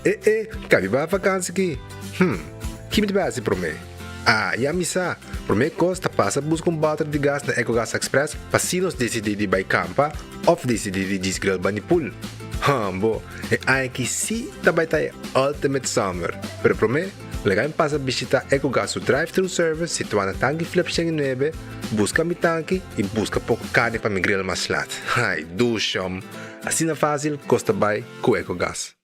E e, kabi bai vakansi ki? Hm, ki mi ta bai hasi promé? Ah, ya mi sa! Promé kos ta pasa buska un bòter di gas na Ecogas Express pa si nos disidí di bai kampa òf disidí di djis grill bani pool. Hambo, e aña aki sí ta bai ta e ultimate summer! Pero promé, laga mi pasa bishitá Ecogas su drive-thru service situá na Tanki Flip 109, buska mi tanki i buska poko karni pa mi grill mas lat. Ai, dushom! Asina fásil kos ta bai ku Ecogas.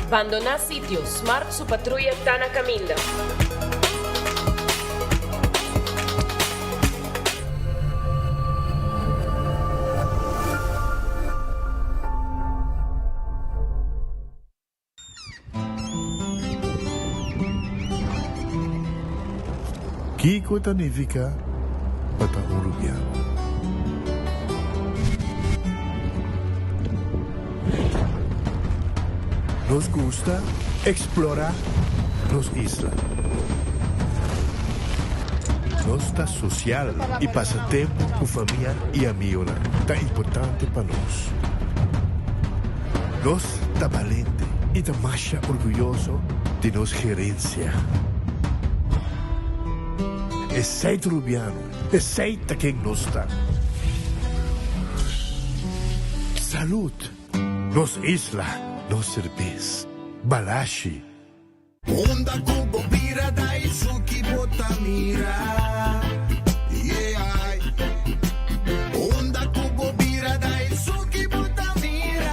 Bandoná sitio, Smart su patruya ta na kaminda. Kiko ta nifiká pa ta un rubiano? Nos gusta eksplorá nos isla. Nos ta sosial i pasa tempu ku famia i amigonan ta importante pa nos. Nos ta balente i ta masha orguyoso di nos gerensia. Esei ta Rubiano, esei ta ken nos ta. Salud! Nos isla, nos serbes. Balashi. Unda ku bo bira da esun ki bo ta mira, yeah. Unda ku bo bira da esun ki bo ta mira.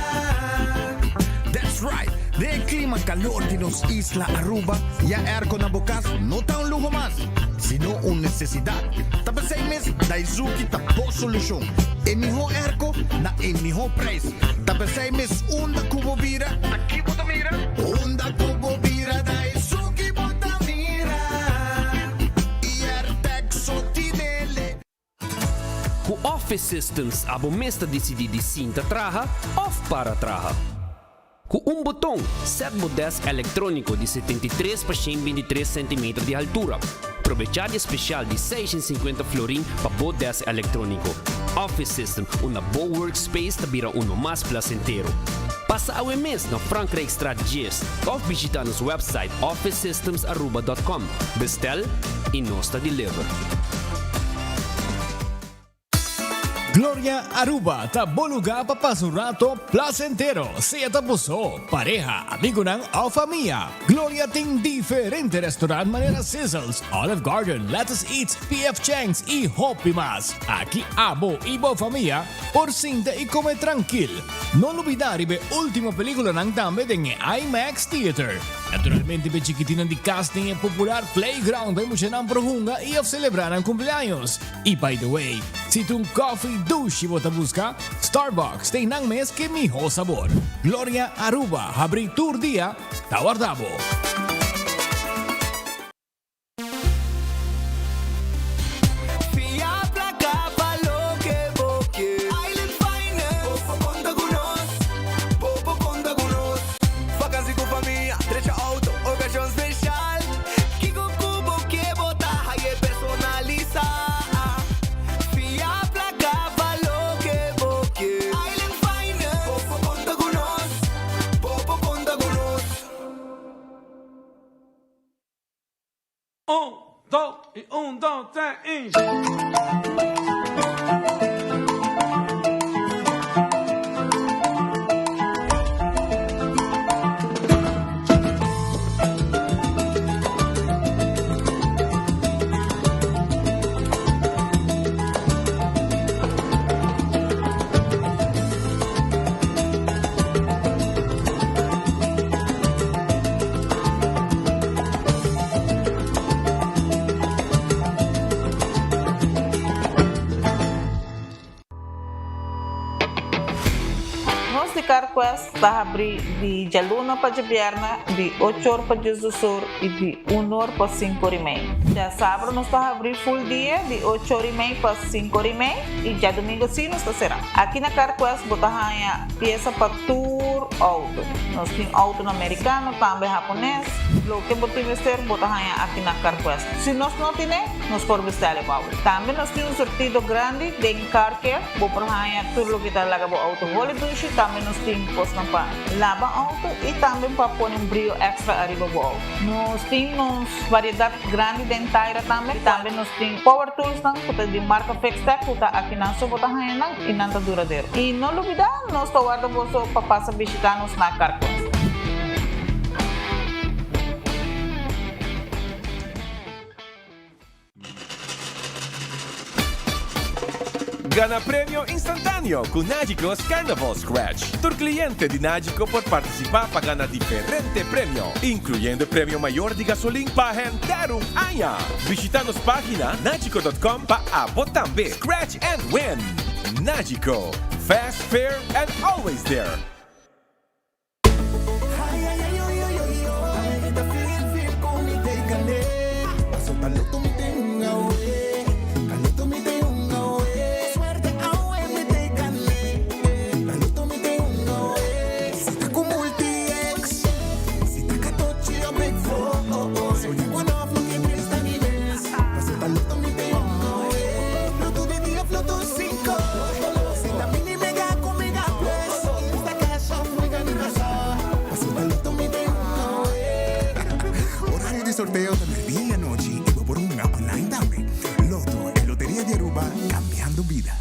That's right! Den e klima kalor di nos isla Aruba, ya airco na bo kas no ta un luho mas, sino un nesesidat. Ta p'esei mes Daizuki ta bo solushon. E mihó airco na e mihó prijs. Ta p'esei mes unda ku bo bira, ta ki bo ta mira? Unda ku bo bira ta esun ki bo ta mira. Iertec so tinele. Ku Office Systems abo mes ta disidí di sinta traha òf para traha. Ku un boton, sèt bo dèsk elektróniko di 73 pa 123 sentimeter di haltura. Probechá di e spesial di 650 florin pa bo dèsk elektróniko. Office System, unda bo workspace ta bira uno mas plasentero. Pasa awe mes na Frankrijkstraat 10 òf bishitá nos wèpsait officesystemsaruba.com. Bestèl i nos ta deliver. Gloria Aruba ta bo lugar pa pasa un rato placentero, sea ta bo so, pareha, amigonan of famia. Gloria tin diferente restaurant manera Sizzles, Olive Garden, Lettuce Eats, PF Chang's y hopi mas. Aki abo y bo famia por sinta y come trankil. No lubida riba e ultimo peliculanan tambe den e IMAX Theater. Naturalmente p'e chikitinan di cas tin e popular playground pa e muchanan por hunga y of celebra nan cumpleaños. Y by the way, si ta un coffee dushi bo ta busca, Starbucks ta einan mes ke miho sabor. Gloria Aruba habri tur dia ta warda bo. Fia placa pa loke bo ke. Island Finance. Bo por conta cu nos. Bo por conta cu nos. Vakantie cu famia, drecha auto, ocasion special. Kiko ku bo ke bo ta haye personalisa. Fia placa pa loke bo ke. Island Finance. Bo por konta ku nos. Bo por konta ku nos. Un, dos i un, dos, tres i. Nos di CarQuest ta habri di djaluna pa djabièrnè di ocho or pa diesdos or i di un or pa sinku or i mei. Djasabra nos ta habri full dia di ocho or i mei pa sinku or i mei i djadumingu si nos ta será. Aki na CarQuest bo ta haña piesa pa tur outo. Nos tin outonan merikano, tambe hapones. Loke bo tin mester bo ta haña aki na CarQuest. Si nos no tine, nos por bestèl e pa bo. Tambe nos tin un surtido grandi den Car Care. Bo por haña tur loke ta laga bo outo holi dushi, tambe nos tin kosnan pa laba outo i tambe pa pone un brio èkstra ariba bo outo. Nos tin nos variedat grandi den taira tambe, tambe nos tin power toolsnan ku ta di marka Fixtech ku ta akinan so bo ta haña nan i nan ta duradero. I no lubidá nos ta warda boso pa pasa bishitá nos na Carquest. Gana premio instantáneo ku Nagico's Carnival Scratch. Tur kliente di Nagico por partisipá pa gana diferente premio, inkluyendo premio mayor di gasolin pa henter un aña. Bishitá nos página nagico dot com pa abo tambe scratch and win! Nagico, fast, fair and always there! Horario di sorteo ta merdia y anochi y bo por hunga online tambe. Lotto, e loteria di Aruba, cambiando bida.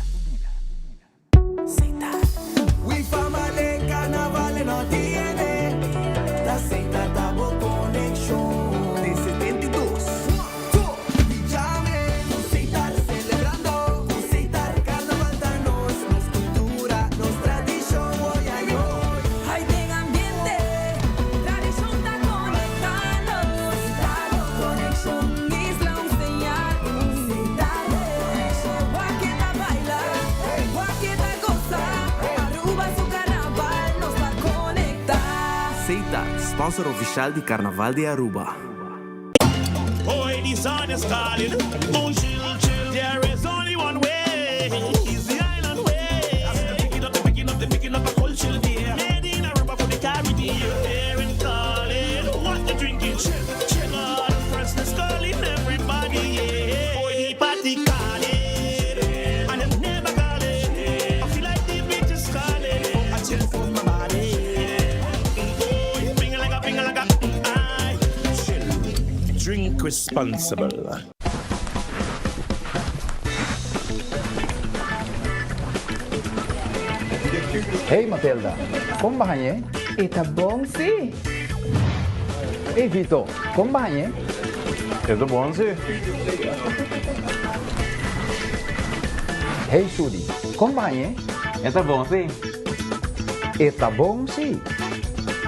Seita, sponsor oficial di Carnaval di Aruba. Hoy di sun is calling, oh chill chill There is only one way, is the island way I see them picking up, they picking up, they picking up a cold chill beer Made in Aruba for the Caribbean Hearing calling, what you drinking? Chill, chill All the freshness calling everybody, yeah Boy the party calling, and them never calling I feel like the beach is calling, oh I chill for my body Oh, ping like a, ping like a, mm, I Chill. Drink responsible. Hey Matilda, kon bo hañ'é? E ta bon sí. Hey Vito, kon bo hañ'é? E ta bon sí. Hey Sudi, kon bo hañ'é? E ta bon sí. E ta bon sí.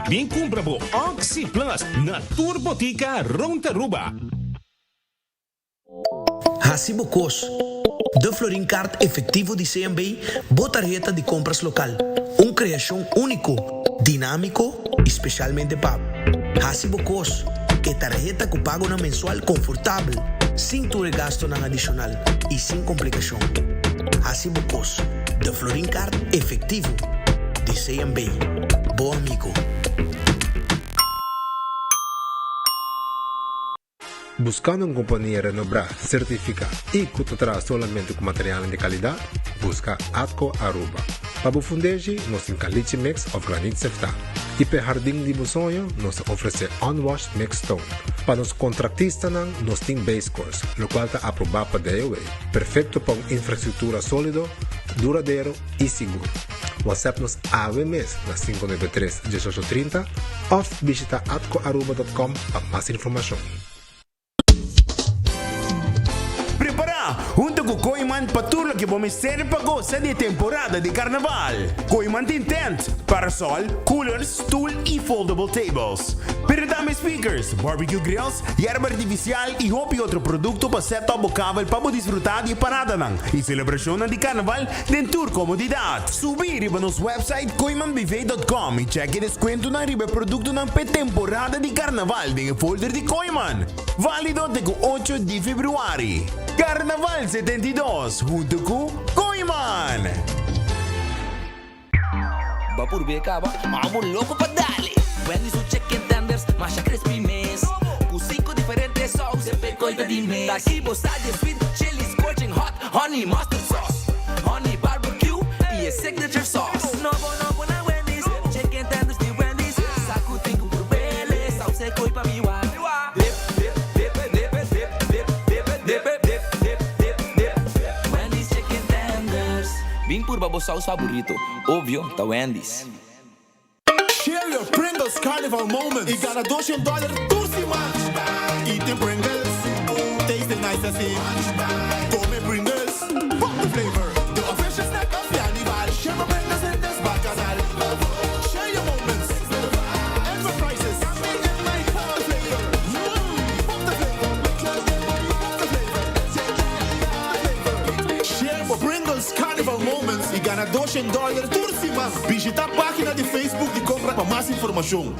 Bin cumpra bo Oxi Plus na tur botica rond Aruba. Haci bo cos. De Florin Card Efectivo di CMB, bo tarheta di compras local. Un creacion unico, dinamico y specialmente pa bo. Haci bo cos. E tarheta cu pagonan mensual confortabel, sin tur e gastonan adicional y sin complicacion. Haci bo cos. De Florin Card Efectivo di CMB. Bo amigo. Buscando un compania renobrá, certificá y cu ta traha solamente cu materialnan di calidad? Busca Atco Aruba. Pa bo fundeshi, nos tin caliche mix of granit seftá. Y p'e hardin di bo soño, nos ta ofrece unwashed mixed stone. Pa nos contractistanan, nos tin base course, locual ta aprobá pa DOW, perfecto pa un infrastructura solido, duradero y sigur. WhatsApp nos awe mes na 593 1830 of bishita atcoaruba.com pa mas informacion. Prepara hunto cu Kooyman pa tur loke. loke bo mester pa gosa di e temporada di Carnaval. Kooiman tin tent, parasol, coolers, stoel y foldable tables. Pero tambe speakers, barbecue grills, yerba artificial y hopi otro producto pa set up bo kabel pa bo disfruta di e paradanan y celebracionnan di Carnaval den tur comodidad. Subi riba nos website kooimanbv.com y check e descuentonan riba e productonan p'e temporada di Carnaval den e folder di Kooiman. Válido te ku ocho di februari. Carnaval 72 hunto ku Kooiman! Bo purbe caba, ma bo loco pa dale. Wendy's su chicken tenders, masha crispy mes. Cu cinco diferente saus, semper coy ta di mes. Taki bo sa di sweet chili, scorching hot, honey mustard sauce, honey barbecue y e signature sauce. Nobo nobo na Wendy's, chicken tenders di Wendy's. Sa cu tin cu purbele, saus e coy pa mi wak. Dip, dip, dip, dip, dip, dip, dip, dip, dip, dip, dip, dip. Wendy's chicken tenders. Bin purba bo saus favorito, obvio ta Wendy's. Share your Pringles Carnival moments y gana 200 dollar tur siman. Eating Pringles, tasting nice asina. Come Pringles, pop the flavor. The official snack of Carnival. Share your Pringles in this bacchanal. Share your moments. Enterprises. Pop the flavor. Pop the flavor. Pop the flavor. Share your Pringles Carnival moments y gana 200 dollar tur siman. Bishita pagina di Facebook di Compra pa mas informacion.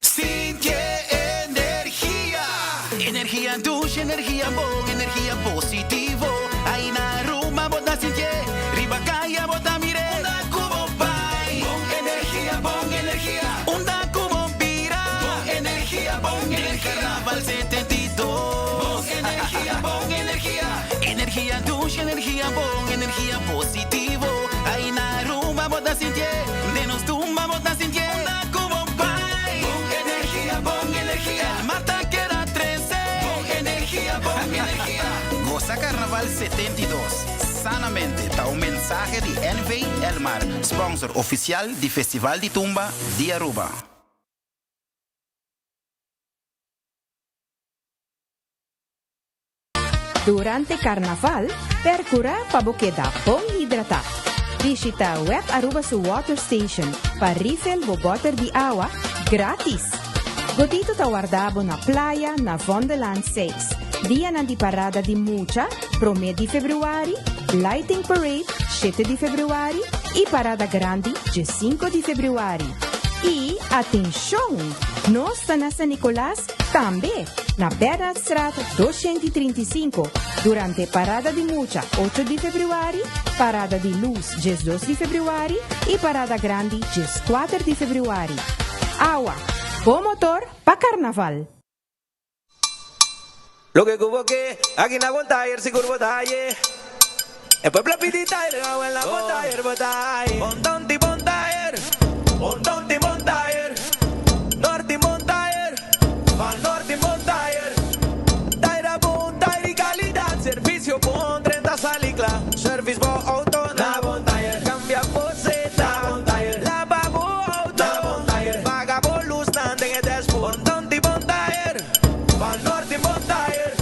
Sinti energia. Energia dushi, energia bon, energia positivo. Ey na Aruba bo ta sinti, riba caya bo ta mira. Unda cu bo bay. Bon energia, bon energia. Unda cu bo bira. Bon energia, bon energia. Carnaval 72. Bon energia, bon energia. Energia dushi, energia bon, energia positivo. Ey na Aruba bo ta sinti, den nos tumba bo ta sinti. Unda cu bo bay. Bon energia, bon energia. El mata queda 13. Bon energia, bon energia. Goza Carnaval 72. Sanamente, ta un mensahe di NV Elmar, sponsor oficial di Festival di Tumba di Aruba. Durante Carnaval, percura pa bo keda bon hidrata. Bishita WEB Aruba su Water Station pa refill bo boter di awa gratis. Gotito ta warda bo na Playa na Vondellaan 6. Dia di parada di mucha, 1 di februari, Lighting Parade, 7 di februari y parada grandi, 5 di februari. Y atencion! Nos ta na San Nicolas tambe, na Bernardstraat 235, durante parada di mucha 8 di februari, parada di luz 12 di februari y parada grandi 4 di februari. Awa, bon motor pa carnaval. Loke cu bo ke, aki na Bon Tire, sigur bo ta haye. E pueblo pidi tire, na Bon Tire bo ta haye. Bon Tonti Bon Tire, Bon Tonti Bon Tire, Norte Bon Tire, Van Norte Bon Tire. Tire bon, tire calidad, servicio bon, 30 salicla, service bo auto na Bon Tire. Cambia boseta, Bon Tire, laba bo auto, Bon Tire, paga bo luz nan den e dashboard. Bon Tonti Bon Tire, Van Norte Bon Tire.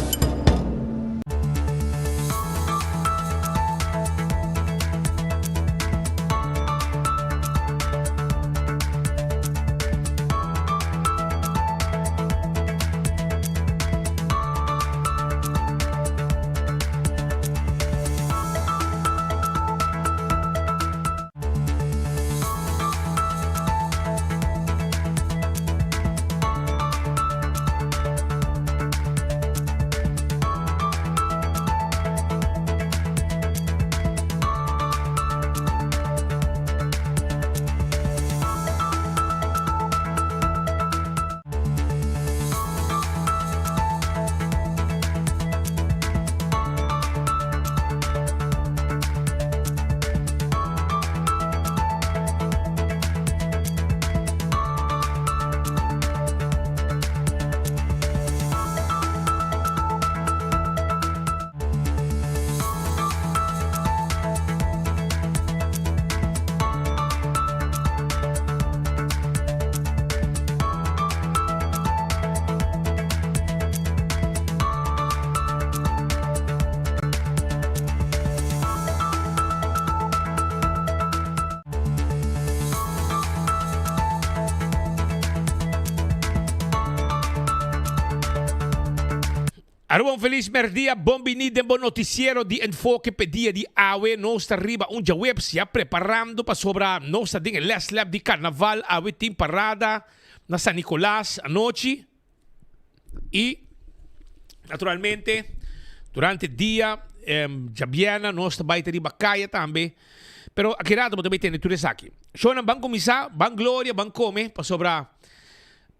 Aruba un felis merdia, bon bini den bo noticiero di Enfoke p'e dia di awe. Nos ta riba un djaweps ya preparando pasobra nos ta den e les lap di carnaval. Awe tin parada na San Nicolas anochi y naturalmente durante dia djabièrnè nos ta bai ta riba caya tambe. Pero aki rato bo ta bai tende tur esaki. Shownan ban cuminsa, ban gloria, ban come pasobra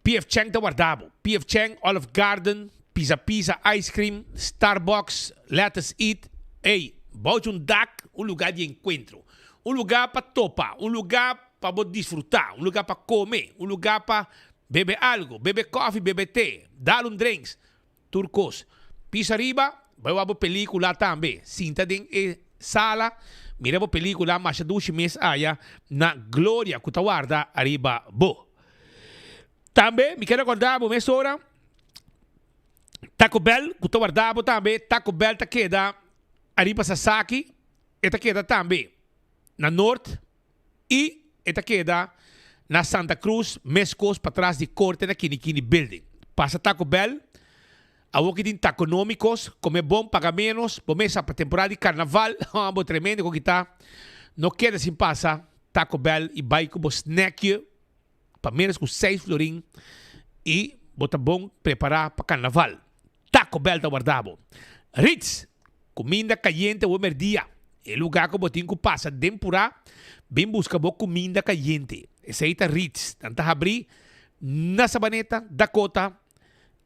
PF Chang ta warda bo. PF Chang, Olive Garden, Pizza Pizza Ice Cream, Starbucks, Let Us Eat. Ey, bou un dak, un lugar di encuentro. Un lugar pa topa, un lugar pa bo disfruta, un lugar pa come, un lugar pa bebe algo, bebe koffie, bebe te, dal un drinks. Tur kos. Pisa riba, bai wak bo pelicula tambe. Sinta den e sala, mira bo pelicula masha dushi mes aya na Gloria cu ta warda ariba bo. Tambe mi kier recorda bo mesora Taco Bell cu ta warda bo tambe. Taco Bell ta keda ariba Sasaki, e ta keda tambe na Noord y e ta keda na Santa Cruz mescos patras di corte na Kinikini Building. Pasa Taco Bell, awor ki tin taconomicos, come bon paga menos, bo mesa pa temporada di carnaval, bo tremendo cu kita, no keda sin pasa Taco Bell y bay cu bo snackje pa menos cu seis florin y bo ta bon prepara pa carnaval. Taco Bell ta warda bo. Ritz, Cuminda cayente awe merdia. E lugar cu bo tin cu pasa den pura bin busca bo cuminda cayente. Esey ta Ritz. Nan ta habri na Sabaneta, Dakota,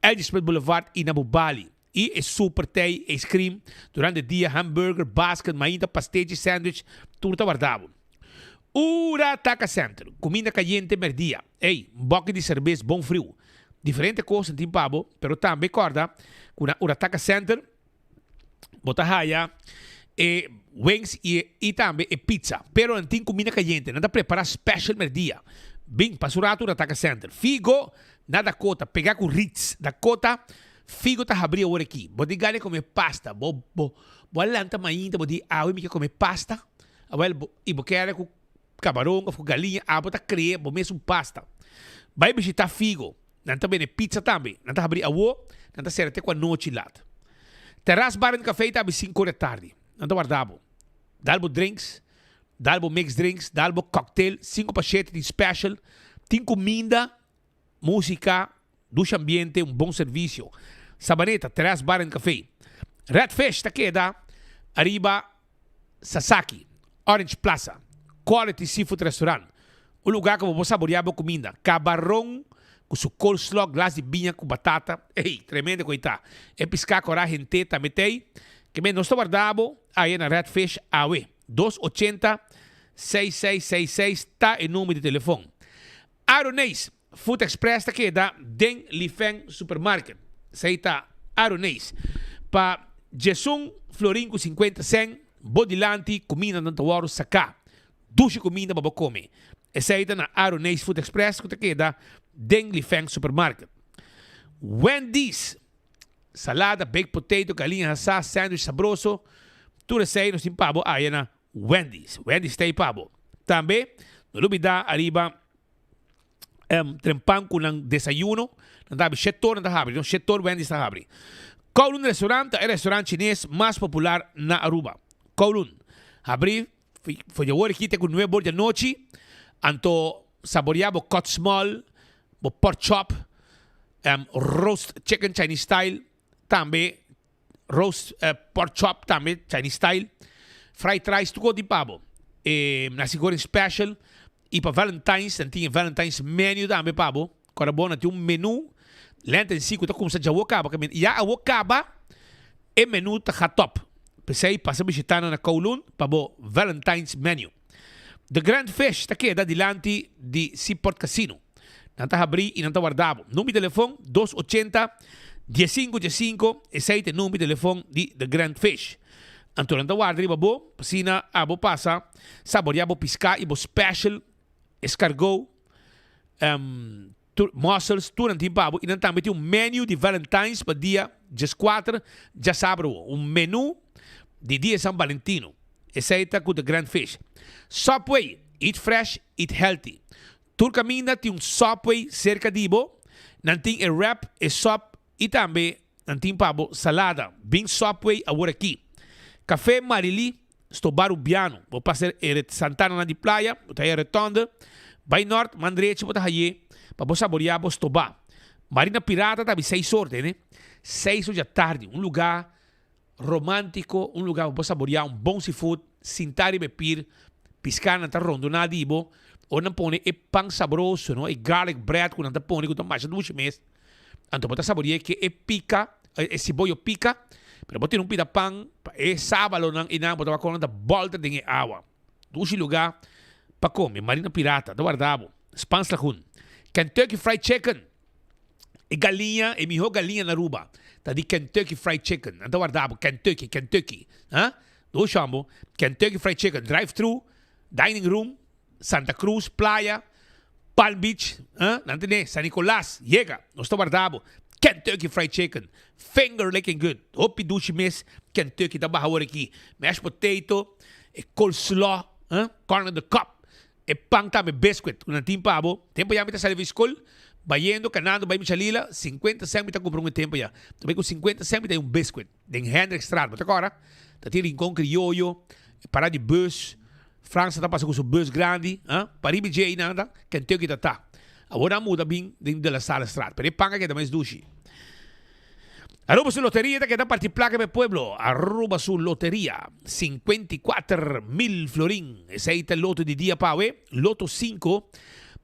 Edgesmith Boulevard y na Bubali. Y e super tey, ice cream, durante dia, hamburger, basket, mainta, pastechi, sandwich, tur ta warda bo. Ura Taka Center, cuminda cayente merdia. Ey, un boki di cerbes bon friu. Diferente cosnan tin pa bo, pero tambe corda cu na Ura Taka Center bo ta haya e wings y y tambe e pizza. Pero nan tin cuminda cayente, nan ta prepara special merdia. Bin, pasa un rato Ura Taka Center. Figo na Dakota, pega cu Ritz. Dakota, Figo ta habri awor aki. Bo tin gana di come pasta, bo bo bo a lanta mainta bo di awe mi ke come pasta. Awel bo i bo kere ku kabaron of ku galiña abo ta krea bo mes un pasta. Bai bishita Figo, nan ta bende pizza tambe. Nan ta habri awo, nan ta sera te ku anochi lat. Terras Bar and Cafe ta habri sinku ora tardi. Nan ta warda bo. Dal bo drinks, dal bo mixed drinks, dal bo cocktail, sinku pa shete tin special, tin kuminda, Músika, dushi ambiente, un bon servisio. Sabaneta, Terras Bar and Café. Red Fish ta keda ariba Sasaki, Orange Plaza. Quality Seafood Restaurant, un lugá ku bo por saboreá bo kuminda. Kabaron ku su coleslaw, glas di biña ku batata. Ey, tremendo ku ei ta. E piská kòrá hent'é tambe t'ei. Ke men nos ta warda bo aya na Red Fish awe. Dos ochenta, seis seis seis seis ta e number di telefon. Aroneis Food Express ta keda den Lifeng Supermarket. Esei ta Aroneis. Pa djesun florin ku sinkuenta sen, bo dilanti kumindanan ta wòrdu saká. Dushi kuminda pa bo kome. Esei ta na Aroneis Food Express ku ta keda den Lifeng Supermarket. Wendy's, salada, baked potato, galiña hasá, sandwich sabroso, tur esei nos tin pa bo aya na Wendy's. Wendy's ta ei pa bo. Tambe, no lubida ariba um, trempan ku nan desayuno. Nan ta habri shete or, nan ta habri, no? Shete or Wendy's ta habri. Kowloon Restaurant ta e restaurant chines mas popular na Aruba. Kowloon habri for di awor aki te ku nuebe or di anochi. Anto saborea bo cut small, bo pork chop, um, roast chicken Chinese style, tambe Roast pork chop tambe Chinese style, fried rice tur cos tin pa bo. E nasi goreng special y pa Valentine's nan tin e Valentine's menu tambe pa bo. Ora bo nan tin un menu lente en si cu ta cuminsa djawo caba ya awo caba e menu ta ga top. P'esey pasa bishita nan na Kowloon pa bo Valentine's menu. The Grand Fish ta keda dilanti di Seaport Casino. Nan ta habrí i nan ta warda bo. Number di telefon, dos ochenta, diesinku diesinku, esei ta e number di telefon di The Grand Fish. Anto nan ta warda riba bo, p'asina abo pasa saboreá bo piská i bo special escargot, tur mussels, tur nan tin pa bo. I nan tambe tin un menu di Valentine's pa dia dieskuater djasabra awo. Un menu di dia San Valentino. Esei ta ku The Grand Fish. Subway, eat fresh, eat healthy. Tur kaminda tin un Subway serka di bo. Nan tin e wrap, e sub i tambe. Nan tin pa bo salada. Bin Subway awor aki. Café Marily, Sto Barubiano. Bo pasa e ret Santana nan di playa, bo ta haya rotonde. Bai nort, man drechi bo ta haye pa bo saborea bo stoba. Marina Pirata ta abi seis or, tene. Seis or dja tardi. Un lugar romantico, un lugar pa bo saborea un bon seafood, sinta riba e pir, piscanan ta rondona di bo. Ora nan pone e pan sabroso, no, e garlic bread cu nan ta pone cu ta masha dushi mes. Anto bo ta saborea ke e pica, e siboyo pica, pero bo tin un pida pan pa e sabalonan einan bo ta wak con nan ta bolter den e awa. Dushi lugar pa come, Marina Pirata ta warda bo. Spaans Lagoon. Kentucky Fried Chicken, e galiña, e miho galiña na Aruba ta di Kentucky Fried Chicken. Nan ta warda bo, Kentucky, Kentucky. Ha? Dushi hombo. Kentucky Fried Chicken, drive thru, dining room, Santa Cruz, Playa, Palm Beach, eh, nan tene, San Nicolas, yega, nos ta warda bo. Kentucky Fried Chicken, finger licking good, hopi dushi mes Kentucky ta baha awor aki. Mashed potato, e coleslaw, eh, corn on the cob, e pan tambe biscuit ku nan tin pa bo. Tempo ya mi ta sali for skol, bayendo, kanando bai Michalila, 50 cent mi ta kumpra un e tempo ya. Ta bai ku 50 cent mi ta hay un biscuit den Hendrikstraat, bo ta kòrda? Ta tin Rincon Criollo, e parada di bus. Fransa ta pasa ku su bus grandi, ah, pariba dje einan ta, Kentucky ta ta. Awor nan muda bin den De La Sallestraat, pero e pan a keda mes dushi. Aruba su loteria ta keda parti plaka pa e pueblo. Aruba su loteria, 54,000 florin. Esei ta loto di dia pa awe. Loto sinku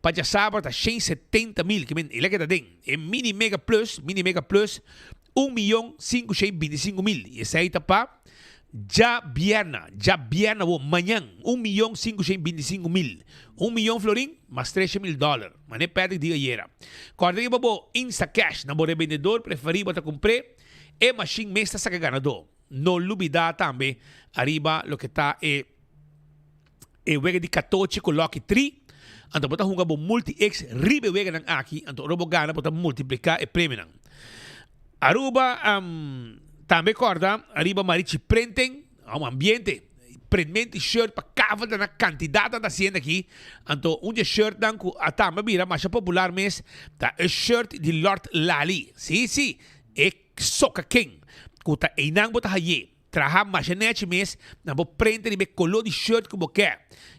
pa djasabra ta 170,000, ke men el a keda den. E mini mega plus, mini mega plus, un miyon sinku shei bintisingu mil. I esei ta pa djabièrna, djabièrna bo, mañan, un miyon sinku shei bintisingu mil. Un miyon florin mas tresha mil dòler. Manera Patrick di ayera. Kòrda riba bo Instacash na bo rebendedor preferí bo ta kumpr'é, e mashin mes ta saka ganadó. No lubidá tambe ariba loke ta e. E wega di katochi ku Lucky Tri, anto bo ta hunga bo Multi-X riba e weganan aki, anto ora bo gana bo ta multipliká e premionan. Aruba tambe kòrda ariba Marichi Printing, un ambiente, printment di shirt pa kavel ta na kantidat nan ta hasiendo aki, anto un di e shirtnan ku a tambe bira masha popular mes ta e shirt di Lord Lali, si si, e soka ken ku ta einan bo ta haye. Traha masha nechi mes na bo prente riba e koló di shirt ku bo ke.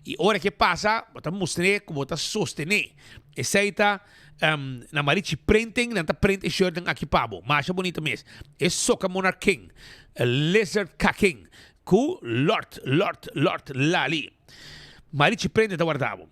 I ora ke pasa, bo ta mustr'é ku bo ta sostené. Esei ta na Marichi Printing, nan ta print e shirtnan aki pa bo. Masha bunita mes. E Soca Monarch King, Lizard Kaking, ku Lord, Lord, Lord Lali. Marichi Printing ta warda bo.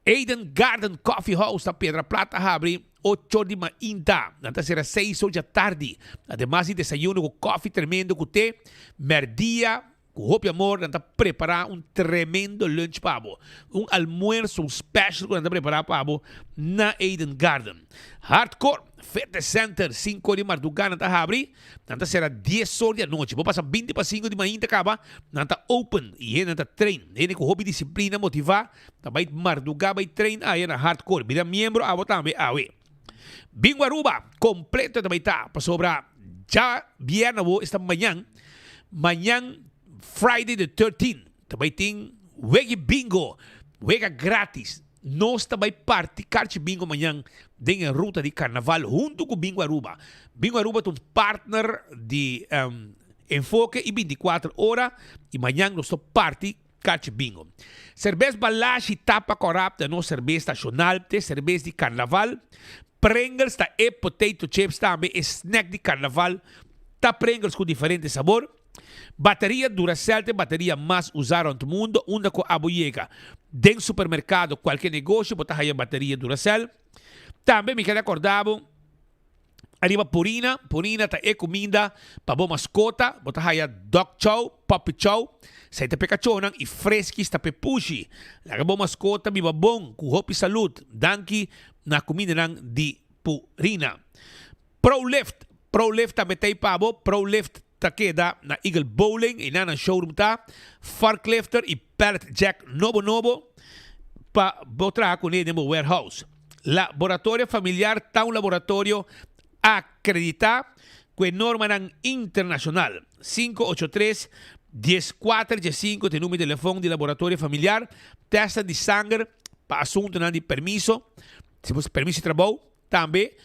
Eden Garden Coffee House ta Piedra Plat a habri ocho di mainta. Nan ta sera seis or djatardi. Ademas di desayuno ku kofi tremendo ku te, merdia ku hopi amor nan ta prepara un tremendo lunch pa bo. Un almuerso, un special ku nan ta prepara pa bo na Eden Garden. Hardcore Fitness Center, sinku or di marduga nan ta habri. Nan ta sera dies or di anochi. Bo pasa binti pa sinku di mainta kaba, nan ta open i hende nan ta train. Hende ku hopi disiplina motiva Ta bai mardugá bai train aya na hardcore. Bira miembro abo tambe awe. Bingo Aruba completo ta bai ta pasobra dja bierna awo esta mañan, mañan Friday the 13 ta bai tin wegi bingo, wega gratis. Nos ta bai parti karchi bingo mañan den e ruta di carnaval hunto cu Bingo Aruba. Bingo Aruba ta un partner di Enfoke y 24 ora y mañan nos ta parti Kachi bingo. Serbes Balashi tapa korap ta nos serbes nashonal, te serbes di karnaval. Pringles ta e potato chips tambe e snack di karnaval. Ta Pringles ku diferente sabor. Bateria Duracell ta e bateria mas usa rond mundo unda ku abo yega den supermerkado kualke negoshi bo ta haya bateria Duracell. Tambe mi keda korda bo. Ariba Purina, Purina ta e kuminda pa bo maskota, bo ta haya dog chow, puppy chow, esei ta p'e kachónan i Friskies ta p'e pushi. Laga bo maskota biba bon ku hopi salud, danki na kumindanan di Purina. Prolift, Prolift tambe ta ei pa bo, Prolift ta keda na Eagle Bowling, einan nan showroom ta, forklifter i pallet jack nobo nobo pa bo traha kuné den bo warehouse. Laboratorio Familiar ta un laboratorio akreditá ku e normanan internashonal. 583 14 15 ta e numero di telefòn di Laboratorio Familiar. Tèstnan di sanger pa asuntunan di permiso, si bo permiso di trabou, tambe.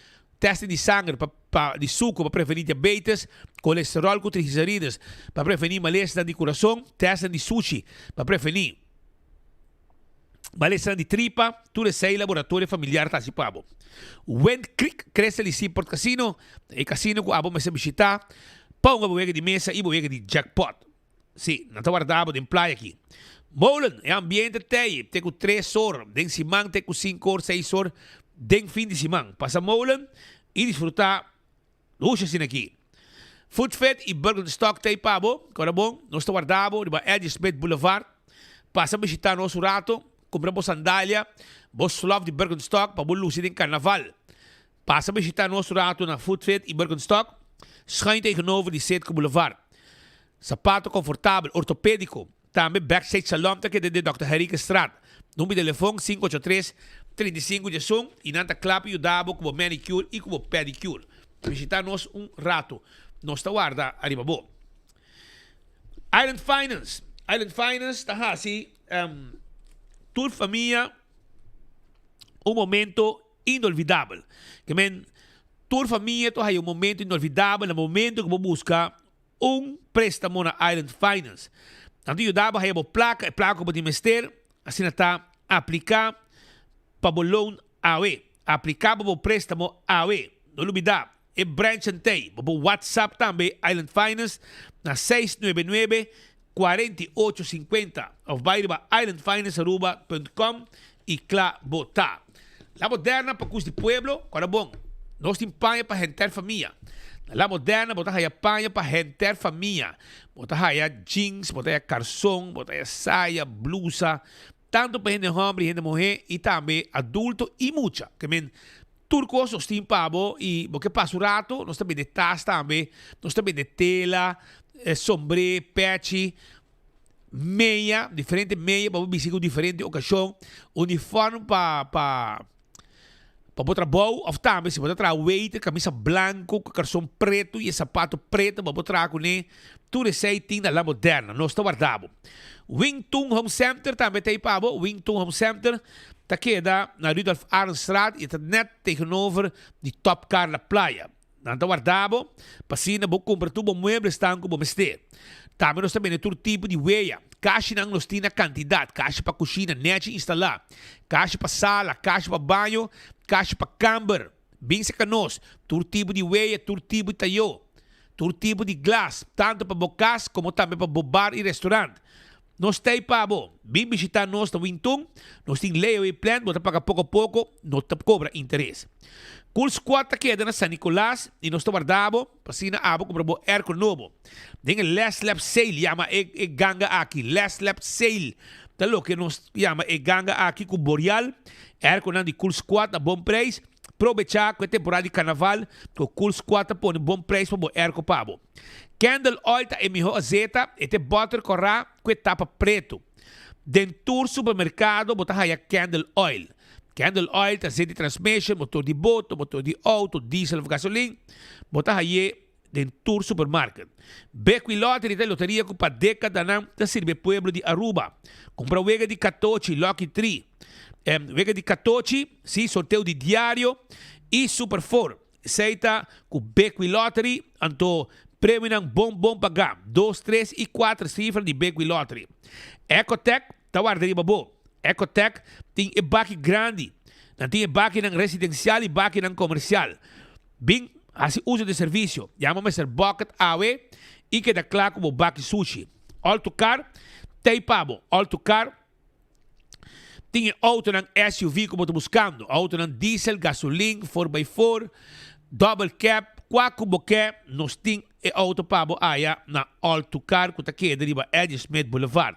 Testing di sanger pa pa di suku pa prevení diabetes, kolesteròl ku triglicerides pa prevení malesanan di kurason, testing di sushi pa prevení malesanan di tripa, tur esei Laboratorio Familiar ta hasi pa bo. Wind Creek Crystal y Seaport Casino ta e casino ku abo mester bishitá pa hunga bo wega di mesa y bo wega di jackpot. Sí, nan ta warda bo den playa aki. Molen, e ambiente t'ei te ku tres or den siman te ku sinku or, seis or den fin di siman. Pasa Molen i disfrutá lushi asina aki. Food Fit i Birkenstock t'ei pa bo. Kora bon, nos ta warda bo riba Eddie Smith Boulevard. Pasa bishitá nos un rato, kumpra bo sandalia, bo slof di Birkenstock pa bo lusi den karnaval. Pasa bishitá nos un rato na Food Fit i Birkenstock, schuin tegenover di Citgo Boulevard. Sapato konfortabel, ortopédiko. Tambe Backstage Salon ta keda den Dòkter Henriquezstraat. Number di telefon, 583 35 11 i nan ta kla pa yuda bo ku bo manicure i ku bo pedicure. Bishitá nos un rato. Nos ta warda ariba bo. Island Finance. Island Finance ta hasi tur famia un momento inolvidabel. Ke men tur famia ta haya un momento inolvidabel na momento ku bo buska un préstamo na Island Finance. Nan ta yuda bo haya bo plaka, e plaka ku bo tin mester, asina ta apliká pa bo loan awe. Apliká pa bo préstamo awe. No lubidá, e branch entei. Bo por WhatsApp tambe Island Finance na 699 48 50 òf bai riba islandfinancearuba.com i kla bo ta. La Moderna pa kus di pueblo, kòrda bon, nos tin paña pa henter famia. Na La Moderna bo ta haya paña pa henter famia. Bo ta haya jeans, bo ta haya karson, bo ta haya saya, blusa, tantu pa hende hòmber i hende muhé i tambe adulto i mucha. Ke men tur kos nos tin pa bo i bo ke pasa un rato, nos ta bende tas tambe, nos ta bende tela, sombré, pèchi. Meya, diferente meya pa bo bisti ku diferente okashon, uniform pa pa pa bo trabou òf tambe si bo ta traha waiter kamisa blanku ku karson pretu i e sapato pretu pa bo traha kuné, tur esei tin na La Moderna, nos ta warda bo. Wing Tun Home Center tambe ta ei pa bo, Wing Tun Home Center ta keda na Rudolf Arendstraat i ta nèt tegenover di Top Car La Playa. Nan ta warda bo pa asina bo kumpra tur bo mueblesnan ku bo mester. Tambe nos ta bende tur tipo di weya. Kashinan nos tin na kantidat, kashi pa kushina nechi instalá, kashi pa sala, kashi pa baño, kashi pa kamber. Bin seka nos, tur tipo di weya, tur tipo di tayó, tur tipo di glas, tantu pa bo kas komo tambe pa bo bar i restorant. Nos ta ei pa bo. Bin bishita nos na Wintun. Nos tin layaway plan, bo ta paga poko poko, no ta kobra interes. Cool Squad ta keda na San Nicolas i nos ta warda bo pa asina abo kumpra bo airco nobo. Den e Last Lap Sale yama e e ganga aki. Last Lap Sale ta loke nos yama e ganga aki ku Boreal. Airconan di Cool Squad na bon prijs. Probecha ku e temporada di carnaval ku Cool Squad ta pone bon prijs pa bo airco pa bo. Candle oil ta e mihó azeta, e ta e bòter kòrá ku e tapa pretu. Den tur supermerkado bo ta haya candle oil. Candle oil ta azet di transmission, motor di boto, motor di outo, diesel òf gasolin. Bo ta hay'é den tur supermarket. Bequi Lottery ta e loteria ku pa dékadanan ta sirbi e pueblo di Aruba. Kumpra wega di katochi, Lucky Tree, wega di katochi, sí, sorteo di diario i Super Four. Esei ta ku Bequi Lottery, anto premionan bon bon pagá, dos, tres i kuater sifra di Bequi Lottery. Ecotec ta warda riba bo. Ecotec tin e baki grandi. Nan tin e bakinan residensial i bakinan komersial. Bin hasi uso di e servisio. Yama Mister Bucket awe i keda kla ku bo baki sushi. All to Car t'ei pa bo. All to Car. Tin e autonan SUV ku bo ta buskando, autonan diesel, gasolin, four by four, double cab, kua ku bo ke, nos tin e auto pa bo aya na All To Car ku ta keda riba Eddie Smith Boulevard.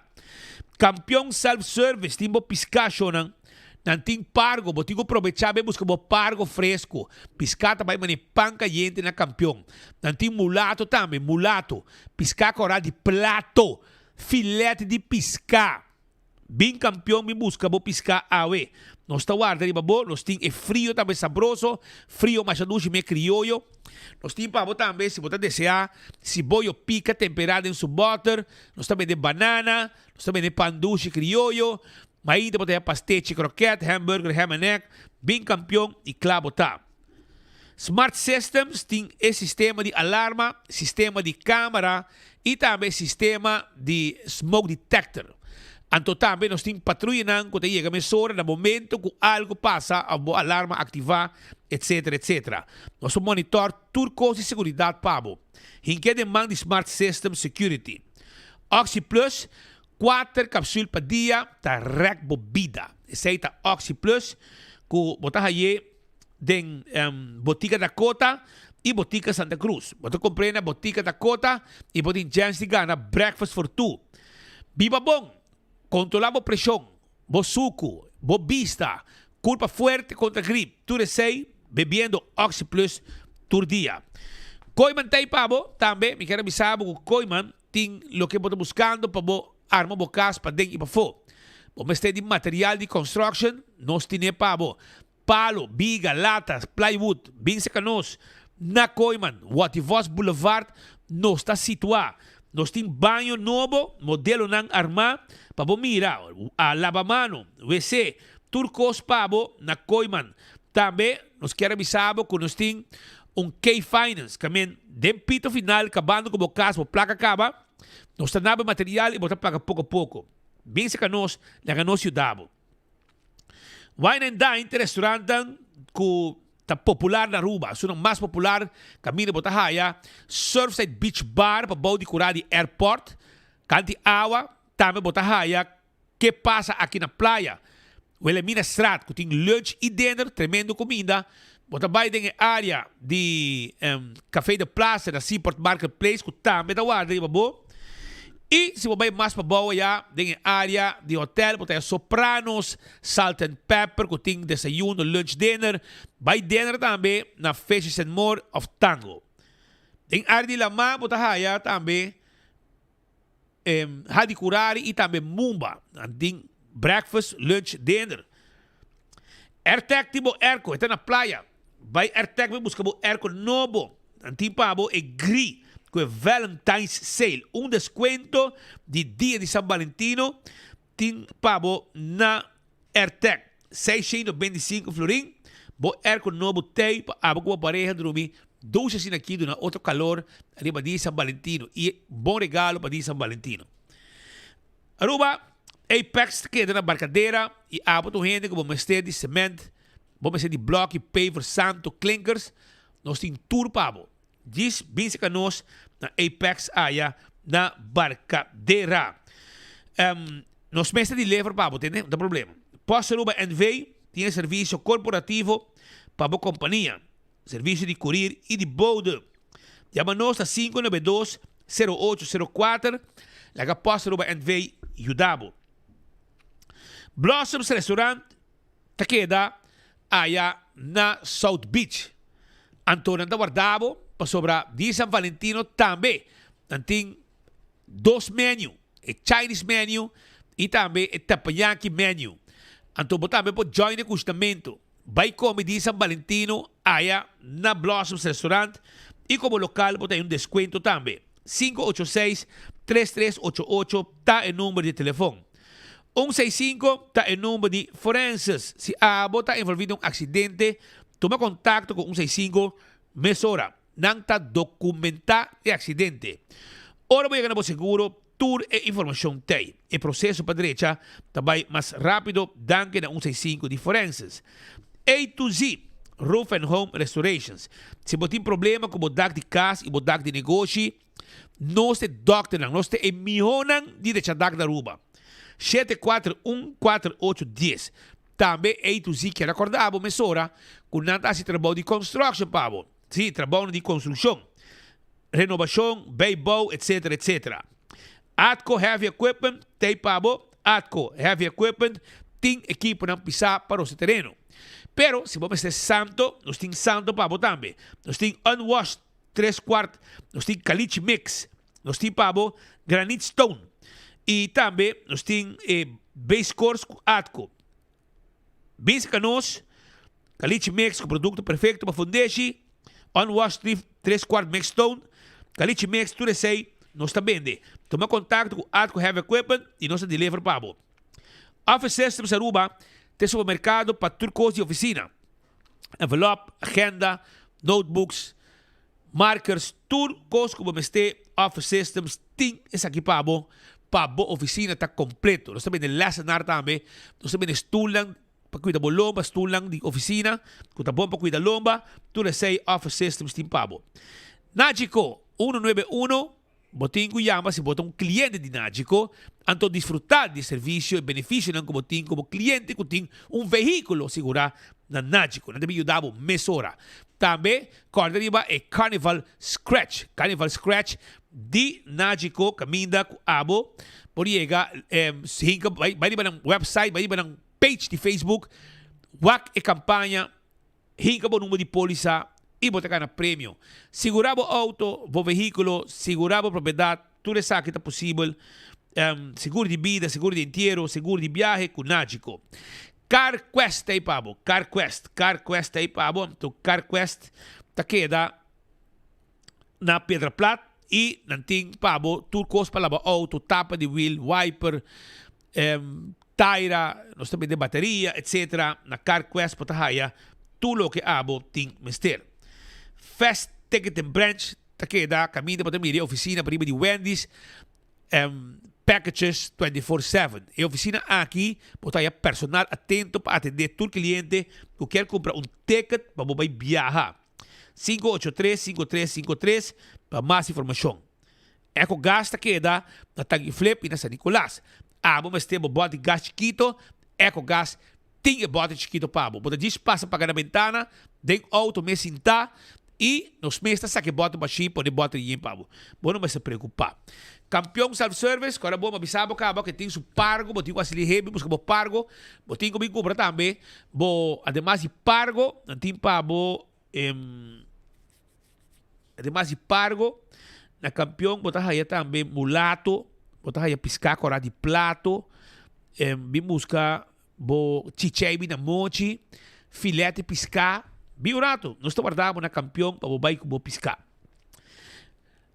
Kampion Self Service tin bo piská shownan, nan tin pargo, bo tin ku probechá bai buska bo pargo fresku, piská ta bai manera pan kayente na Kampion. Nan tin mulato tambe, mulato, piská kòrá di plato. Filet di piská. Bin kampion bin buska bo piská awe. Nos ta warda riba bo. Nos tin e frio tambe sabroso. Frio masha dushi me krioyo. Nos tin pa bo tambe si bo ta deseá siboyo pika temperá den su bòter. Nos ta bende banana. Nos ta bende pan dushi krioyo. Mainta bo ta haña pastechi, kroket, hamburger, ham and egg. Bin kampion i kla bo ta. Smart Systems tin e sistema di alarma, sistema di camera y tambe sistema di smoke detector. Anto tambe nos tin patruyanan cu ta yega mesora na momento cu algo pasa of bo alarma activa, etc. Etc. Nos por monitor tur cos di seguridad pa bo. Hinke den man di Smart Systems Security. Oxi Plus, Kuater capsul pa dia ta rek bo bida. Esey ta Oxi Plus cu bo ta haye den Botica Dakota y Botica Santa Cruz. Bo ta compr'e na Botica Dakota y bo tin chance di gana breakfast for two. Biba bon, controla bo presion, bo sucu, bo bista, curpa fuerte contra grip, tur esey bebiendo Oxi Plus tur dia. Kooiman ta ey pa bo tambe, mi kier a bisa bo cu Kooiman Tin loke bo ta buskando pa bo arma bo kas paden i pafó. Bo mester di material di construction? Nos tine pa bo. Palo, biga, lata, plywood, bin serka nos. Na Kooiman, Wativos Boulevard nos ta situá. Nos tin baño nobo, modelonan armá pa bo mira, a labamano, wc, tur kos pa bo na Kooiman. Tambe nos kier a bisa bo ku nos tin un Key Finance, kamen den pito final kabando ku bo kas bo plaka kaba, nos ta naba e material i bo ta paga poko poko. Bin serka nos, laga nos yuda bo. Wine and Dine ta restaurantnan ku ta popular na Aruba, esunnan mas popular kaminda bo ta haya Surfside Beach Bar pa bou di kura di airport, kanti awa, tambe bo ta haya Ke pasa aki na playa? Wilhelmina Straat ku tin lunch i dinner, tremendo kuminda. Bo ta bai den e area di Café de Plaza na Seaport Marketplace ku tambe ta warda riba bo. I si bo bai mas pabou aya den e area di hotel bo ta haya Sopranos, Salt and Pepper ku tin desayuno, lunch, dinner. Bai dinner tambe na Fishes and More of Tango. Den area di lamá bo ta haya tambe. Hadicurari y tambe Mumba. Nan tin breakfast, lunch, dinner. Airtec tin bo airco, e ta na playa. Bay Airtec bay busca bo airco nobo. Nan tin pa bo e gri cu e Valentine's sale. Un descuento di dia di San Valentino tin pa bo na Airtec. 625 florin. Bo airco nobo tey pa abo cu bo pareha drumi dushi asina aki duna otro calor riba dia di San Valentino y bon regalo pa dia di San Valentino. Aruba, Apex ta keda na Barcadera y abo ta un hende cu bo mester di cement, bo mester di bloki, paver, santo, klinkers, nos tin tur pa bo. Djis bin cerca nos na Apex aya na Barcadera. Nos mester di lever pa bo, tende? No ta problema. Post Aruba NV tin e servicio corporativo pa bo compania. Servicio di courier y di bode. Yama nos na 592 0804. Laga Post Aruba NV yuda bo. Blossoms Restaurant ta keda aya na South Beach. Anto nan ta warda bo pasobra di San Valentino tambe nan tin dos menu, e Chinese menu y tambe e Teppanyaki menu. Anto bo tambe por join e kushnamento. Bai come di San Valentino aya na Blossoms Restaurant y como local bo ta hay un descuento tambe. 586 3388 ta e number di telefon. Un seis sinku ta e number di forenses. Si abo ta envolvi den un accidente, tuma contacto cu un seis sinku mesora. Nan ta documenta e accidente. Ora bo yega na bo seguro, tur e informacion t'ey. E proceso pa drecha ta bay mas rapido danki na un seis sinku di forenses. A to Z, Roof and Home Restorations. Si bo tin problema cu bo dak di cas y bo dak di negoshi, Nos ta e dòkternan, nos ta e mihónan di drecha dak na Aruba. 7414810. Tambe A to Z kier akordá bo mesora ku nan ta hasi trabou di construction pa bo. Sí, trabounan di konstrukshon, renobashon, bijbouw, etcetera, etcetera. Atco Heavy Equipment ta ei pa bo. Atco Heavy Equipment tin ekiponan pisá pa rosa tereno. Pero si bo mester santo, nos tin santo pa bo tambe. Nos tin unwashed Tres kwart, nos tin caliche mix, nos tin pa bo granite stone y tambe nos tin e base course cu atco. Bin cerca nos, caliche mix cu producto perfecto pa fundeshi, unwashed tres kwart mix stone, caliche mix, tur esey nos ta bende. Tuma contacto cu Atco Heavy Equipment y nos ta deliver pa bo. Office Systems Aruba ta e supermercado pa tur cos di oficina. Envelop, agenda. notebooks, markers, tur kos ku bo mester, office systems, tin esaki pa bo, pa bo oficina ta completo. Nos ta bende lessenaar tambe, nos ta bende stoelnan pa cuida bo lomba, stoelnan di oficina cu ta bon pa cuida lomba, tur esey office systems tin pa bo. Nagico, uno nuebe uno, Bo tin cu yama si bo ta un cliente di Nagico, anto disfruta di e servicio y beneficionan cu bo tin como cliente cu tin un vehiculo sigura na Nagico. Nan ta bin yuda bo mesora. Tambe corda riba e Carnival Scratch, Carnival Scratch di Nagico caminda cu abo por yega hinca bay riba nan website, bay riba nan page di Facebook, wak e campaña. Hinka bo number di polisa i bo ta gana premio. Sigurá bo outo, bo vehíkulo, sigurá bo propiedat, tur esaki ta posibel. Seguro di bida, seguro di entiero, seguro di biahe ku Nagico. CarQuest ta ei pa bo, CarQuest, CarQuest ta ei pa bo. Anto CarQuest ta keda na Piedra Plat i nan tin pa bo tur kos pa laba outo, tapa di wiel, wiper, taira, nos ta bende bateria, etc. Na CarQuest bo ta haya tur loke abo tin mester. Fast Ticketing Branch ta keda kaminda bo ta mira e oficina pariba di Wendy's Packages 24/7. E oficina aki bo ta haya personal atento pa atende tur cliente ku kier kumpra un ticket pa bo bai biaha. 583 5353 pa mas informashon. Ecogas ta keda na Tangi Flip i na San Nicolas. Abo mester bo bòt di gas chikito, Ecogas tin e bòt chikito pa bo. Bo ta djis pasa paga na bentana, den outo mes sintá i nos mes ta saka e bòt bashí pone bòt yen pa bo. Bo no mester preokupá. Kampion Self Service, ku ora bo a bisa bo kaba ku e tin su pargo, bo tin ku hasi lihé bin buska bo pargo, bo tin ku bin kumpra tambe bo ademas di pargo nan tin pa bo. Ademas di pargo, na Kampion bo ta haya tambe mulato, bo ta haya piská kòrá di plato, bin buska bo chichei bin na mochi, filèt di piská. Bin un rato, nos ta warda bo na Kampion pa bo bai ku bo piská.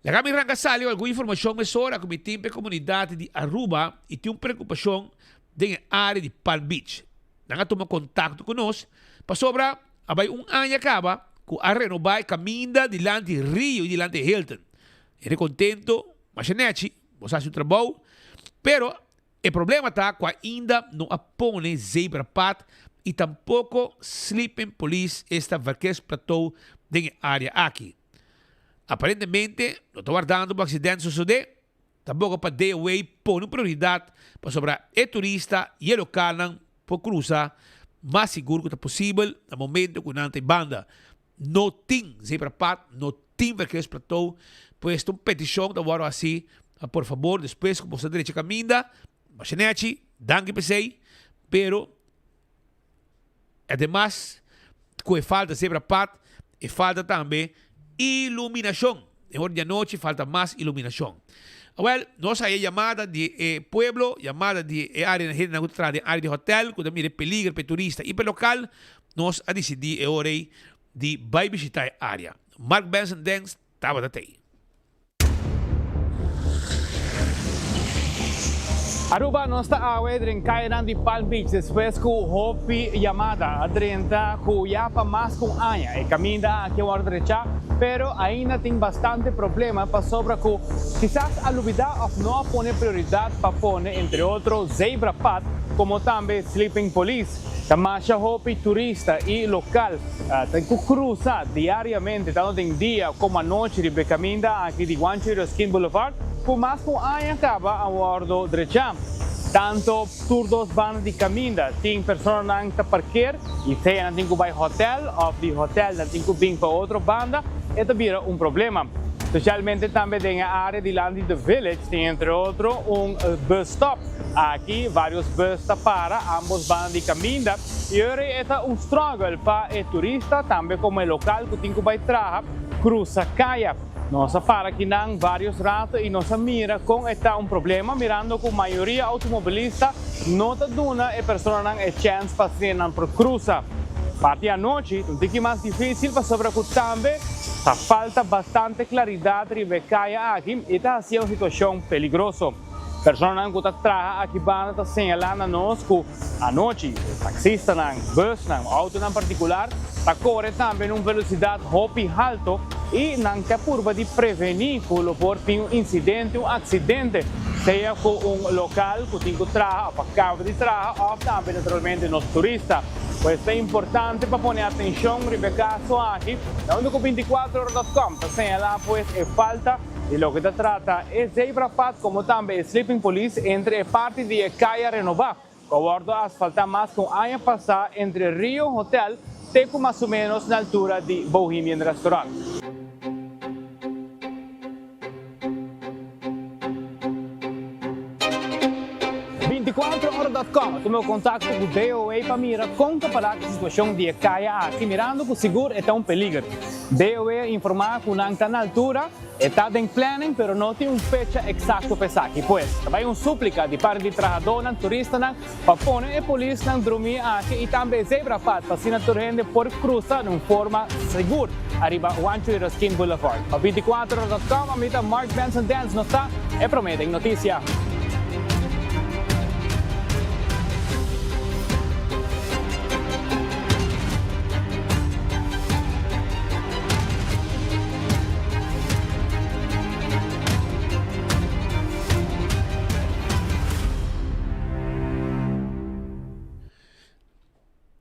Laga mi ranka sali algun informashon mesora ku mi tin pa e komunidat di Aruba i tin un preokupashon den e área di Palm Beach. Nan a tuma kontakto ku nos pasobra a bai un aña kaba ku a renobá e kaminda dilanti Rio i dilanti Hilton. Hende kontento, masha nèchi, bo sa hasi un trabou, pero e problema ta ku ainda no a pone zebrapad i tampoko sleeping police, esta verkeersplateau den e área aki. Aparentemente no ta wardando pa accident sosode, tampoco pa DOW pone un prioridad pasobra e turista y e localnan por cruza mas sigur cu ta posibel na momento cu nan ta e banda. No tin zebrapad, no tin verkeersplateau, pues ta un peticion ta wordo haci pa por fabor despues cu boso ta drecha caminda, masha nechi, danki p'esey, pero Ademas ku e falta zebra pad, e falta tambe iluminashon. Den ora di anochi falta mas iluminashon. Awel, nos haya yamada di e pueblo, yamada di e areanan hendenan ku ta traha den area di hotel ku ta mira e peliger pa e turista i pa e lokal. Nos a disidí e ora ei di bai bishitá e area. Mark Benson Dens tabata t'ei. Aruba nos ta awe dren kayanan di Palm Beach despues ku hopi yamada a drenta ku ya pa mas ku un aña e kaminda aki a wòrdu drechá pero ainda tin bastante problema pasobra ku kisas a lubidá òf no a pone prioridat pa pone entre otro zebra pad komo tambe sleeping police. Ta masha hopi turista y local ta cu cruza diariamente tanto den dia como anochi riba e caminda aki di Juancho Irausquin Boulevard cu mas cu un aña caba a wordo drecha. Tanto tur dos banda di caminda tin personanan ta parkeer y sea nan tin cu bay hotel of di hotel nan tin cu bin pa otro banda e ta bira un problema. Specialmente tambe den e area dilanti The Village tin entre otro un bus stop. Aki varios bus ta para ambos banda di caminda y ora e ta un struggle pa e turista tambe como e local cu tin cu bay traha cruza caya. Nos a para akinan varios rato y nos a mira con e ta un problema mirando cu mayoria automobilista no ta duna e personanan e chens pa asina nan por cruza. Parti anochi ta un tiki mas dificil pasobra cu tambe ta falta bastante claridad riba e caya aki y ta hacia un situacion peligroso. Personanan ku ta traha aki banda ta señalá na nos ku anochi taksistanan, bùsnan, outonan partikular Ta kore tambe na un velosidat hopi halto i nan ta purba di prevení ku lo por tin un insidente, un aksidente, sea ku un lokal ku tin ku traha òf a kaba di traha òf tambe naturalmente nos turista. Pues ta importante pa pone atenshon riba e kaso aki, na unda ku binticuatrohora dot com ta señalá pues e falta di loke ta trata e zebrapad komo tambe e sleeping police entre e parti di e kaya renobá. Ku a wòrdu asfaltá mas ku un aña pasá entre Rio Hotel te ku mas o ménos na altura di Bohemian Restaurant. Binticuatrohora dot com a tuma kontakto ku DOA pa mira kon ta pará ku situashon di e kaya aki mirando ku sigur e ta un peliger. DOA a informá ku nan ta na altura. E ta den planning pero no tin un fecha eksakto pa esaki. Pues, ta bai un súplika di parti di trahadónan, turistanan, pa pone e polisnan drumí aki i tambe e zebrapad pa asina tur hende por krusa den un forma sigur ariba Juancho Irausquin Boulevard. Pa binticuatro dot com, ami ta Mark Benson Dance, nos ta e promé den notisia.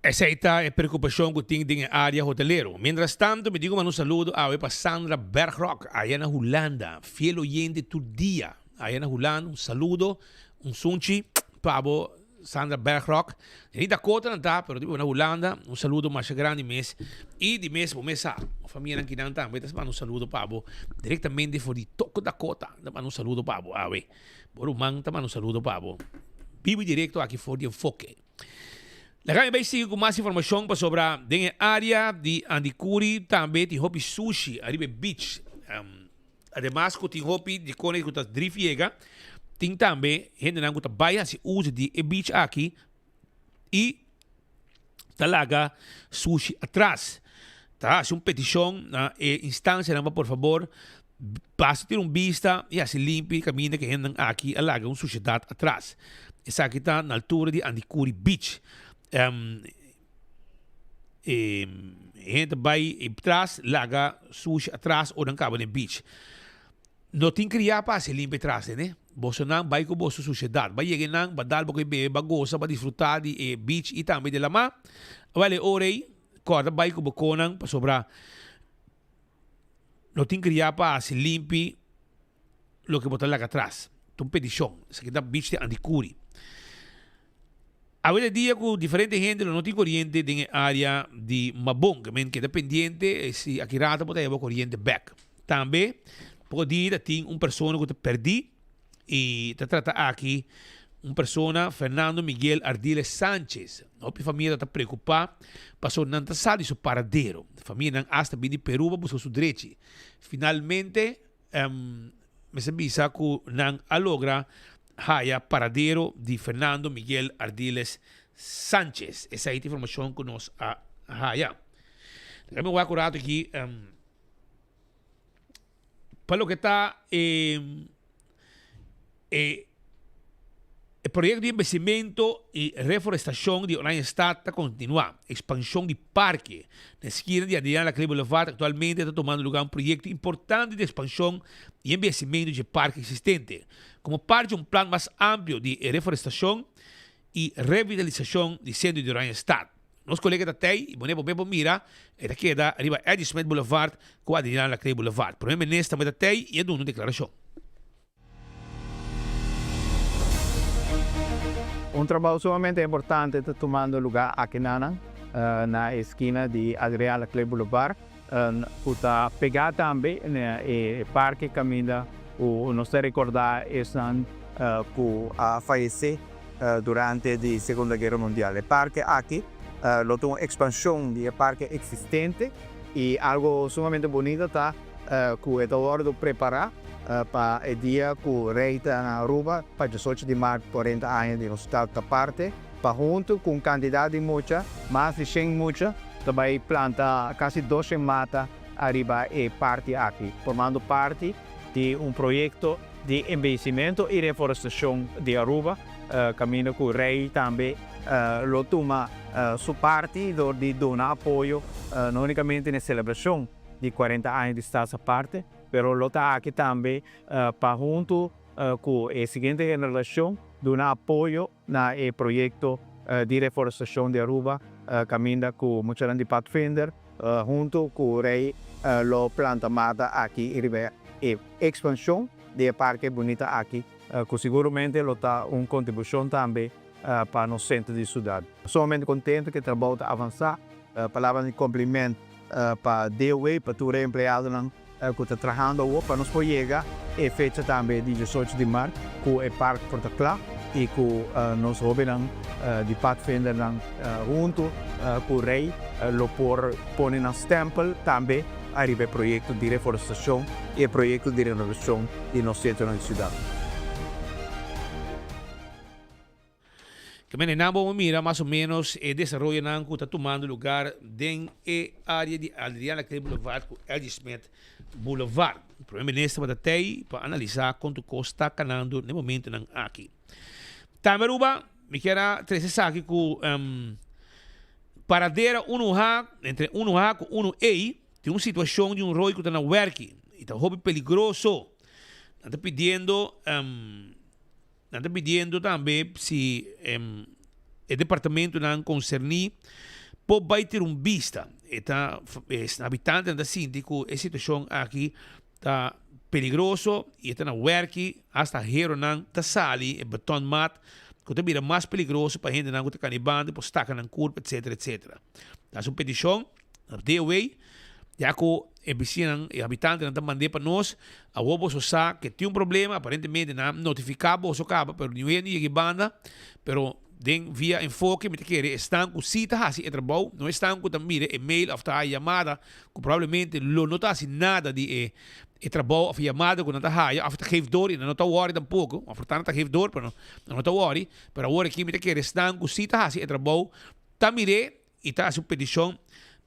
Esei ta e preokupashon ku tin den e área hotelero. Mientras tanto, mi tin ku manda un saludo awe pa Sandra Bergrok, aya na Hulanda, fiel oyente tur dia aya na Hulanda. Un saludo, un sunchi pa bo. Sandra Bergrock, Di Dakota nan ta, pero di biba na Hulanda. Un saludo masha grandi mes. I di mes bo mes sa, bo famianan kinan tambe ta manda un saludo pa bo direktamente for di Toko Dakota. Ta manda un saludo pa bo awe. Bo ruman ta manda un saludo pa bo. Biba direkto aki for di Enfoke. Laga mi bai sigui ku mas informashon pasobra den e area di Andicuri tambe tin hopi sushi ariba e beach. Ademas ku tin hopi di kone ku ta drif yega, tin tambe hendenan ku ta bai hasi uso di e beach aki i ta laga sushi atras. Ta hasi un petishon na e instansianan pa por fabor pasa tira un bista i hasi limpi kaminda ku e hendenan aki a laga un sushedat atras. Esaki ta na altura di Andikuri Beach. E hende ta bai e tras laga sushi atras ora nan kaba den beach. No tin kriá pa hasi limpia tras tende. Bosonan bai ku boso sushedat. Bai yega einan, ba dal bo ku e bebe, ba gosa, ba disfrutá di e beach i tambe di lamá. Awel e ora ei kòrda bai ku bo konan pasobra no tin kriá pa hasi limpi loke bo ta laga atras. Ta un petishon. Esaki ta beach di Andikuri. Awe ta dia ku diferente hende lo no tin koriente den e área di Mabon. Ke men keda pendiente si aki rato bo ta heba koriente bèk. Tambe poko dia ta tin un persona ku ta pèrdí i ta trata aki un persona Fernando Miguel Ardiles Sanchez. Hopi famia ta preokupá pasobra nan ta sa di su paradero. Famianan asta bin di Peru pa buska su drechi. Finalmente Mester bisa cu nan a logra haya paradero di Fernando Miguel Ardiles Sanchez. Esai ta informacion cu nos a haya. Laga mi wak un rato aki pa loke ta e e E proyekto di embellecimento i reforestashon di Oranjestad ta kontinuá. Ekspanshon di parke na e skina di Adriana Laclé Boulevard aktualmente ta tumando lugá un proyekto importante di ekspanshon i embellecimento dje parke eksistente, komo parti di un plan mas amplio di reforestashon i revitalisashon di sentro di Oranjestad. Nos kolega ta tei i bo ne bo mira e ta keda riba Eddie Smith Boulevard ku Adriana Laclé Boulevard. Prome Minister tambe ta tei i a duna un deklarashon. Un trabou sumamente importante ta tumando lugá akinan na e skina di Adriaan Laclé Boulevard ku ta pegá tambe na e parke kaminda ku nos ta rekordá esnan ku a fayesé durante di Segunda Guera Mundial. E parke aki lo ta un ekspanshon di e parke eksistente i algu sumamente bunita ta ku e ta wòrdu prepará pa e dia ku Rei ta na Aruba pa diesocho di mart kuarenta aña di nos stad ta parte pa huntu ku un kantidat di mucha, mas di shen mucha, ta bai planta kasi doshen mata ariba e parti aki, formando parti di un proyekto di embeyecimento i reforestashon di Aruba, kaminda ku Rei tambe. lo tuma su parti dor di duna apoyo no unicamente na e celebracion di cuarenta aña di Staats Aparte, pero lo ta aki tambe pa hunto cu e siguiente generacion duna apoyo na e proyecto di reforestacion di Aruba caminda cu muchanan di Padvinder hunto cu Rey lo planta mata aki riba e expansion di e parke bunita aki cu siguramente lo ta un contribucion tambe pa nos centro di ciudad. Sumamente contento cu e trabou ta avansa. Palabra di compliment pa DOW, pa tur e empleadonan cu ta trahando awor pa nos por yega e fecha tambe di diesocho di mart cu e park por ta cla y cu nos hobennan di padvindernan hunto cu Rey lo por pone nan stempel tambe ariba e proyecto di reforestacion y e proyecto di renovacion di nos centronan di ciudad. Ke mene nan bo mira mas o menos e desaroyonan ku ta tumando lugar den e área di Adriana Clay Boulevard ku L.G. Smith Boulevard. Prome Minister tabata tei pa analisá kon tur kos ta kanando na e momentonan aki. Tambe Aruba, mi kier a trese esaki ku paradera unu H, entre unu H ku unu E, tin un situashon di un roi ku ta na wèrki i ta hopi peligroso. Nan ta pidiendo. Nan ta pidiendo tambe si e departamentonan konserní por bai tira un bista. E ta e habitantenan ta sinti ku e situashon aki ta peligroso i e ta na wèrki, asta heronan ta sali e betonmat ku ta bira mas peligroso pa hendenan ku ta kani banda por staka nan kurpa etsetera etsetera. Ta hasi un petishon. DOW, ya cu e bisinan, e habitantenan ta mand'é pa nos, awor boso sa ke tin un problema, aparentemente nan a notifica boso caba, pero niun hende yega e banda, pero den via enfoke mi ta kere esnan cu si ta haci e trabou, no esnan cu ta mira e mail of ta haya yamada, cu probablemente lo no ta haci nada di e e trabou of yamada cu nan ta haya of ta geef door y nan no ta worry tampoco, of por ta nan ta geef door pero nan no ta worry, pero awor aki mi ta kere esnan cu si ta haci e trabou ta mir'é I ta hasi un petishon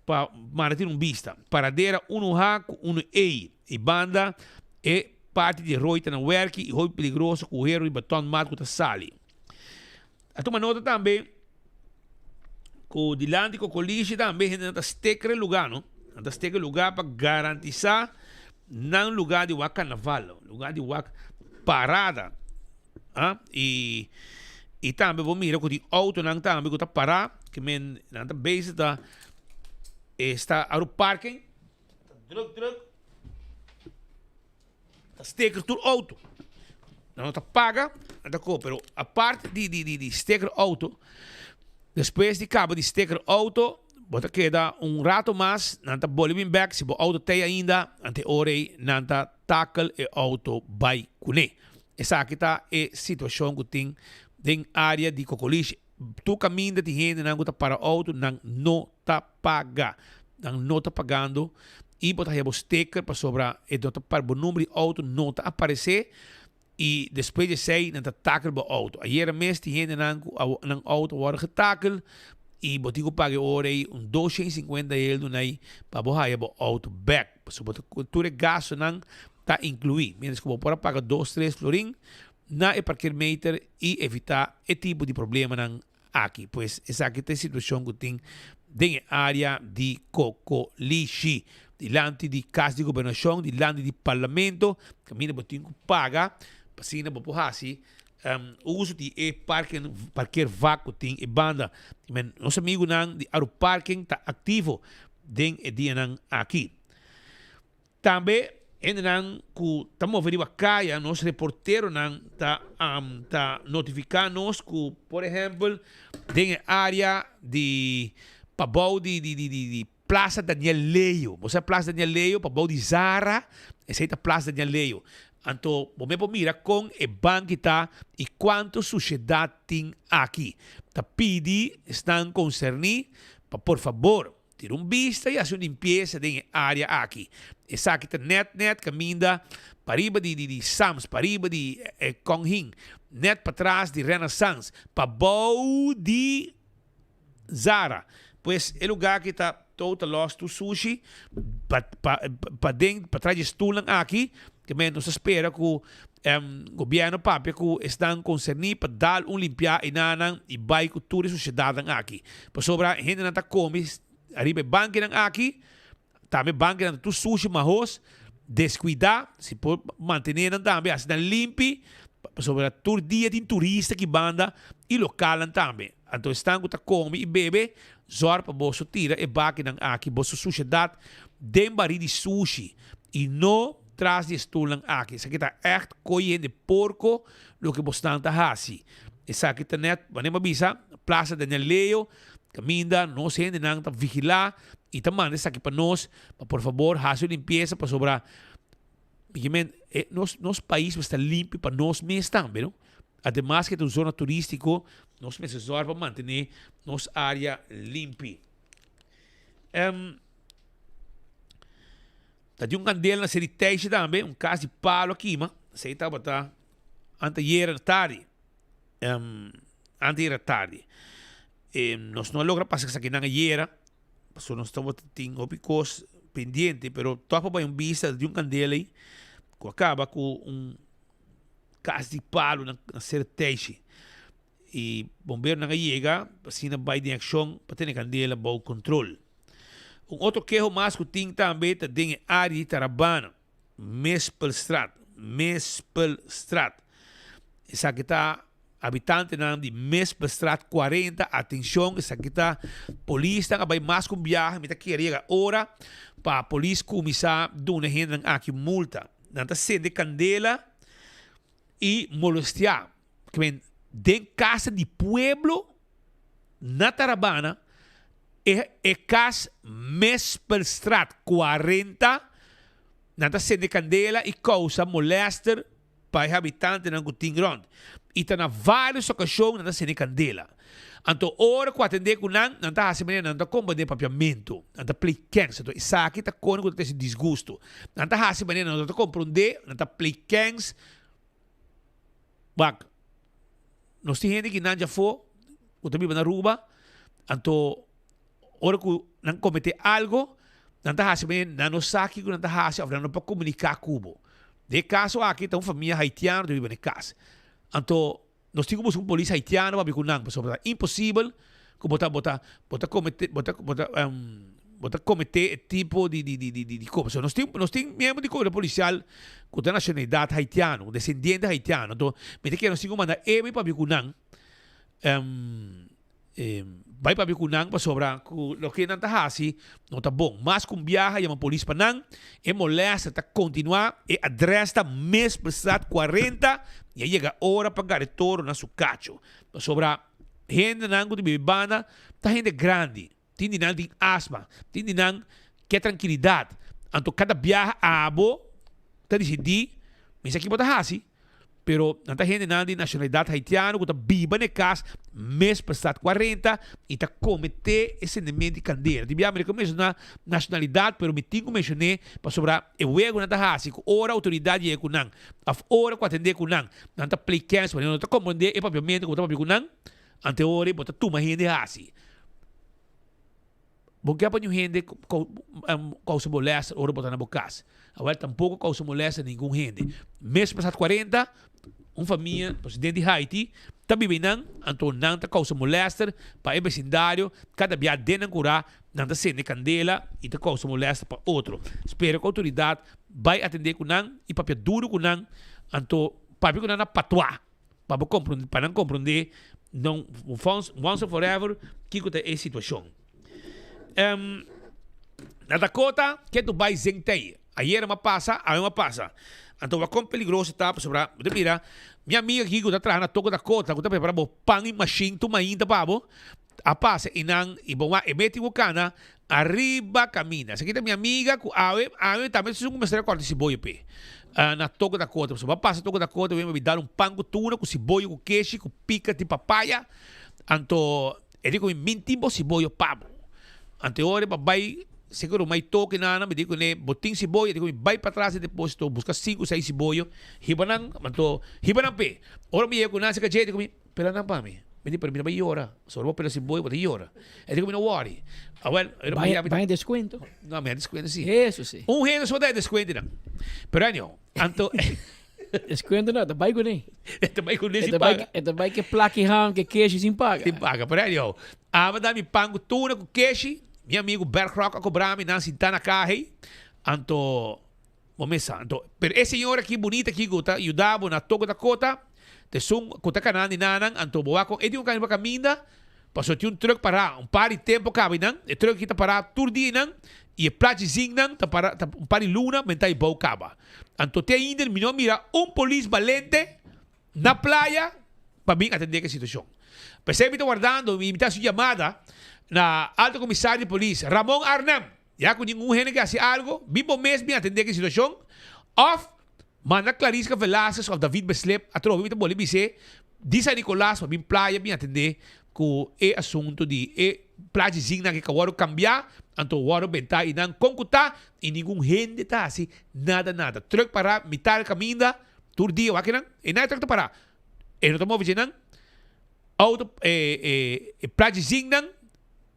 pa manda tin un bista. Paradera unu ha ku unu ei. I banda e parti di rooi ta na wèrki i hopi peligroso ku hero i baton mat ku ta sali. A tuma nota tambe ku dilanti Kokolishi tambe hendenan ta steker e lugá no. Nan ta steker e lugá pa garantisá nan lugá di wak karnaval, lugá di wak parada. Ah, y y tambe bo mira cu tin autonan tambe cu ta para, que men nan ta bezig ta esta aru parking, ta druk druk, ta sticker tur auto. Nan no ta paga, nan ta koop, pero apart di di di di sticker auto, despues di caba di sticker auto, Bo ta keda un rato mas, nan ta boli bin bek, si bo auto tei ainda, ante ora ei nan ta takel e auto bai kuné. Esaki ta e situashon ku tin den área di Kokolishi. Tur kaminda tin hendenan ku ta para auto, nan no ta paga. Nan no ta pagando i bo ta haya bo sticker pasobra e no ta para, bo number di auto no ta aparesé. I despues di esei nan ta takel bo auto. Ayera mes tin hendenan ku nan auto a wòrdu getakel i bo tin ku paga e ora ei un 250 eldo nai pa bo haya bo auto bèk. Pasobra bo ta tur e gastunan ta inkluí. Mientras ku bo por a paga dos tres florin na e parkeermeter i evitá e tipo di problemanan aki. Pues esaki ta e situacion cu tin den e area di Cocolishi. Dilanti di Cas di Gobernacion, dilanti di Parlamento, caminda bo tin cu paga pa asina bo por haci uso di e parken, parkeervak cu tin e banda. Men, nos amigunan di Aruparking ta activo den e dianan aki. Tambe hendenan ku ta move riba kaya, nos reporteronan ta ta notifiká nos ku por ehèmpel den e área di pabou di di di di Plaza Daniel Leo, bo sa Plaza Daniel Leo pabou di Zara, esei ta Plaza Daniel Leo. Anto bo mes por mira kon e banki ta i kuantu sushedat tin aki. Ta pidi esnan konserní pa por fabor Tira un bista y haci un limpieza den e area aki. Esaki ta net net caminda pariba di di Sam's, pariba di Kong Hing, net patras di Renaissance, pabou di Zara. Pues e lugar aki ta total lost tur sushi pa pa paden patras di e stoelnan aki. Te men nos ta spera cu. Gobierno papia cu esnan concerni pa dal un limpia enanan y bay cu tur e suciedadnan aki. Pasobra hendenan ta come ariba e bankinan aki, tambe bankinan ta tur sushi mahos, descuida, si por mantene nan tambe haci nan limpi, pasobra tur dia tin turista aki banda y localnan tambe. Anto esnan cu ta come y bebe, zorg pa boso tira e bakinan aki, boso suciedad den bari di sushi y no Tras di e stulnan aki. Esaki ta ègt koe hende porko loke bosnan ta hasi. Esaki ta nèt, manera mi a bisa, Plaza Daniel Leo, kaminda nos hendenan ta vigilá i ta manda esaki pa nos, pa por fabor hasi un limpiesa pasobra e nos nos pais mester ta limpi pa nos mes tambe, no? Ademas ke ta un zona turístiko, nos mester zòrg pa mantené nos área limpi. Ta di un kandela na seri Teishi tambe, un kas di palo a kima. Esei tabata anteayera tardi. Anteayera tardi. Nos no a logra pasa esakinan ayera, pasobra nos tabata tin hopi kos pendiente, pero tòg pa bai un bista di un kandela ei ku a kaba ku un kas di palo na seri Teishi. I bomberonan a yega pa asina bai den akshon pa tene kandela bou kontrol. Un otro keho mas ku tin tambe ta den e área di Tarabana, Mespelstraat, Mespelstraat. Esaki ta habitantenan di Mespelstraat 40, atenshon, esaki ta polisnan a bai mas ku un biaha, mi ta kere yega ora pa polis kuminsá duna e hendenan aki multa. Nan ta sende kandela i molestiá. Kimen den casa di pueblo na Tarabana e e cas Mespelstraat 40 nan ta sende candela y causa molester pa e habitantenan cu tin rond y ta na varios ocasion nan ta sende candela. Anto ora cu atende cu nan, nan ta haci manera nan ta comba den papiamento, nan ta play kens. Anto esaki ta cone cu ta trece disgusto. Nan ta haci manera nan no ta compronde, nan ta play kens. Wak, nos tin hende ki nan djafó ku ta biba na Aruba, anto ora ku nan kometé algo, nan ta hasi manera nan no sa kiko nan ta hasi òf nan no por komuniká ku bo. Den e kaso aki ta un famia haitiano ta biba na e kas. Anto nos tin ku buska un polis haitiano pa papia ku nan pasobra ta imposibel ku bo ta bo ta bo ta kometé bo ta bo ta bo ta kometé e tipo di di di di di kos. Pasobra nos tin nos tin miembro di kuerpo polisial ku ta nashonalidat haitiano, desendiente haitiano. Anto mi ta kere nos tin ku manda ebe papia ku nan bai papia ku nan pasobra ku loke nan ta hasi no ta bon. Mas ku un biaha yama polis pa nan, e molèster ta kontinuá, e adrès ta Mespelstraat 40 i a yega ora pa gara e toro na su kacho. Pasobra Hendenan ku ta biba banda ta hende grandi. Tin di nan tin asma, tin di nan ke trankilidat. Anto kada biaha abo ta disidí mester ki bo ta hasi. Pero nan ta hendenan di nashonalidat haitiano ku ta biba na e kas mes prestad 40 i ta kometé e sendement di kandela. Tin biaha mi no ke menshoná nashonalidat pero mi tin ku menshoné pasobra e wego nan ta hasi ku ora outoridat yega ku nan òf ora ku atendé ku nan, nan ta play kens pasobra nan no ta komprondé e papiamentu ku bo ta papia ku nan. Ante ora bo ta tuma hende hasi. Bo ke pa niun hende kousa molèster ora bo ta na bo kas. Awel tampoko kousa molèster ningun hende. Mes pasat 40, un famia presidente di Haiti ta biba einan, anto nan ta kousa molèster pa e besindario. Kada bia den nan kurá nan ta sende kandela i ta kousa molèster pa otro. Spera ku outoridat bai atendé ku nan i papia duru ku nan, anto papia ku nan na patuá. Pa bo komprondé, pa nan komprondé non once and forever kiko ta e situashon. Um, na Dakota ke tu bai zeng tei. Ayera m'a pasa, awe m'a pasa. Anto wak kon peligroso ta pasobra bo ta mira mi amiga aki ku ta traha na Toko Dakota ku ta prepara bo pan i mashin tur mainta pa bo a pasa i nan i bo wak e meti ku kana Ariba caminda. Esaki ta mi amiga cu awe, awe tambe esun cu mester a corta siboyo p'e. Na Toco Dakota. Pasobra bo a pasa Toco Dakota wen bo dal un pan cu tuna, cu siboyo, cu keshi, cu pica di papaya. Anto e di cu mi, Min tin bo siboyo pa bo. Anto e ora bo a bay seca rumai toki nana, mi di cune, bo tin siboyo? E di cu mi, bay patras e deposito, busca cinco, seis siboyo, hiba nan, anto hiba nan p'e. Ora mi yega cu nan seca dje, e di cu mi, Pela nan pa mi. Mi di, pero mi ta bai yora. Sobre bo pela siboyo, bo ta yora. E di ku mi no worry. Awel, ora mi yabi. Baña descuento. No, mi a descuento si. Eso si. Un hende so ta e descuento nan. Pero anyhow, anto. Descuento no, ta bai kuné. Ta bai kuné sin paga. E ta bai ke plaki ham, ke keshi sin paga. Sin paga, pero anyhow. Aba da mi pan ku tuna ku keshi, mi amigu Bergrock a kobra mi nan sintá na kaha ei. Anto, bo mes sa. Anto, pero e señora aki bunita aki ku ta yuda bo na toko ta kota, ta esun ku ta kana di nanan, anto bo wak kon e tin un kami pa kaminda, Pasobra tin un truck pará un par di tempo kaba einan, e truck aki ta pará tur dia einan i e plachi zinknan ta pará ta un par di luna menta ei bou kaba. Anto te ainda mi no a mira un polis balente na playa pa bin atendé ku e situashon. P'esei mi ta wardando mi ta hasi un yamada na Alto Komisario di Polis Ramon Arnhem, ya ku ningun hende ke hasi algo, bin bo mes bin atendé ku e situashon òf Manda Clarisca Velasquez of David Beslep atrobe mi ta boli bis'é di San Nicolas pa bin playa bin atendé ku e asuntu di e plachi zinc nan ke ka wòrdu kambiá anto wòrdu bentá i nan kon ku ta i ningun hende ta hasi nada nada. Truck pará mitá di kaminda tur dia wak nan e nan e truck ta pará e no ta move dje nan auto e plachi zinc nan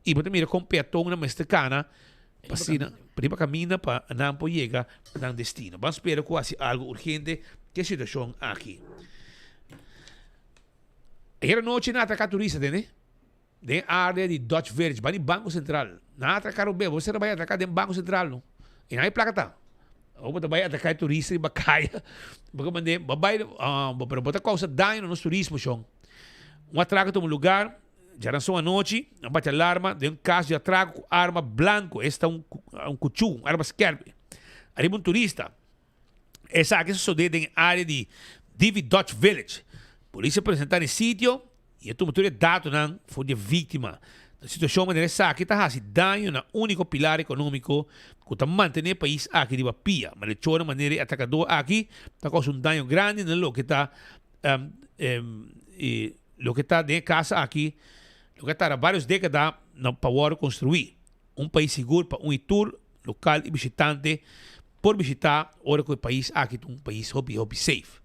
I bo ta mira kon peatonnan mester kana pa asina riba kaminda pa nan por yega nan destino. Ban spera ku hasi algu urgente ku e situashon aki. Ayer anochi nan atraka turista tende den area di Dutch Village bani Banko Sentral. Nan a atraka robé, bo mester a bai atraka den Banko Sentral no. I nan e plaka ta. Ora bo ta bai atraka e turista riba kaya bo ke mande bo bai pero bo ta kousa daño na nos turismo shon. Un atrako tuma lugar. Djaranson anochi, a bati alarma den un kas di atrako ku arma blanko, esta un un kuchú, un arma skerpi, ariba un turista. Esaki a sosodé den e área di Divi Dutch Village. Polis a presentá na e sitio i a tuma tur e datonan for di e víktima. Na situashon manera esaki ta hasi daño na úniko pilar ekonómiko ku ta mantené e pais aki riba pia. Malechornan manera e atrakadó aki ta kousa un daño grandi na loke ta e Loke ta den e kas aki, loke a tarda varios dekada na pa wòrdu konstruí. Un pais sigur pa un i tur, lokal i bishitante, por bishitá ora ku e pais aki ta un pais hopi hopi safe.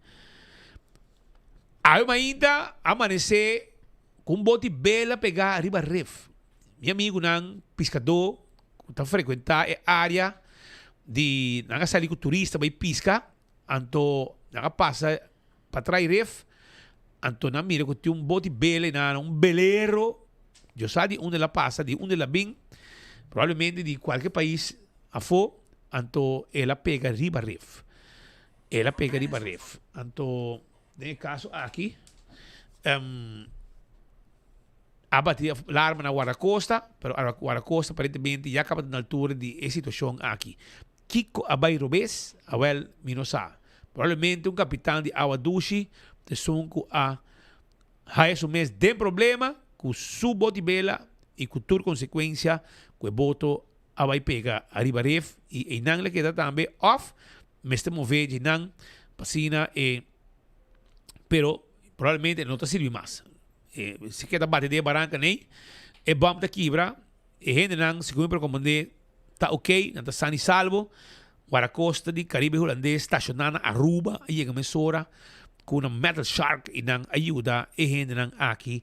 Awe mainta a amanesé ku un boti bela pegá riba rif. Mi amigunan piskadó ku ta frekuentá e área di nan a sali ku turista bai piska, anto nan a pasa Pa trai ref, anto nan mira ku tin un boti bela einan, un belero, Dios sa di unda el a pasa, di unda el a bin, probablemente di kualke pais afó, anto el a pega riba ref. El a pega riba ref. Anto den e kaso aki, a bati alarma na Guardacosta, pero Guardacosta aparentemente ya kaba ta na altura di e situashon aki. Kiko a bai robes? Awel, mi no sa. Probablemente un kapitan di awa dushi ta esun ku a haya su mes den problema ku su boti bela i ku tur konsekuensia ku e boto a bai pega ariba ref i einan lo keda tambe òf mester move dje nan pa asina e pero probablemente no ta sirbi mas. E si keda bati den e baranka nei e bòm ta kibra e hendenan segun mi por komprende Ta ok, nan ta san i salvo. Guardacosta di Caribe Hulandes stashoná na Aruba a yega mesora ku nan Metal Shark i nan a yuda e hendenan aki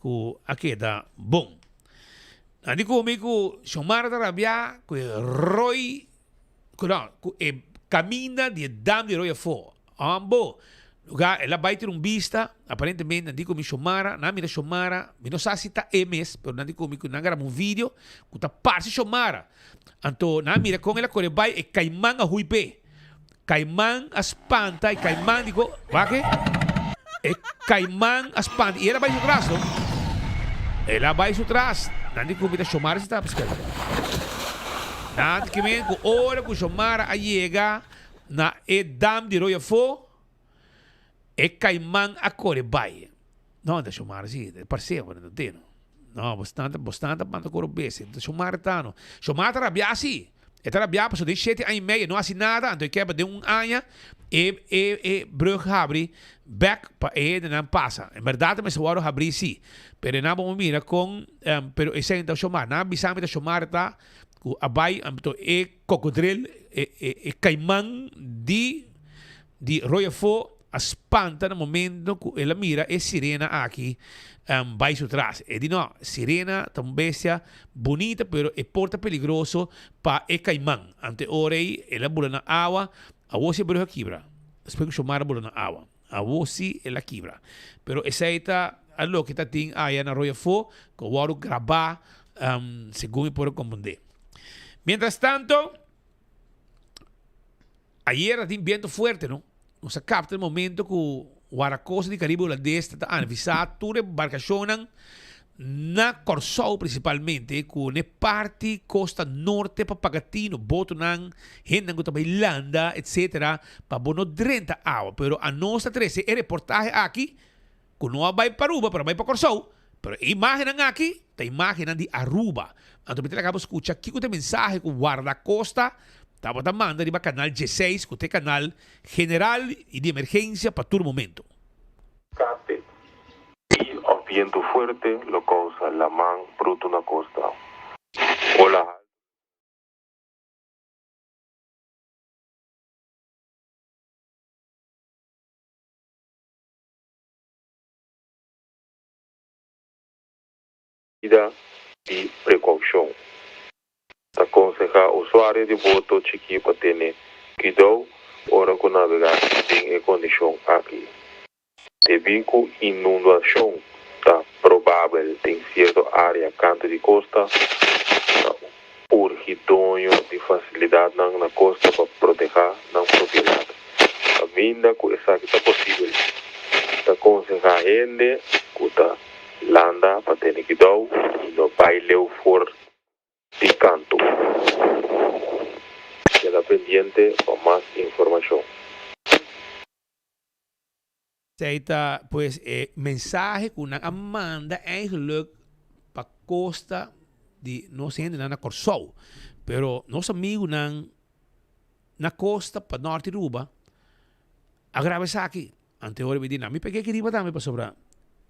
ku a keda bon. Nan di ku mi ku Xiomara ta rabiá ku e roi ku no ku e kaminda di e dam di roi afó. Ambo lugar el a bai tira un bista, aparentemente nan di ku mi Xiomara, nan a mira Xiomara, mi no sa si ta e mes, pero nan di ku mi ku nan graba un video ku ta parse Xiomara. Anto nan a mira kon el a kore bai, e kaiman a hui p'e. Kaiman a spanta, e kaiman di ku, wak e, e kaiman a spanta i el a bai su tras no. El a bai su tras, nan di ku mi ta Xiomara si ta paskal. Nan di ku ora ku Xiomara a yega Na e dam di Rooi afó, e kaiman a kore bai. No, ta Shomar si, e parsé bo no te no. No, bosnan ta, bosnan ta manda koro bese. Ta Shomar ta no. Shomar ta rabiá si. E ta rabiá pasobra den shete aña i medio e no hasi nada, anto e keba den un aña e e e brug habri bèk pa e hendenan pasa. En bèrdat e mester wòrdu habrí si, pero e nan bo mira kon, pero esei no ta Shomar. Nan a bisa mi ta Shomar ta ku a bai anto e Kokodril, e e e kaiman di di Rooi Afó a spanta na momento ku el a mira e sirena aki bai su tras. E di no, sirena ta un bestia bunita pero e por ta peligroso pa e kaiman. Ante ora ei el a bula na awa, awor si e brug a kibra. Despues ku Xiomara bula na awa. Awo si el a kibra. Pero esei ta a loke ta tin aya na Rooi Afó ku a wòrdu grabá segun mi por a komprondé. Mientras tanto, ayer a tin biento fuerte no. Nos a kapta e momento ku Warakosta di Karibe Hulandes ta anvisá tur e barkashonnan na Kòrsou prinsipalmente ku n'e parti kosta norte pa paga tino, botonan, hendenan ku ta bai landa etsetera pa bo no drenta awa. Pero anos ta trese e reportahe aki ku no a bai pa Aruba pero a bai pa Kòrsou, pero e imágennan aki ta imágennan di Aruba. Anto mi ta laga bo skucha kiko ta e mensahe ku Wardakosta tabata manda riba kanal dieseis ku ta e kanal general i di emergensia pa tur momento. Kate i òf bientu fuerte lo kousa laman brutu na kosta. Ola haltu Medida di prekoushon. Ta konsehá usuario di boto chikí pa tene kuidou ora ku nabegá den e kondishon aki. Debí ku inundashon ta probabel den sierto área kantu di kosta, ta urgi doño di fasilidatnan na kosta pa protehá nan propiedat. Kaminda ku esaki ta posibel, ta konsehá hende ku ta Landa pa tene kidou i no bai leu for di kantu. Keda pendiente pa mas informashon. Esei ta pues e mensahe ku nan a manda eigenlijk pa kosta di nos hendenan na Kòrsou. Pero nos amigunan na kosta pa nòrt di Aruba a graba esaki. Antehoren mi di nan, mi pek'é ki riba tambe pasobra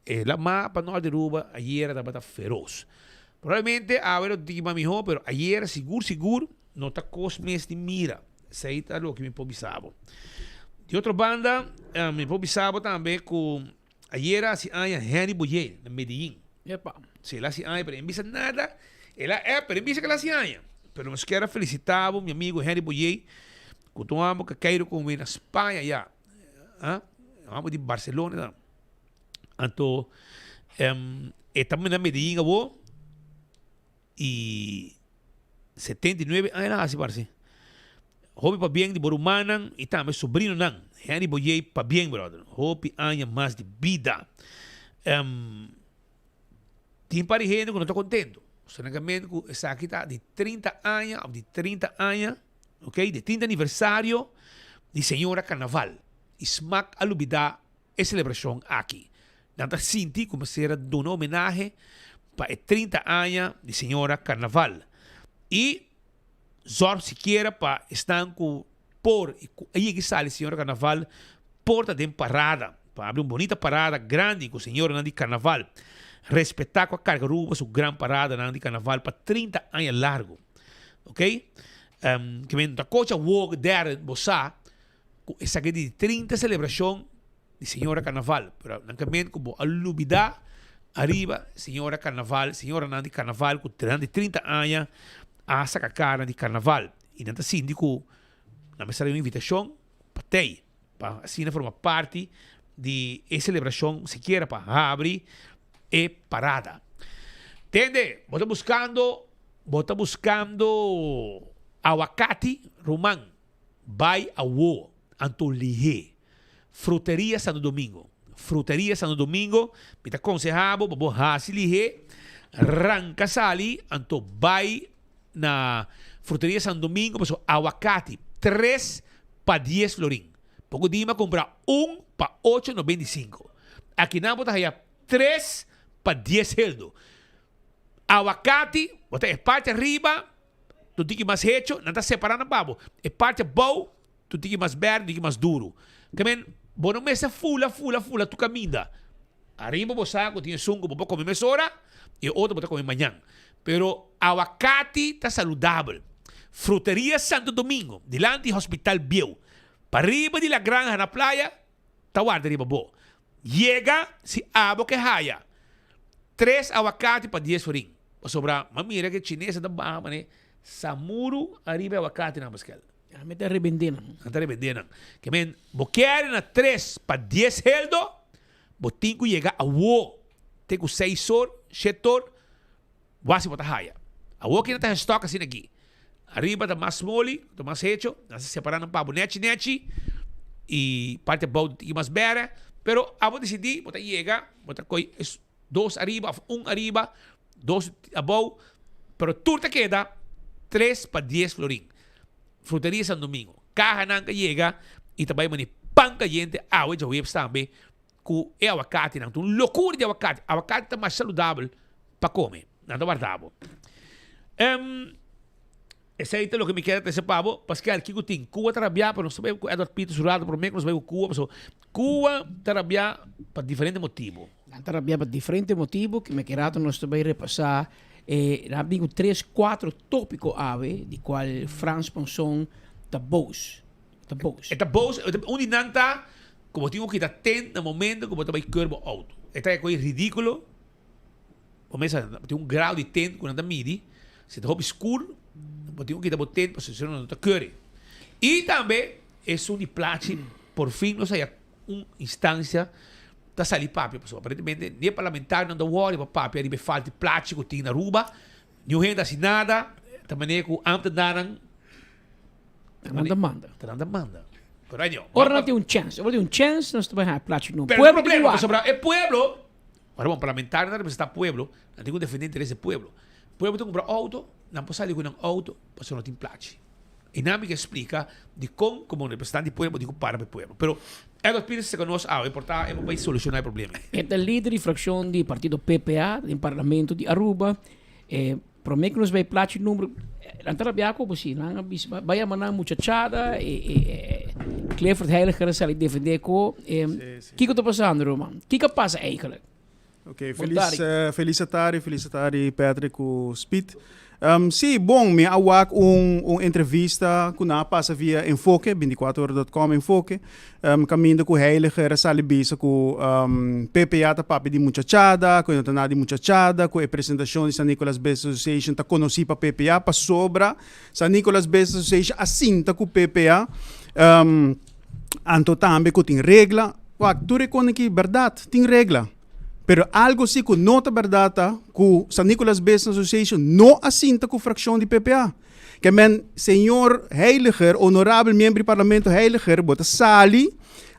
e lamá pa nòrt di Aruba ayera tabata feros. Probablemente awe lo tin ki mas mihó, pero ayera sigur sigur no ta kos mes di mira. Esei ta loke mi por bisa bo. Di otro banda, mi por bisa bo tambe ku ayera hasi aña Henry Boyer na Medellin. Epa. Si, el a hasi aña, pero e no bisa nada. El a app, pero e no bisa ku el a hasi aña. Pero nos kier a felisitá bo, mi amigo Henry Boyer, ku ta un amo ku a keiru ku mi na Spaña ya. Ah, amo di Barcelona. Anto, um, e ta na Medellín abo y 79 aña hasi parse. Hopi pa bien di bo rumannan y tambe sobrinonan. Henry Boyé pa bien, brother. Hopi aña mas di bida. Um, tin par di hende ku no ta contento. Solamente ku esaki ta di 30 aña of di 30 aña. Ok, di 30 aniversario di Señora Carnaval y smaak a lubida e celebracion aki. Nan ta sinti cu mester a duna homenahe pa e 30 aña di Señora Carnaval y zorg sikiera pa esnan cu por y cu a yega y sali Señora Carnaval por ta den parada, pa habri un bonita parada grandi cu señoranan di Carnaval respeta cu a carga Aruba su gran paradanan di Carnaval pa 30 aña largo. Ok, um, ke men ta kocha wog derde bo sa ku esaki di 30 celebracion di Señora Carnaval. Pero nan ke men ku bo a lubida ariba Señora Carnaval, señoranan di Carnaval ku durante 30 aña a saka cara di Carnaval. Y nan ta sinti ku nan mester un invitacion pa tei, pa asina forma parti di e celebracion sikiera pa habri e parada. Tende, bo ta buscando Bo ta buskando awakati, ruman? Bai awo, anto lihé. Fruteria Santo Domingo. Fruteria Santo Domingo, mi ta konsehá bo pa bo hasi lihé, ranka sali, anto bai na Fruteria Santo Domingo pasobra awakati tres pa dies florin. Poko dia mi a kumpra un pa ocho 95. Akinan bo ta haya tres pa dies heldo. Awakati, bo ta e parti ariba, tu tiki mas hecho, nan ta separa nan pa bo. E parti abou, tu tiki mas berde, tu tiki mas duru. Ke men, bo no mester fula, fula, fula tur kaminda. Ariba bo sa ku tin esun ku bo por kome mesora, i e otro bo ta kome mañan. Pero awakati ta saludabel. Fruteria Santo Domingo, dilanti Hospital Bieu, pariba di La Granja na Playa, ta warda riba bo. Yega si abo ke haya tres awakati pa dies florin. Pasobra m'a mira ke chinesa ta baha mane samuru ariba e awakatinan paskel. Nan mester rebendé nan. Nan ta rebendé nan. Ke men, bo kere na tres pa dies heldo, bo tin ku yega awo te ku seis or, shet or, wasi bo ta haya. Awo ki nan ta gestock asina aki. Ariba ta mas moli, ta mas hecho, nan sa separa nan pa bo nechi nechi, i parti abou ta tiki mas bere, pero abo disidí, bo ta yega, bo ta koi es dos ariba of un ariba, dos abou, pero tur ta keda tres pa dies florin. Fruteria San Domingo, kahanan ta yega i ta bai mane pan kayente awe djaweps tambe ku e awakatinan. Ta un lokura di awakati. Awakati ta mas saludabel pa kome. Nan ta warda bo. Em, esei ta loke mi kier a trese pa bo. Paskel, kiko tin? Cuba ta rabia, pero nos ta bai ku Edward Pieters un rato prome ku nos bai ku Cuba, pasobra Cuba ta rabia pa diferente motibu. Nan ta rabia pa diferente motibu ku mi ke rato nos ta bai repasá. E nan a bin ku tres, kuatro tópiko awe di kual Frans Ponson ta bos. Ta bos. E ta bos, un di nan ta ku bo tin ku kita tent na momento ku bo ta bai keur bo outo. E ta e kos ridíkulo. Bo mester sa tin un grado di tent ku nan ta midi. Si ta hopi skur, bo tin ku kita bo tent pasobra si no nan ta keuri. I tambe esun di plachi por fin nos haya un instancia ta sali papia pasobra aparentemente ni e parlamentarionan ta wòri pa papia riba e falta di plachi ku tin na Aruba, niun hende ta hasi nada, ta manera ku ambtenarnan Ta nan ta manda. Ta nan ta manda. Pero ay no. Ora nan tin un chèns, ora tin un chèns nos ta bai haña plachi nobo. Pero Pueblo tin problema wak. pasobra e pueblo, ora bon parlamentario ta representa pueblo, nan tin ku defende interes di pueblo. Pueblo ta kumpra outo, nan por sali ku nan outo pasobra no tin plachi. I nan mi ke splika dikon komo representante di pueblo bo tin ku para pa e pueblo. Pero Edward Pires ta ku nos awe por ta e por bai solushoná e problema ei. E ta lider di frakshon di partido PPA den parlamento di Aruba. E prome ku nos bai plachi number, nan ta rabia ku bo si. Nan a bisa bai yama nan muchachada e e Clifford Heiliger a sali defende ku. Kiko ta pasando ruman? Kiko a pasa eigenlijk? Ok, felis, felis atari, felis atari Patrick ku Speed. Um, sí, bon, mi a wak un, un entrevista ku nan a pasa via Enfoke, 24ora.com Enfoke, um, kaminda ku Heiliger a sali bisa ku um, PPA ta papia di muchachada, ku e no ta nada di muchachada, ku e presentashon di San Nicolas Business Association ta konosí pa PPA pasobra San Nicolas Business Association a sinta ku PPA. Um, Anto tambe ku tin regla. Wak, tur e kos aki bèrdat, tin regla. Pero algu si ku no ta bèrdat ta ku San Nicolas Business Association no a sinta ku frakshon di PPA. Ke men, señor Heiliger, honorabel miembro di parlamento Heiliger, bo ta sali,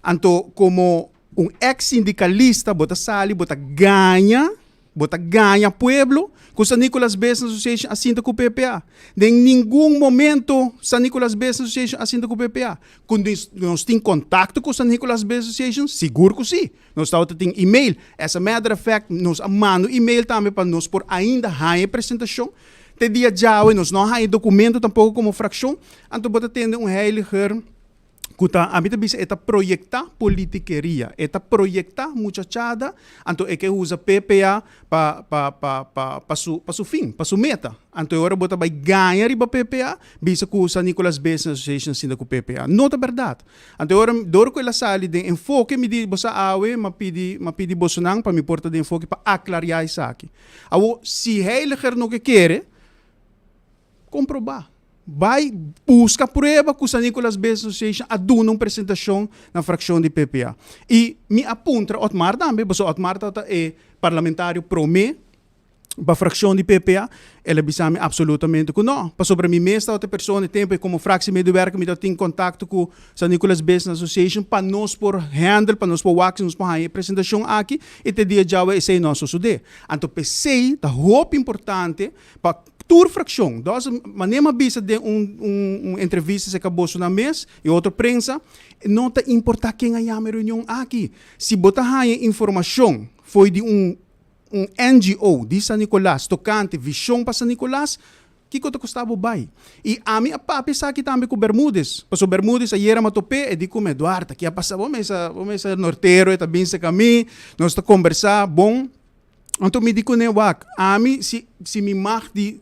anto komo un eks sindikalista bo ta sali, bo ta gaña Bo ta gaña pueblo cu San Nicolas Business Association a sinta cu PPA. Den ningun momento San Nicolas Business Association a sinta cu PPA. Cu nos tin contacto cu San Nicolas Business Association? Sigur cu si. Nos tabata tin email. As a matter of fact, nos a manda un email tambe pa nos por ainda haña e presentacion. Te dia djawe nos no a haña e documento tampoco como fraccion. Anto bo ta tende un heiliger. ku ta, ami ta bisa e ta proyektá politikeria, e ta proyektá muchachada, anto e ke usa PPA pa pa pa pa pa su pa su fin, pa su meta. Anto e ora bo ta bai gaña riba PPA, bisa ku San Nicolas Business Association sinta ku PPA. No ta bèrdat. Anto e ora dor ku el a sali den enfoke mi di bo sa awe m'a pidi m'a pidi bosonan pa mi por ta den enfoke pa aklariá esaki. Awor si Heiliger no ke kere, Komprobá. Bai buska prueba ku San Nicolas Business Association a duna un presentashon na frakshon di PPA. I mi a puntra Otmar tambe, pasobra Otmar tabata e parlamentario promé pa frakshon di PPA, el a bisa mi apsolutamente ku nò, pasobra mi mes tabata e persona e tempu ei komo fraksiemedewerker mi tabatin kontakto ku San Nicolas Business Association pa nos por handle, pa nos por wak si nos por haña e presentashon aki i te dia djawe esei no a sosodé. Anto p'esei ta hopi importante Pa tur frakshon. Dos, manera mi a bisa den un un entrevista serka boso nan mes i otro prensa, no ta importá ken a yama e reunion aki. Si bo ta haña informashon fo'i di un un NGO di San Nicolas tokante vishon pa San Nicolas, kiko ta kosta bo bai? I ami a papia esaki tambe ku Bermudez, pasobra Bermudez ayera mi a top'é, e di ku mi, Eduardo, ki a pasa? Bo mesa bo mesa nortero, e ta bin serka mi, nos ta kombersá bon. Anto mi di kuné, Wak, ami, si, si mi mag di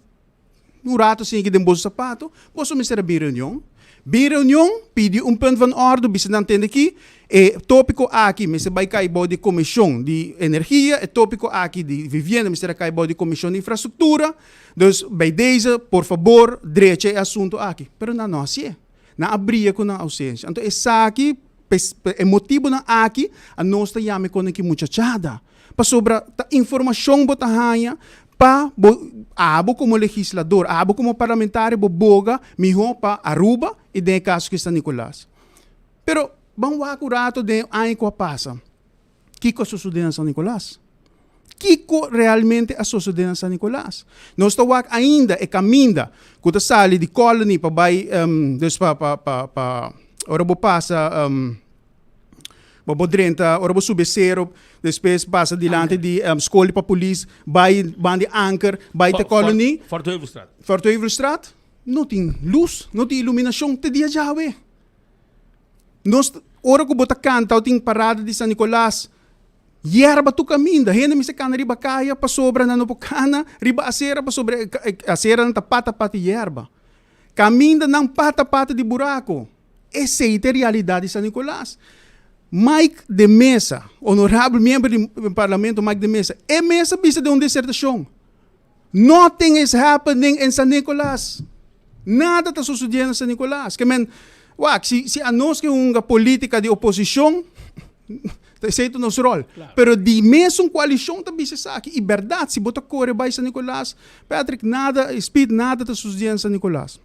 un rato sinki den boso sapato, boso mester a bin reunion. Bin reunion, pidi un punt van orde, bisa nan tende ki, e tópiko aki mester bai kai bou di komishon di energia, e tópiko aki di vivienda mester a kai bou di komishon di infrastruktura. Dus, bij deze, por fabor, drecha e asunto aki. Pero nan no hasié. Nan a bria ku nan ousensia. Anto esaki, pa e motibunan aki, anos ta yama e konen ki muchachada. Pasobra ta informashon bo ta haña pa bo, abo komo legislador, abo komo parlamentario bo boga mihó pa Aruba i den e kaso ki San Nicolas. Pero ban wak un rato den e aña ku a pasa. Kiko a sosodé na San Nicolas? Kiko realmente a sosodé na San Nicolas? Nos ta wak ainda e kaminda ku ta sali di Colony pa bai, dus pa pa pa pa ora bo pasa bo bo drenta ora bo subi e sero despues pasa dilanti di skol di pa polis bai banda di Anker bai te Colony. Fort Heuvelstraat. Fort Heuvelstraat no tin lus, no tin iluminashon te dia djawe. Nos, ora ku bo ta kanta o tin parada di San Nicolas, yerba tur kaminda. Hende mester kana riba kaya pasobra nan no por kana riba asera pasobra e aseranan ta pata pata di yerba. Kamindanan pata pata di buraku. Esei ta e realidat di San Nicolas. Mike de Meza, honorabel miembro di parlamento Mike de Meza, e mes a bisa den un disertashon, Nothing is happening in San Nicolas. Nada ta sucediendo na San Nicolas. Ke men, wak, si, si anos ke hunga politica di oposicion, esey ta nos rol. Pero di mesun coalicion ta bisa esaki. Y berdad, si bo ta core bay San Nicolas, Patrick, nada, Speed, nada ta sucediendo na San Nicolas.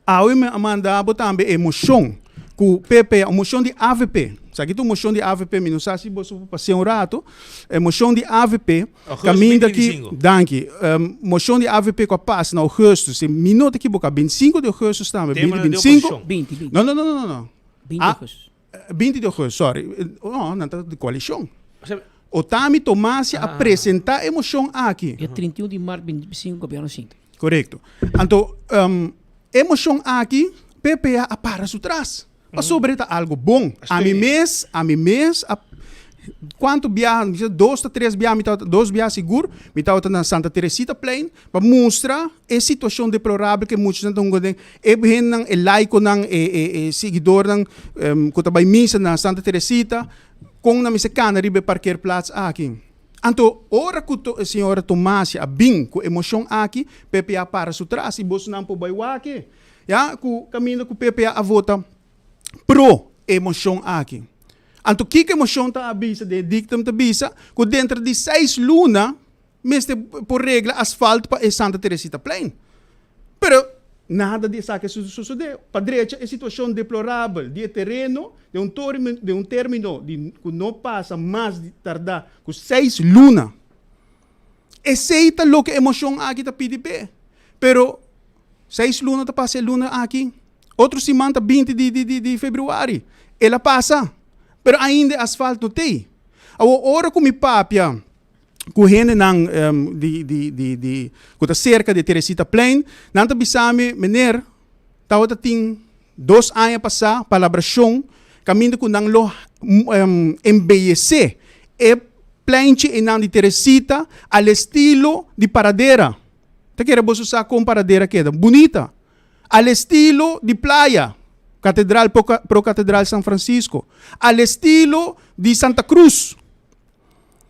Awe mi a manda bo tambe e mocion cu PP, un mocion di avp, esaki ta un mocion di avp, mi no sa si boso por pas'é un rato, e mocion di avp caminda ki, danki, mocion di avp cu a pasa na augustus, si mi no ta ekiboca, bintisinco di augustus tambe, binti bintisinco, no no no no no, binti di augustus, sorry, no, nan ta di coalicion. Otami Tomasia a presenta e mocion aki. E 31 di maart 2025 gobierno sinta. Korekto. Anto, e moshon aki, PPA a para su tras. Pasobra e ta algu bon. Ami mes, ami mes a kuantu biaha, mi bisa dos ta tres biaha mi tabata, dos biaha sigur, mi tabata na Santa Teresita Plein pa mustra e situashon deplorabel ku e muchanan ta hunga den. E hendenan, e laikonan, e e e siguidornan ku ta bai misa na Santa Teresita, kon nan mester kana riba e parkeerplaats aki. Anto, ora ku e señora Tomasia a bin ku e moshon aki, PPA a para su tras i bosonan por bai wak e, ya, ku kaminda ku PPA a vota pro e moshon aki. Anto, kiko e moshon ta a bisa den e dictum ta bisa ku denter di seis luna mester por regla asfalt pa e Santa Teresita Plein. Pero nada di esaki a sosodé. Pa drecha e situashon deplorabel di e tereno den un den un término di ku no pasa mas di tardá ku seis luna. Esei ta loke e moshon aki ta pidi p'e. Pero seis luna ta pasa e luna aki, otro siman ta binti di di di febrüari. El a pasa, pero ainda e asfalt no t'ei. Awor ora ku mi papia ku hendenan di di di di ku ta serka di Teresita Plein, nan ta bisa mi, Meneer, tabata tin dos aña pasá palabrashon kaminda ku nan lo embeyesé e pleinchi einan di Teresita al estilo di Paradera. Ta kere boso sa kon Paradera keda? Bunita! Al estilo di Playa, Katedral Pro Katedral San Francisco, al estilo di Santa Cruz.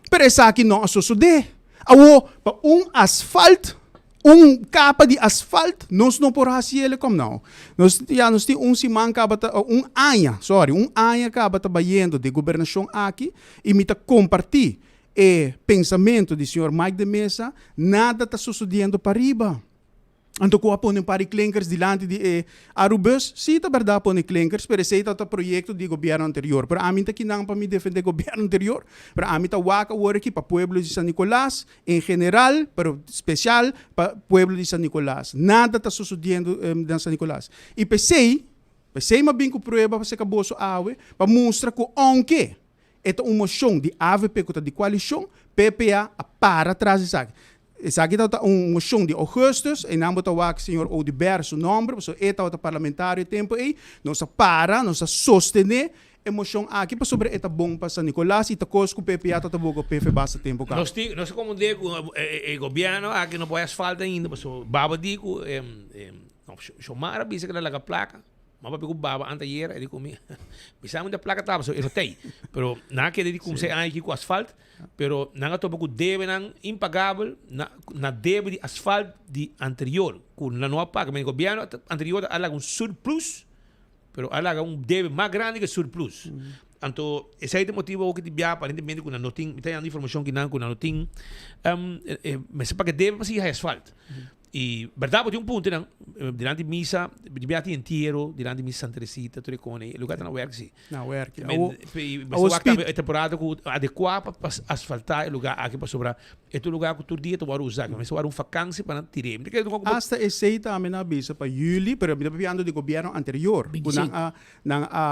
Pero esaki no a sosodé. Awor, pa un asfalt, un kapa di asfalt, nos no por hasi el kom nou. Nos, ya, nos tin un siman kaba ta, un aña, sorry, un aña kaba ta bayendo den gobernashon aki i mi ta kompartí e pensamentu di señor Mike de Meza, nada ta sosodiendo pariba. Anto ku a pone un par di klinkers dilanti di e Arubus? Sí, ta bèrdat a pone klinkers, pero esei tabata proyekto di gobièrnu anterior. Pero ami ta kinan pa mi defendé gobièrnu anterior, pero ami ta wak awor aki pa pueblo di San Nicolas en general, pero spesial pa pueblo di San Nicolas. Nada ta sosodiendo na San Nicolas. I p'esei, p'esei mi a bin ku prueba pa seka boso awe, pa mustra ku ounke e ta un moshon di avp ku ta di koalishon, PPA a para tras di esaki. Esaki tabata un mocion di augustus, einan bo ta wak señor Oduber su nomber, pasobra e tabata parlamentario e tempo ei. Nos a para, nos a sostene e mocion aki pasobra e ta bon pa San Nicolas y ta cos cu PPA tabata boga PF basta tempo caba. Nos tin, nos a comprende cu e gobierno aki no por haci asfalto ainda, pasobra Baba di cu, no, Xiomara bisa cu el a laga placa. Ma papia ku baba anteayer e di ku mi mi sa unda plaka tabata so e no tei pero nan a keda di kumsa e aña aki ku asfalt pero nan a topa ku debenan impagabel na na debe di asfalt di anterior ku nan no a paga men gobièrnu anterior a laga un surplus. Pero a laga un debe mas grandi ku e surplus. Anto esei ta e motibu awor ku tin biaha aparentemente ku nan no tin, mi ta yanda informashon ki nan ku nan no tin mester paga debe pa sigui haya asfalt. I bèrdat bo tin un punto nan, dilanti misa, di biaha tin entiero dilanti misa Santa Teresita tur e kone, e lugar ta na wèrk si. Na wèrk. Men, i mester wak tambe e temporada ku adekuá pa asfaltá e lugar aki pasobra e ta un lugar ku tur dia ta wòrdu usá, mester wòrdu un fakansi pa nan tir'é. Mi ta kere ku Asta esei tambe nan a bisa pa yüli, pero mi ta papiando di gobièrnu anterior, ku nan a nan a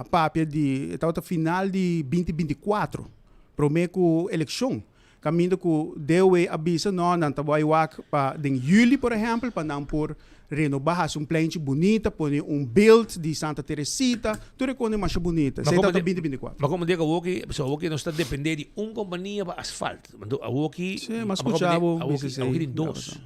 a papia di, e tabata final di binti 24, promé ku elekshon. Kaminda ku DOW a bisa no, nan ta bai wak pa den yüli por ehèmpel pa nan por renobá, hasi un pleinchi bunita, pone un beeld di Santa Teresita, tur e kos masha bunita. Esei tabata binti 24. Ma komo diga awoki, pasobra awoki nos ta dependé di un kompania pa asfalt. Anto awoki, Sí, m'a skuchá bo bisa esei. Awoki tin dos.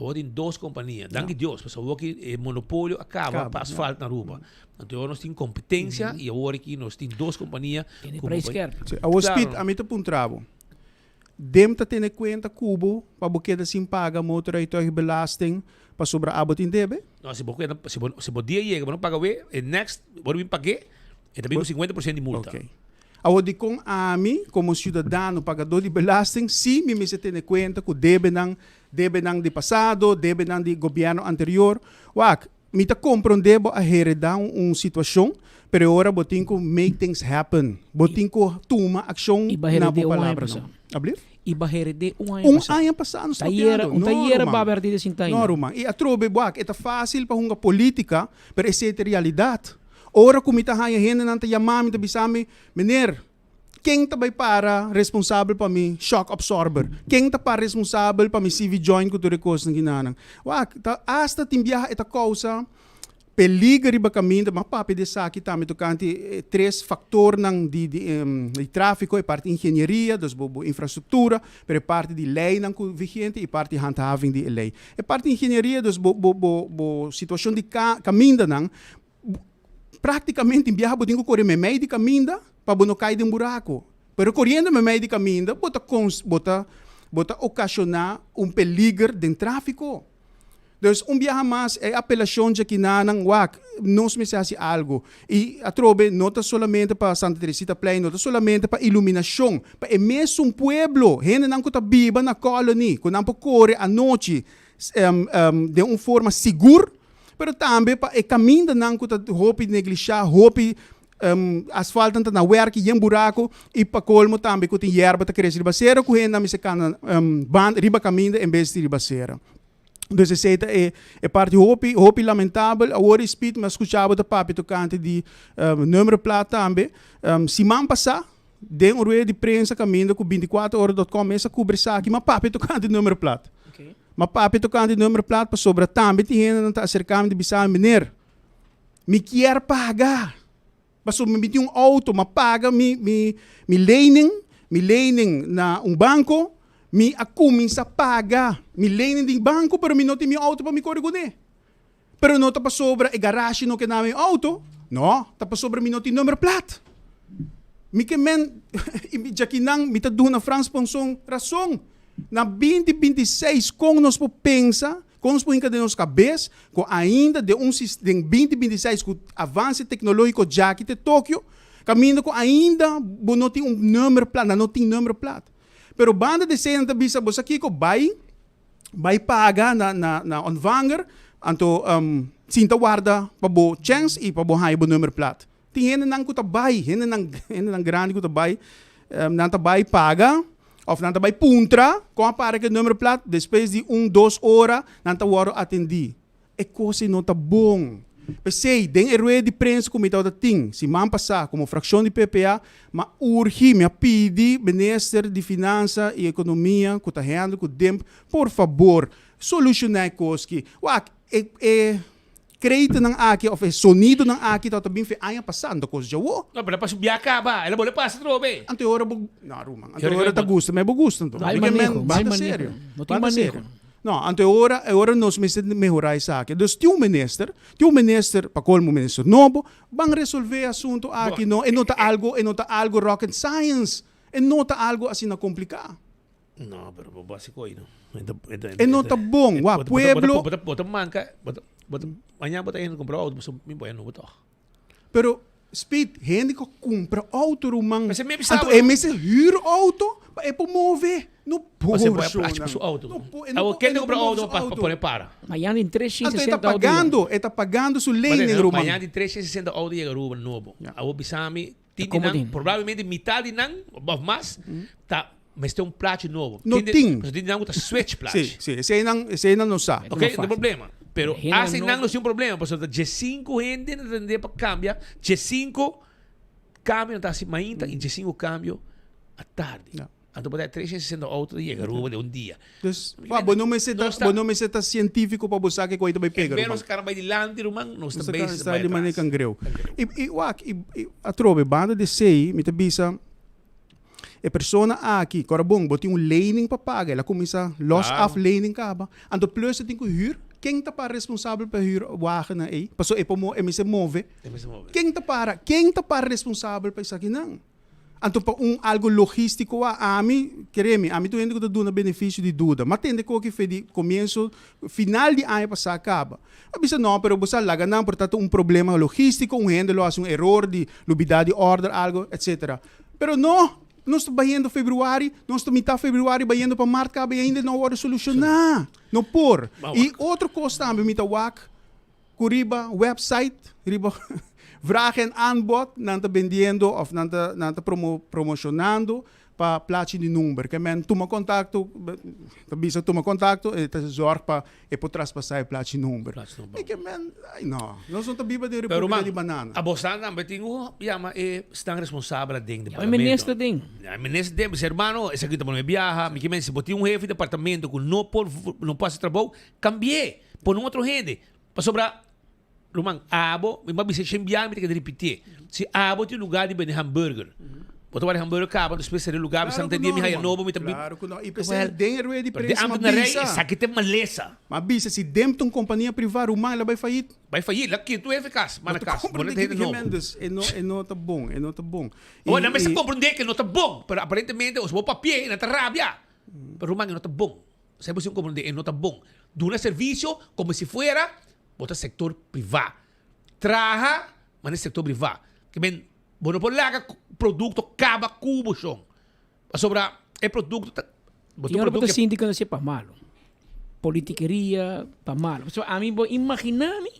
Awor tin dos kompania. Danki Dios, pasobra awor ki e monopolio a kaba pa asfalt na Aruba. Anto awor nos tin kompetensia i awor aki nos tin dos kompania. Tene prijs skerp. Sí, awor Speed, ami ta puntra bo. Dem ta tene kuenta ku bo pa bo keda sin paga motorrijtuigbelasting pasobra abo tin debe? No, si bo keda, si bo, si bo dia yega bo no paga we, e next bo bin pag'é, e ta bin ku 50% di multa. Oké. Awor dikon ami komo siudadano pagadó di belasting sí mi mester tene kuenta ku debenan, debenan di pasado, debenan di gobièrnu anterior? Wak, mi ta komprondé bo a heredá un situashon, pero e ora bo tin ku make things happen. Bo tin ku tuma akshon na bo palabranan. Ablief? I bo a heredé un aña Un pasá. aña pasá nos ta Tayera, papiando. un No, tayera ruman. babia ardí de sinta No, ainda. ruman. I atrobe, wak, e ta fásil pa hunga polítika, pero esei ta e realidat. Ora ku mi ta haña hendenan ta yama mi ta bisa mi, Meneer, ken ta bai para responsabel pa mi shock absorber? Ken ta para responsabel pa mi CV joint ku tur e kosnan kinanan? Wak, ta asta tin biaha e ta kousa peliger riba kaminda. M'a papia di esaki tambe tokante e tres faktornan di di tráfiko, e parti ingenieria, dus bo bo infrastruktura, pero e parti di leinan ku vigente i parti handhaving di e lei. E parti ingenieria, dus bo bo bo bo situashon di kamindanan, Práktikamente biaha bo tin ku kore meimei di kaminda pa bo no kai den buraku. Pero koriendo meimei di kaminda bo ta bo ta bo ta okashoná un peliger den tráfiko. Dus un biaha mas e apelashon djakinanan wak nos mester hasi algu. I atrobe no ta solamente pa Santa Teresita Plein, no ta solamente pa iluminashon, pa e mesun pueblo, hendenan ku ta biba na Colony, ku nan por kore anochi den un forma sigur. Pero tambe pa e kamindanan ku ta hopi neglishá, hopi asfaltnan ta na wèrki yen buraku i pa kolmo tambe ku tin yerba ta krese riba sera ku hendenan mester kana banda riba kaminda en bes di riba sera. Dus esei ta e e parti hopi hopi lamentabel. Awor i Speed mi a skucha bo ta papia tokante di nummerplaat tambe. Siman pasá den un rueda di prensa kaminda ku 24 ora dot com mes a kubri esaki mi a papia tokante nummerplaat. Ma papia tocante nummerplaat pasobra tambe tin hendenan ta acerca mi ta bisa mi, Meneer, mi kier paga pasobra mi tin un auto, m'a paga mi mi mi lening, mi lening na un banco, mi a cuminsa paga mi lening di banco pero mi no tin mi auto pa mi core cune. Pero no ta pasobra e garashi no ke na mi auto, no, ta pasobra mi no tin nummerplaat. Mi ke men, i djakinan mi ta duna Frans Ponson rason. Na binti 26 kon nos por pensa, kon nos por hinka den nos kabes ku ainda den un sis, den binti 26 ku avanse teknologiko djaki te Tokio, kaminda ku ainda bo no tin un nummerplaat, nan no tin nummerplaat. Pero banda di esei nan ta bisa bo sa kiko, bai Bai paga na na na ontvanger, anto sinta warda pa bo chèns i pa bo haña bo nummerplaat. Tin hendenan ku ta bai, hendenan hendenan grandi ku ta bai, nan ta bai paga òf nan ta bai puntra kon a para ku e nummerplaat, despues di un dos ora nan ta wòrdu atendí. E kos ei no ta bon. P'esei, den e rueda di prensa ku mi tabata tin siman pasá komo frakshon di PPA, m'a urgi, mi a pidi Minister di Finansa i Ekonomia ku ta handle ku DIMP, por fabor, solushoná e kos ki. Wak, e e kreitonan aki òf e sonidonan aki tabata bin fe aña pasá, no ta kos djawo. No, pero a pasa un bia kaba, el a bole pasa atrobe. Anto e ora bo, no ruman, anto e ora ta gusta, mi bo gusta anto. Mal maneho, mal maneho. No tin maneho. No, anto e ora, e ora nos mester mehorá esaki. Dus tin un minister, tin un minister, pa colmo un minister nobo, ban resolvé e asunto aki no. E no ta algo, e no ta algo rocket science. E no ta algo asina complica. No, pero bo bo hasi koy no. E no ta bon. Wak, pueblo. Bo ta, bo ta manca, bo ta, bo ta, mañana bo ta hende cumpra auto, pasobra mi boya nobo toch. Pero Speed, hende ku kumpra outo ruman. P'esei mi a bisa Anto bo. e mester hür outo pa e por move. No por, P'esei bo a plachi shownan. pa su outo. No por, e no Awor por, e ken ta no kumpra por move outo su pa outo. pone para? Mañana tin Anto e ta 360 outo yega. pagando, e ta pagando su lening ruman. Mañana tin 360 outo yega Aruba nobo. Awor bisa mi, tin di Como nan, tin? probablemente mitad di nan of mas ta mester un plachi nobo. No tin. Pasobra tin di nan ku ta switch plachi. Sí, sí, eseinan, eseinan no sa. Ok, no problema. Pero Hende hasta no- nan no tin un problema, pasobra ta diescinco hende na tende pa cambia, diescinco cambio nan ta haci mainta y diescinco cambio atardi. Anto por ta 360 auto ta yega Aruba den un dia. Dus, pa, bo no mester ta, bo no mester ta científico pa bo sa ke cu ta bay pega, En ruman. menos cara bay dilanti, ruman, nos ta Nos ta bezig sta bay di manera atras. cangreu. Y, y wak, y, y atrobe, banda di esey, mi ta bisa, E persona aki, kora bon, bo tin un lening pa paga, el a kuminsá los af lening kaba. Anto plus e tin ku hür, ken ta para responsabel pa hür wagennan ei? Pasobra e por e mester move. Ken ta para, ken ta para responsabel pa esakinan? Anto pa un algo logístiko a ami, kere mi, ami ta un hende ku ta duna benefisio di duda. M'a tende koki fe di komienso, final di aña pasá kaba. A bisa no, pero bo sa laga nan por ta ta un problema logístiko, un hende lo hasi un eror di lubidá di order algo, etcetera. Pero no, nos ta bayendo februari, nos ta mitad februari bayendo pa mart caba y ainda no a wordo soluciona. No por. Y otro cos tambe mi ta wak cu riba website, riba vraag en aanbod nan ta bendiendo of nan ta nan ta promo promocionando pa plachi di number. Ke men tuma contacto, ta bisa tuma contacto e ta zorg pa E por traspasá e plachi number. E ke men, ai no. Nos no ta biba den Pero Repúblika man, di Banana. a bos nan tambe tin ku yama e stan responsabel aden E departamento. minister den. E minister den, bisa hermano, esaki ta pone biaha. Mi ke men si bo tin un hefe di departamento ku no por no por hasi trabou, kambi'é, pone un otro hende. Pasobra, ruman, abo, mi a bisa shen biaha mi ta keda ripitié, si abo tin lugar di bende hamburger, bo ta wak di hamburger kaba, despues sera e lugar, Claro bisa ku dia no, mi haya ruman. nobo, mi ta bi. Claro ku no. I p'esei den e rueda di Pero den prensa m'a ambtenaar bisa. esaki ta malesa. M'a bisa si den ta un kompania privá, ruman, el a bai fayit. Bai fayit, la kintu efikas, Bo manda ta kas, bo no komprendé ta hende kiko nobo. men, dus e no, e no ta bon, e no ta bon. I, Awor, nan mester i. komprendé ku no ta bon, pero aparentemente os bo papié i nan ta rabia. Pero ruman, e no ta bon. Esei bo sin komprendé, e no ta bon. Duna servisio komo si fuera Bo ta sector priva. Traha manera sector priva. Ke men bo no por laga producto caba cu bo shon. Pasobra e producto ta bo Y ta ora bo ta producto sinti cuando hacié pa malo. Politikeria pa malo. Pasobra ami bo imagina mi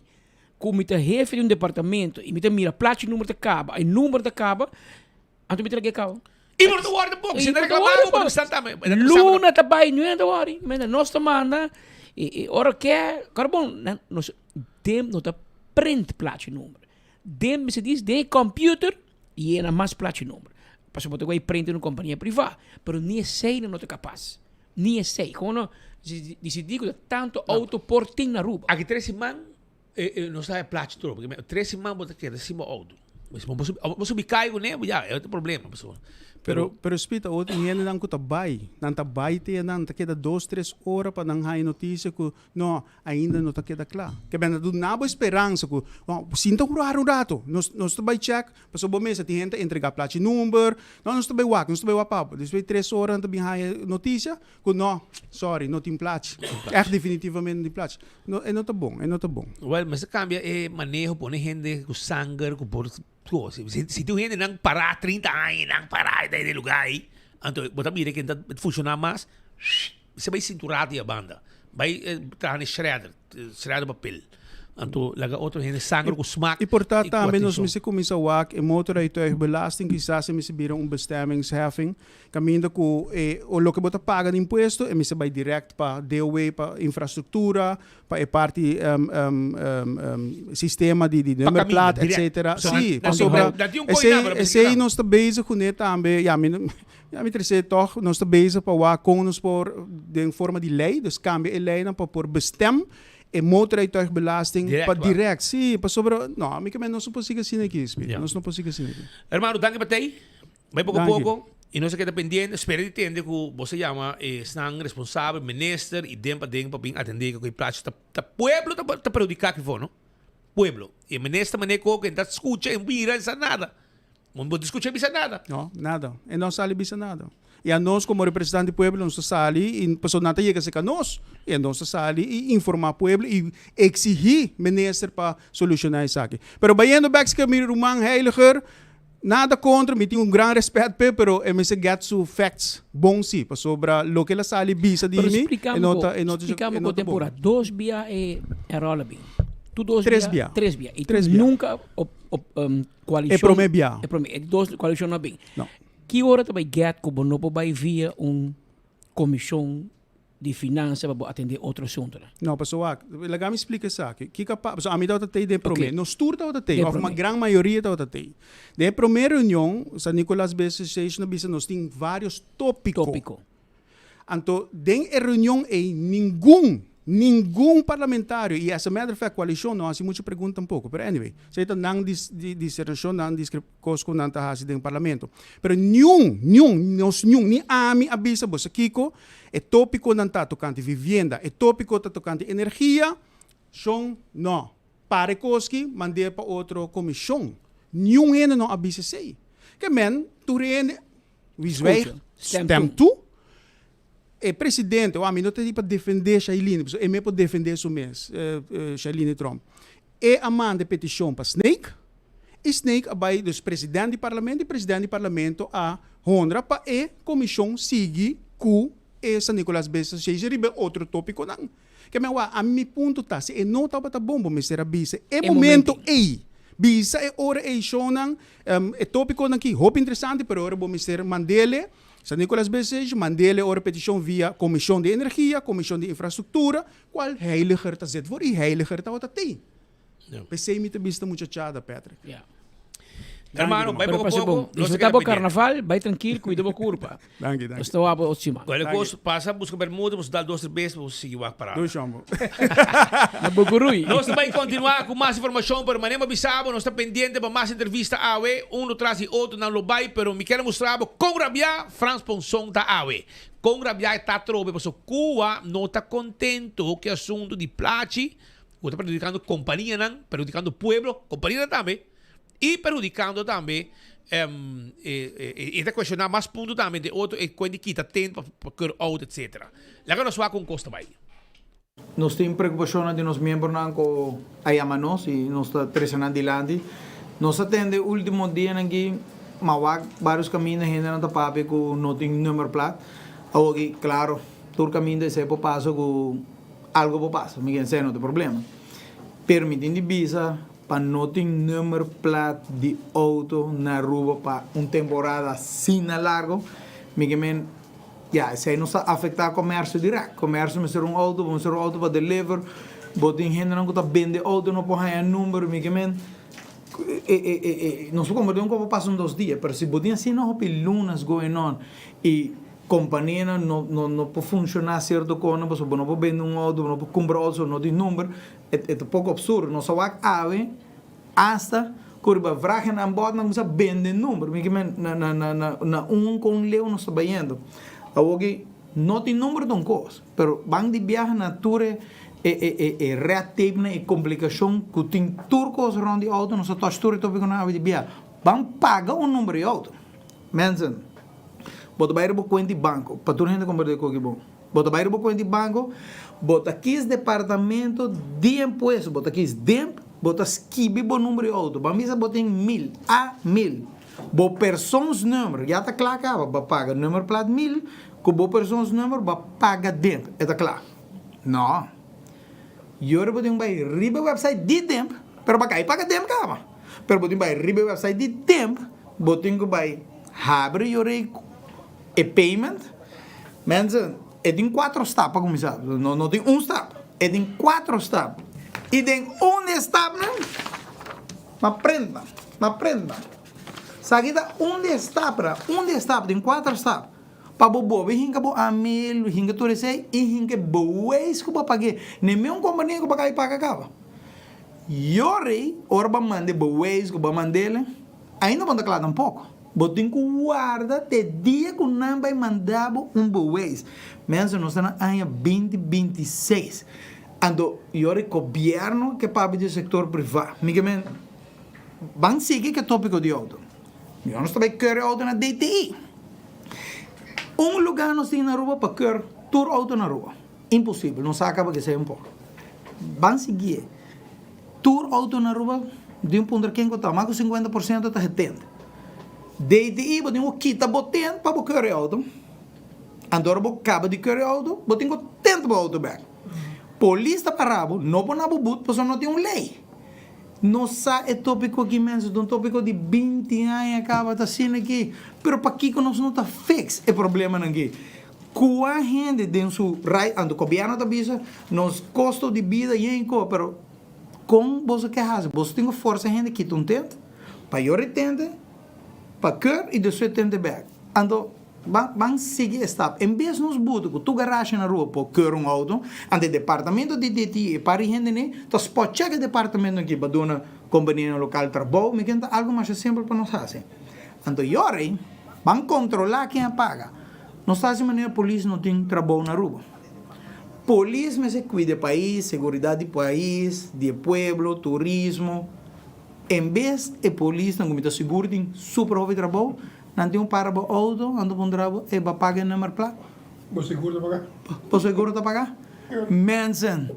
cu mi ta hefe di un departamento y mi ta mira plachi number ta caba, e number ta caba, anto mi ta laga e caba. Y bo no ta worry tampoco. Si nan reclama bo, bo ta tambe. Luna ta bay, nu ta worry. Menda nos ta manda y ora ke, carbon, nan nos dem no ta print plachi number. Dem mester dis den e computer yena mas plachi number. Pasobra bo ta bay print den un compania priva, pero ni esey nan no ta capas. Ni esey. Como no dicidi cu ta tanto auto por tin na Aruba. Aki tres siman nos ta haya plachi tur, porque tres siman bo ta keda sin bo auto. Bo subi kai ku ne, ya, e otro problema. Pero, pero Speed, awor tin hendenan ku ta bai, nan ta bai te nan ta keda dos, tres ora pa nan haya notisia ku no, ainda no ta keda kla. Ke benda duna bo speransa ku, no, sinta un rato un rato, nos, nos ta bai check, pasobra bo mester tin hende ta entrega plachi number, no, nos ta bai wak, nos ta bai wak pa bo. Despues di tres ora nan ta bin haya notisia ku no, sorry, no tin plachi. Ègt definitivamente no tin plachi. No, e no ta bon, e no ta bon. Well, mester cambia e maneho, pone hende cu sanger, cu por si, si tin un hende nan para 30 aña, nan para den e lugar ahí, anto bo ta mira que ta funciona mas, se bay cintura di a banda, bay traha na e shredder, shredder papel. Anto laga otro hende sanger cu smaak I por ta y cu tambe nos atencion. mester cuminsa wak e motorrijtuigbelasting, kisas e mester bira un bestemmingsheffing, Kaminda ku e o loke bo ta paga di impuesto e mester bai dirèkt pa DOW pa infrastruktura, pa e parti sistema di di nummerplaat etsetera. Si, pasobra esei esei nos ta bezig kuné tambe, ya mi ya mi trese tòg nos ta bezig pa wak kon nos por den forma di lei, dus kambia e leinan pa por bestem e motorrijtuigbelasting pa dirèkt. Si, pasobra no mi ke men nos no por sigui asina aki, nos no por sigui asina aki. Hermano, danki pa tei. Bai poko Danki. poko y nos a keda pendiente, spera di tende cu bo sa yama esnan responsabel, minister y den pa den pa bin atende cu e plachi ta ta pueblo ta ta perhudica aki for no, pueblo. Y e minister mane cu e ta scucha e mira e sa nada. Bo no scucha e bisa nada. No, nada. E no sali bisa nada. I anos komo representante di pueblo nos ta sali i pasobra nan ta yega serka nos i anos ta sali i informá pueblo i eksigí minister pa solushoná esaki. Pero bayendo bèk serka mi ruman Heiliger, nada kontra, mi tin un gran rèspèt p'e pero e mester gèt su facts bon si pasobra loke el a sali bisa di Pero mi splika e mi no bo, ta e no ta splika e mi no bo ta bon. tempora dos bia e ròl a bin. Tu dos Tres bia, bia. tres bia. I Tres tu bia. nunka op op E promé bia. E promé, e dos koalishon no a bin. No. Ki ora ta bai get ku bo no por bai via un komishon di finansa pa bo atendé otro asuntunan? No, pasobra wak, laga mi splika esaki. Kiko a pasa? Pasobra ami tabata tei den promé. Oké. Nos tur tabata tei, Den òf ma promé. gran mayoria tabata tei. Den e promé reunion, San Nicolas Business Association a bisa nos tin vários tópiko. Tópiko. Anto den e reunion ei ningun, ningun parlamentario, y as a matter of fact coalicion no haci mucho pregunta tampoco, pero anyway, esey ta nan disertacion, nan cos cu nan ta haci den parlamento. Pero niun, niun, nos niun, ni ami a bisa bo sa kico, e topiconan ta tocante vivienda, e topico ta tocante energia, shon no. Para e cos ki, mand'e pa otro comision. Niun hende no a bisa esey. Ke men, tur hende, Wie zwijgt, stemt toe. E presidente, oh, ami no ta di pa defende Shailene, pasobra e me por defende su mes, Shailene Tromp. E a manda e peticion pa Snake, y Snake a bay, dus president di parlamento, y president di parlamento a honra pa e comision sigui cu e San Nicolas Business Association riba e otro topiconan. Ke men wak, ami mi punto ta, si e no tabata bon, bo mester a bisa e momento ei. Bisa e ora ei, shownan, e topiconan ki hopi interesante, pero ora bo mester mandele, San Nicolas Business, mandele ora peticion via Comision di Energia, Comision di Infrastructura, cual Heiliger ta zet voor y Heiliger tabata tei. P'esei mi ta bista muchachada, Patrick. Ja. Hermano, bai Pero poco pasa poco. bon. Nos ta Disfruta keda bo pendiente. carnaval, bai trankil, cuida bo curpa. Danki, danki. Nos ta wak bo otro siman. Cualquier cosa pasa, busca bermuda, boso dal dos tres bes, boso sigui wak parada. Doei, Shombo. Na Bucurui. Nos ta bai continua cu mas informacion, pero manera mi a bisa bo, nos ta pendiente pa mas entrevista awe, uno tras di otro nan lo bai, pero mi kier a mustra bo con rabia Frans Ponson ta awe. Con rabia e ta atrobe, pasobra Cuba no ta contento cu e asunto di plachi, Cu ta perhudicando companianan, perhudicando pueblo, companianan tambe, y perhudicando tambe e ta cuestiona mas punto tambe entre otro e cuen di kita tent pa keur auto etcetera. Laga nos wak con cos ta bay. Nos tin preocupacionnan di nos miembronan cu a yama nos y nos ta trece nan dilanti. Nos a tende ultimo dianan aki ma wak varios caminda hendenan ta papia cu no tin nummerplaat. Awoki claro tur caminda esey por pasa cu. Algo por pasa, mi ken sey no ta problema. Pero mi tin di bisa pa no tin nummerplaat di auto na Aruba pa un temporada asina largo, mi ke men, ya, esey nos ta afecta comercio direct. Comercio mester un auto, bo mester un auto pa deliver, bo tin hendenan cu ta bende auto no por haya number, mi ke men, e, e, e, e, nos por comprende un cos por pasa un dos dia, pero si bo tin asina hopi lunas going on y. Kompanianan no no no por funshoná sierto kosnan pasobra bo no por bende un outo, bo no por kumpra outo pasobra no tin number, e e ta poko absurdo. Nos a wak awe asta ku riba vragennan bòt nan kuminsá bende number. Mi ke men na na na na na un kon leu nos ta bayendo. Awoki no tin number ta un kos, pero ban di biaha na tur e e e e red tape nan, e komplikashon ku tin tur kos rònt di outo, nos a tòch tur e topikonan awe di biaha. Ban paga un number di outo. Mensen. Bo ta bai riba bo kuenta di banko, pa tur hende komprendé koki bon. Bo ta bai riba bo kuenta di banko, bo ta kis departamento di impuesto, bo ta kis DIMP, bo ta skibi bo number di outo. Ban bisa bo tin mil, A mil. Bo persoonsnummer ya ta kla kaba, bo a paga nummerplaat mil, ku bo persoonsnummer bo a paga DIMP, e ta kla. No. Yora bo tin ku bai riba e website di DIMP, pero bo a kai paga DIMP kaba. Pero bo tin bai riba e website di DIMP, bo tin ku bai habri yorei e payment. Mensen, e tin cuatro stap pa cuminsa. No, no tin un stap. E tin cuatro stap. Y den un di e stapnan, ma prent nan, ma prent nan. Esaki ta un di e stapnan, un di e stap, tin cuatro stap. Pa bo bobe hinka bo amel, hinka tur esei y hinka e bewijs cu bo a pag'é. Neme un compania cu bo a cay paga caba. Yorei, ora bo a manda e bewijs cu bo a mand'el, ainda bo no ta cla tampoco. Bo tin cu warda te dia cu nan bay manda bo un bewijs. Mensen, nos ta na aña binti 26. Anto, yorei gobierno ke papia di sector priva. Mi ke men, ban sigui ke topico di auto. Mihor nos ta bay keure auto na DTI. Un lugá nos tin na Aruba pa keur tur outo na Aruba. Imposibel, nos sa kaba kesei un poko. Ban siguié. Tur outo na Aruba di un puntra ken ku ta, mas ku 50% ta getend. DTI bo tin ku kita bo tent pa bo keur e outo. Anto ora bo kaba di keur e outo, bo tin ku tent bo outo bek. Polis ta para bo, no por na bo but pasobra no tin un lei. No sa e topico aki mensen, ta un topico di binti aña caba ta asina aki, pero pakico nos no ta fix e problemanan aki? Cua hende den su right, anto gobierno ta bisa nos costo di bida yen co, pero con boso ke haci? Boso tin cu forsa hende kita un tent, pa yori tente, pa keur y despues tente bek. Anto Ban ban sigui e stap. En bes nos buta ku tur garashe na rua por keur un outo, anto e departamento di DTI e par di hende ne ta spot check e departamento aki pa duna kompanianan lokal trabou, mi ken ta algu masha simpel pa nos hasi. Anto yora ban kontrolá ken a paga. Nos ta hasi manera polis no tin trabou na Aruba. Polis mester kuida e pais, seguridat di pais, di e pueblo, turismo. En bes e polisnan ku mi ta sigur tin super hopi trabou, Nan tin un para bo auto, nan ta puntra bo, ey, bo a paga e nummer plaat? Bo seguro ta paga? Bo seguro ta paga? Mensen,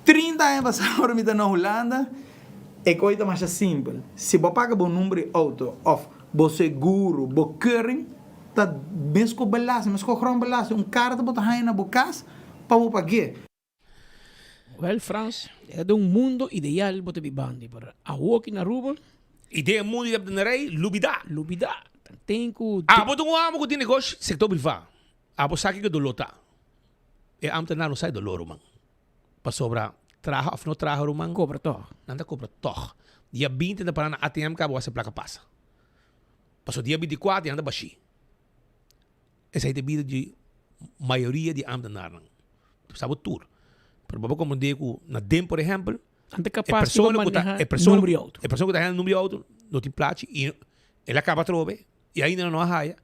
30 aña pasa ora mi ta na Hulanda, e koe ta masha simpel. Si bo a paga bo number di auto of bo seguro, bo keuring, ta mes ku belasting, mes ku grondbelasting, un karta bo ta haña na bo kas pa bo pag'é. Wel Frans, e ta un mundo ideal bo ta bibandi, pero awoki na Aruba. I den e mundo ideal bo ta na rei, lubida. Lubida. Ten ku. Abo ta un amo ku tin negoshi sektor privá. Abo sa kiko doló ta. E ambtenaar no sa e doló, ruman. Pasobra traha òf no traha, ruman. Kobra tòg. Nan ta kobra tòg. Dia binti nan ta para na ATM kaba wak se plaka pasa. Pasobra dia binti kuater nan ta bashí. Esei ta e bida di mayoria di ambtenaarnan. Sa bo tur. Pero bo por comprende ku na den por ehempel, Nan ta e kapas di bo persona ku ta maneha e persona number di auto. e persona ku ta hende number di auto no tin plachi i el a kaba atrobe i ainda no a haya.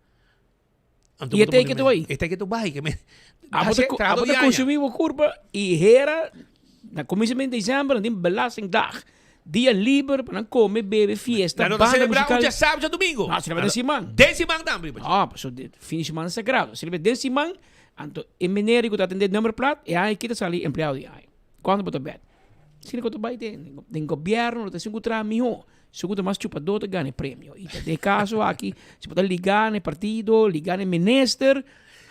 Anto I bo e ta tei pone ke ta men bai. e tei ke ta bai ke men Abo ta hasi trahador abo di ta aña. konsumí bo kurpa i hera na kuminsamentu di december nan tin belastingdag. Dia liber pa nan kome, bebe, fiesta, Nan no ta banda selebrá un musikal. djasábado djadumingu. No, selebrá den siman. Den siman tambe. No, pasobra di fin di siman ta sagrado. Selebrá den siman, anto e meneer ku ta atendé nummerplaat, e aña aki ta sali empleado di aña. Kuantu bo ta bèt? Asina ku ta bai den den gobièrnu lo ta esun ku traha mihó, esun ku ta mas chupadó ta gana e premio. I ta den e kaso aki, si bo ta ligá na e partido, ligá na e minister,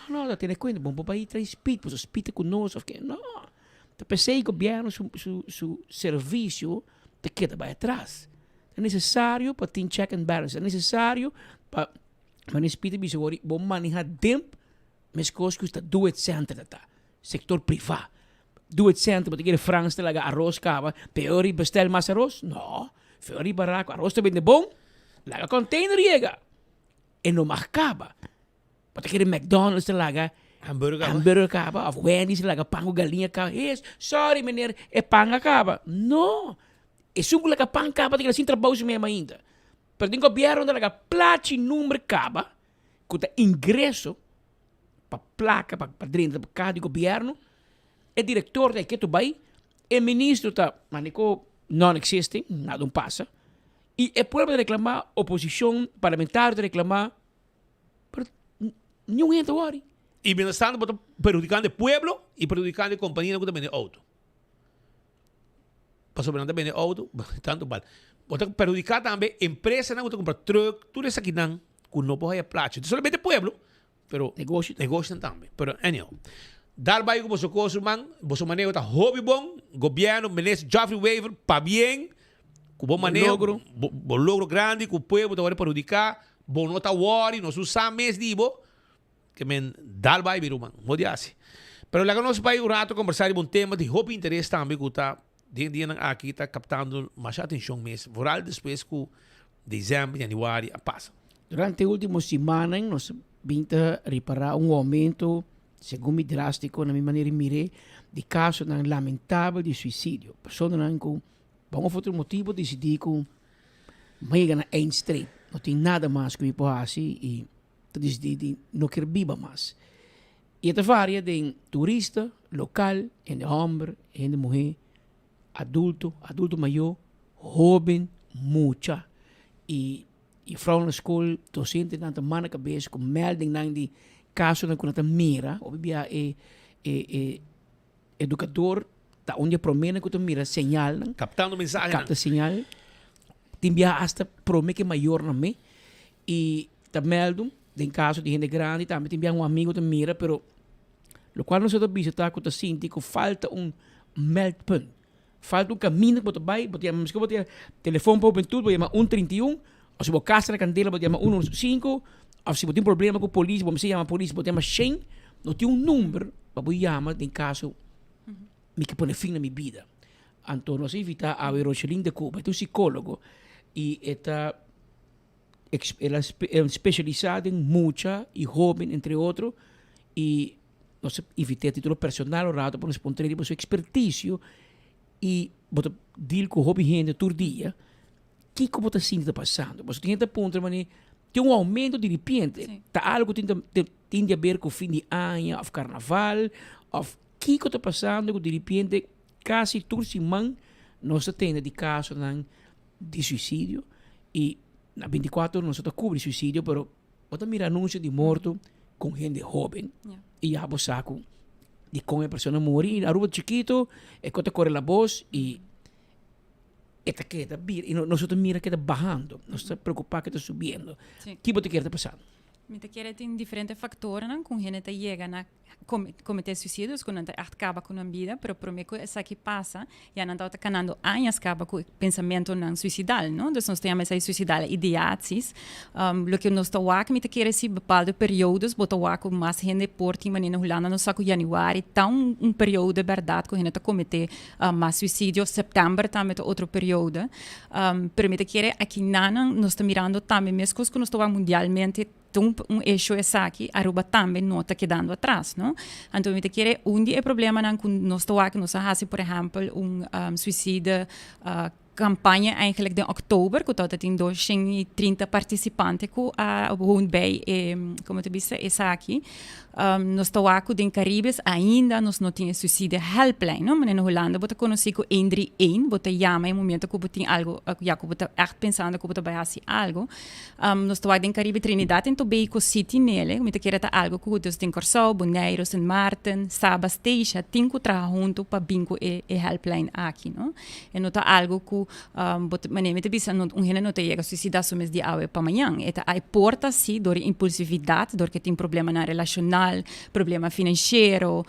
no, no, ta tene kuenta, bo no por bai trae spit, pasobra spit ta ku nos òf ke, no. Ta p'esei gobièrnu su su su servisio ta keda bai atras. Ta nesesario pa tin check and balance, ta nesesario pa manera Speed a bisa wor bo maneha demp meskos ku ta do it center ta ta, sektor privá. Do it center bo ta kere Frans ta laga aros kaba, peor i bestel mas aros? No, feor i barako, aros ta bende bon, laga container yega, e no mag kaba. Bo ta kere McDonald's ta laga Hamburger kaba. hamburger kaba of Wendy's ta laga pan ku galiña kaba. He, sorry meneer, e pan a kaba. No! Esun ku laga pan kaba ta keda sin trabou su mema ainda. Pero den gobierno ta laga plachi number kaba ku ta ingreso pa plaka pa pa drenta pa kaha di gobierno. E director ta e ketu bai, e ministro ta maneko non-existing, nada un pasa. I e pueblo ta reclama, oposicion parlamentario ta reclama. Pero niun hende ta wòri. I mientras tanto bo ta perhudikando e pueblo i perhudikando e kompanianan ku ta bende outo. Pasobra nan ta bende outo tantu bal. Bo ta perhudiká tambe empresanan ku ta kumpra trùk, tur esakinan ku no por haya plachi. No solamente e pueblo, pero Negoshi tambe. negoshinan tambe. Pero anyhow, dal bai ku boso kos ruman, boso maneho ta hopi bon, gobièrnu, minister Geoffrey Wever, pabien ku bo maneho, logro. bo bo logro grandi ku pueblo ta wòrdu perhudiká. Bo no ta worry, nos un sa mes di bo, ke men dal bai mi ruman, bo di hasi. Pero laga nos bai un rato kombersá riba un tema di hopi interes tambe ku ta den dianan aki ta kaptando masha atenshon mes, vooral despues ku desèmber, yanüari a pasa. Durante e último simannan nos bin ta ripará un oumento, segun mi drástiko na mi manera di mir'é, di kasonan lamentabel di suisidio. Personanan ku pa un of otro motibu disidí ku Mi a yega na eindstreep, no tin nada mas ku mi por hasi i ta disidí di no kier biba mas. I e ta varia den turista, lokal, hende hòmber, hende muhé, adulto, adulto mayó, hóben, mucha. I. Juffrouw na skol, dosentenan ta manda kabes ku meldingnan di kasonan ku nan ta mira. Hopi bia e e e edukador ta un di e proménan ku ta mira señalnan. Kaptando mensahenan. Kapta señal. Tin bia asta promé ku e mayornan me. I ta mèldu den kaso di hende grandi tambe tin bia un amigu ta mira pero lokual nos ta bisa ta ku ta sinti ku falta un meldpunt. Falta un kaminda ku bo ta bai, bo ta yama miskien bo ta yama telefon pa hubentud bo yama un 31 òf si bo kasa na kandela bo ta yama uno sinku òf si bo tin problema ku polis bo mester yama polis bo ta yama shen. No tin un number pa bo yama den kaso mi ke pone fin na mi bida. Anto nos a invita awe Rocheline de Cuba, e ta un psicologo y e ta el a specialisa den mucha y hoben entre otro y nos a invit'é a titulo personal un rato pa nos puntra riba su experticio y bo ta deal cu hopi hende tur dia, kico bo ta sinti ta pasando? Pasobra tin hende ta puntra mane tin un aumento di ripiente, ta algo tin tin di haber cu fin di aña of carnaval of kico ta pasando cu di ripiente casi tur siman nos ta tende di casonan di suicidio y na 24 nos no ta cubri suicidio pero bo ta mira anuncio di morto con hende hoben y ya bo sa cu di con e persona muri y Aruba ta chikito e cos ta core la bos y e ta keda bira y nos ta mira ke ta bahando nos ta preocupa ke ta subiendo ki bo ta kere ta pasando? Mi ta kere tin diferente factornan cu hende ta yega na Kometé suisidio es ku nan ta ègt kaba ku nan bida, pero promé ku esaki pasa ya nan tabata kanando añas kaba ku e pensamentonan suisidal, no? Dus nos ta yama esei suisidale ideaties. Loke nos ta wak, mi ta kere si bepaalde periodes bo ta wak ku mas hende por tin manera na Hulanda nos sa ku yanüari ta un periode bèrdat ku hende ta kometé mas suisidio, sèptèmber tambe ta otro periode. Pero mi ta kere akinanan nos ta mirando tambe meskos ku nos ta wak mundialmente, Ta un hecho esaki, Aruba tambe no ta kedando atras, no? Anto mi ta kere un di e problemanan ku nos ta wak, nos a hasi por ehèmpel un suicide campaña eigenlijk den oktober ku tabata tin 230 partisipante ku a woon bij e, komo ta bisa, esaki. Nos ta wak ku den Caribes ainda nos no tin e suicide helpline, no? Manera na Hulanda bo ta konosí ku 131, bo ta yama e momento ku bo tin algo, ya ku bo ta ègt pensando ku bo ta bai hasi algo. Nos ta wak den Caribe Trinidad en Tobago City nele, mi ta kere ta algo ku dus den Kòrsou, Boneiru, Sint Maarten, Saba, Statia tin ku traha huntu pa bin ku e e helpline aki no. E no ta algo ku bo ta manera mi ta bisa no un hende no ta yega suisidá su mes di awe pa mañan. E ta e por ta si dor e impulsividat, dor ke tin problemanan relashonal, problema finansiero,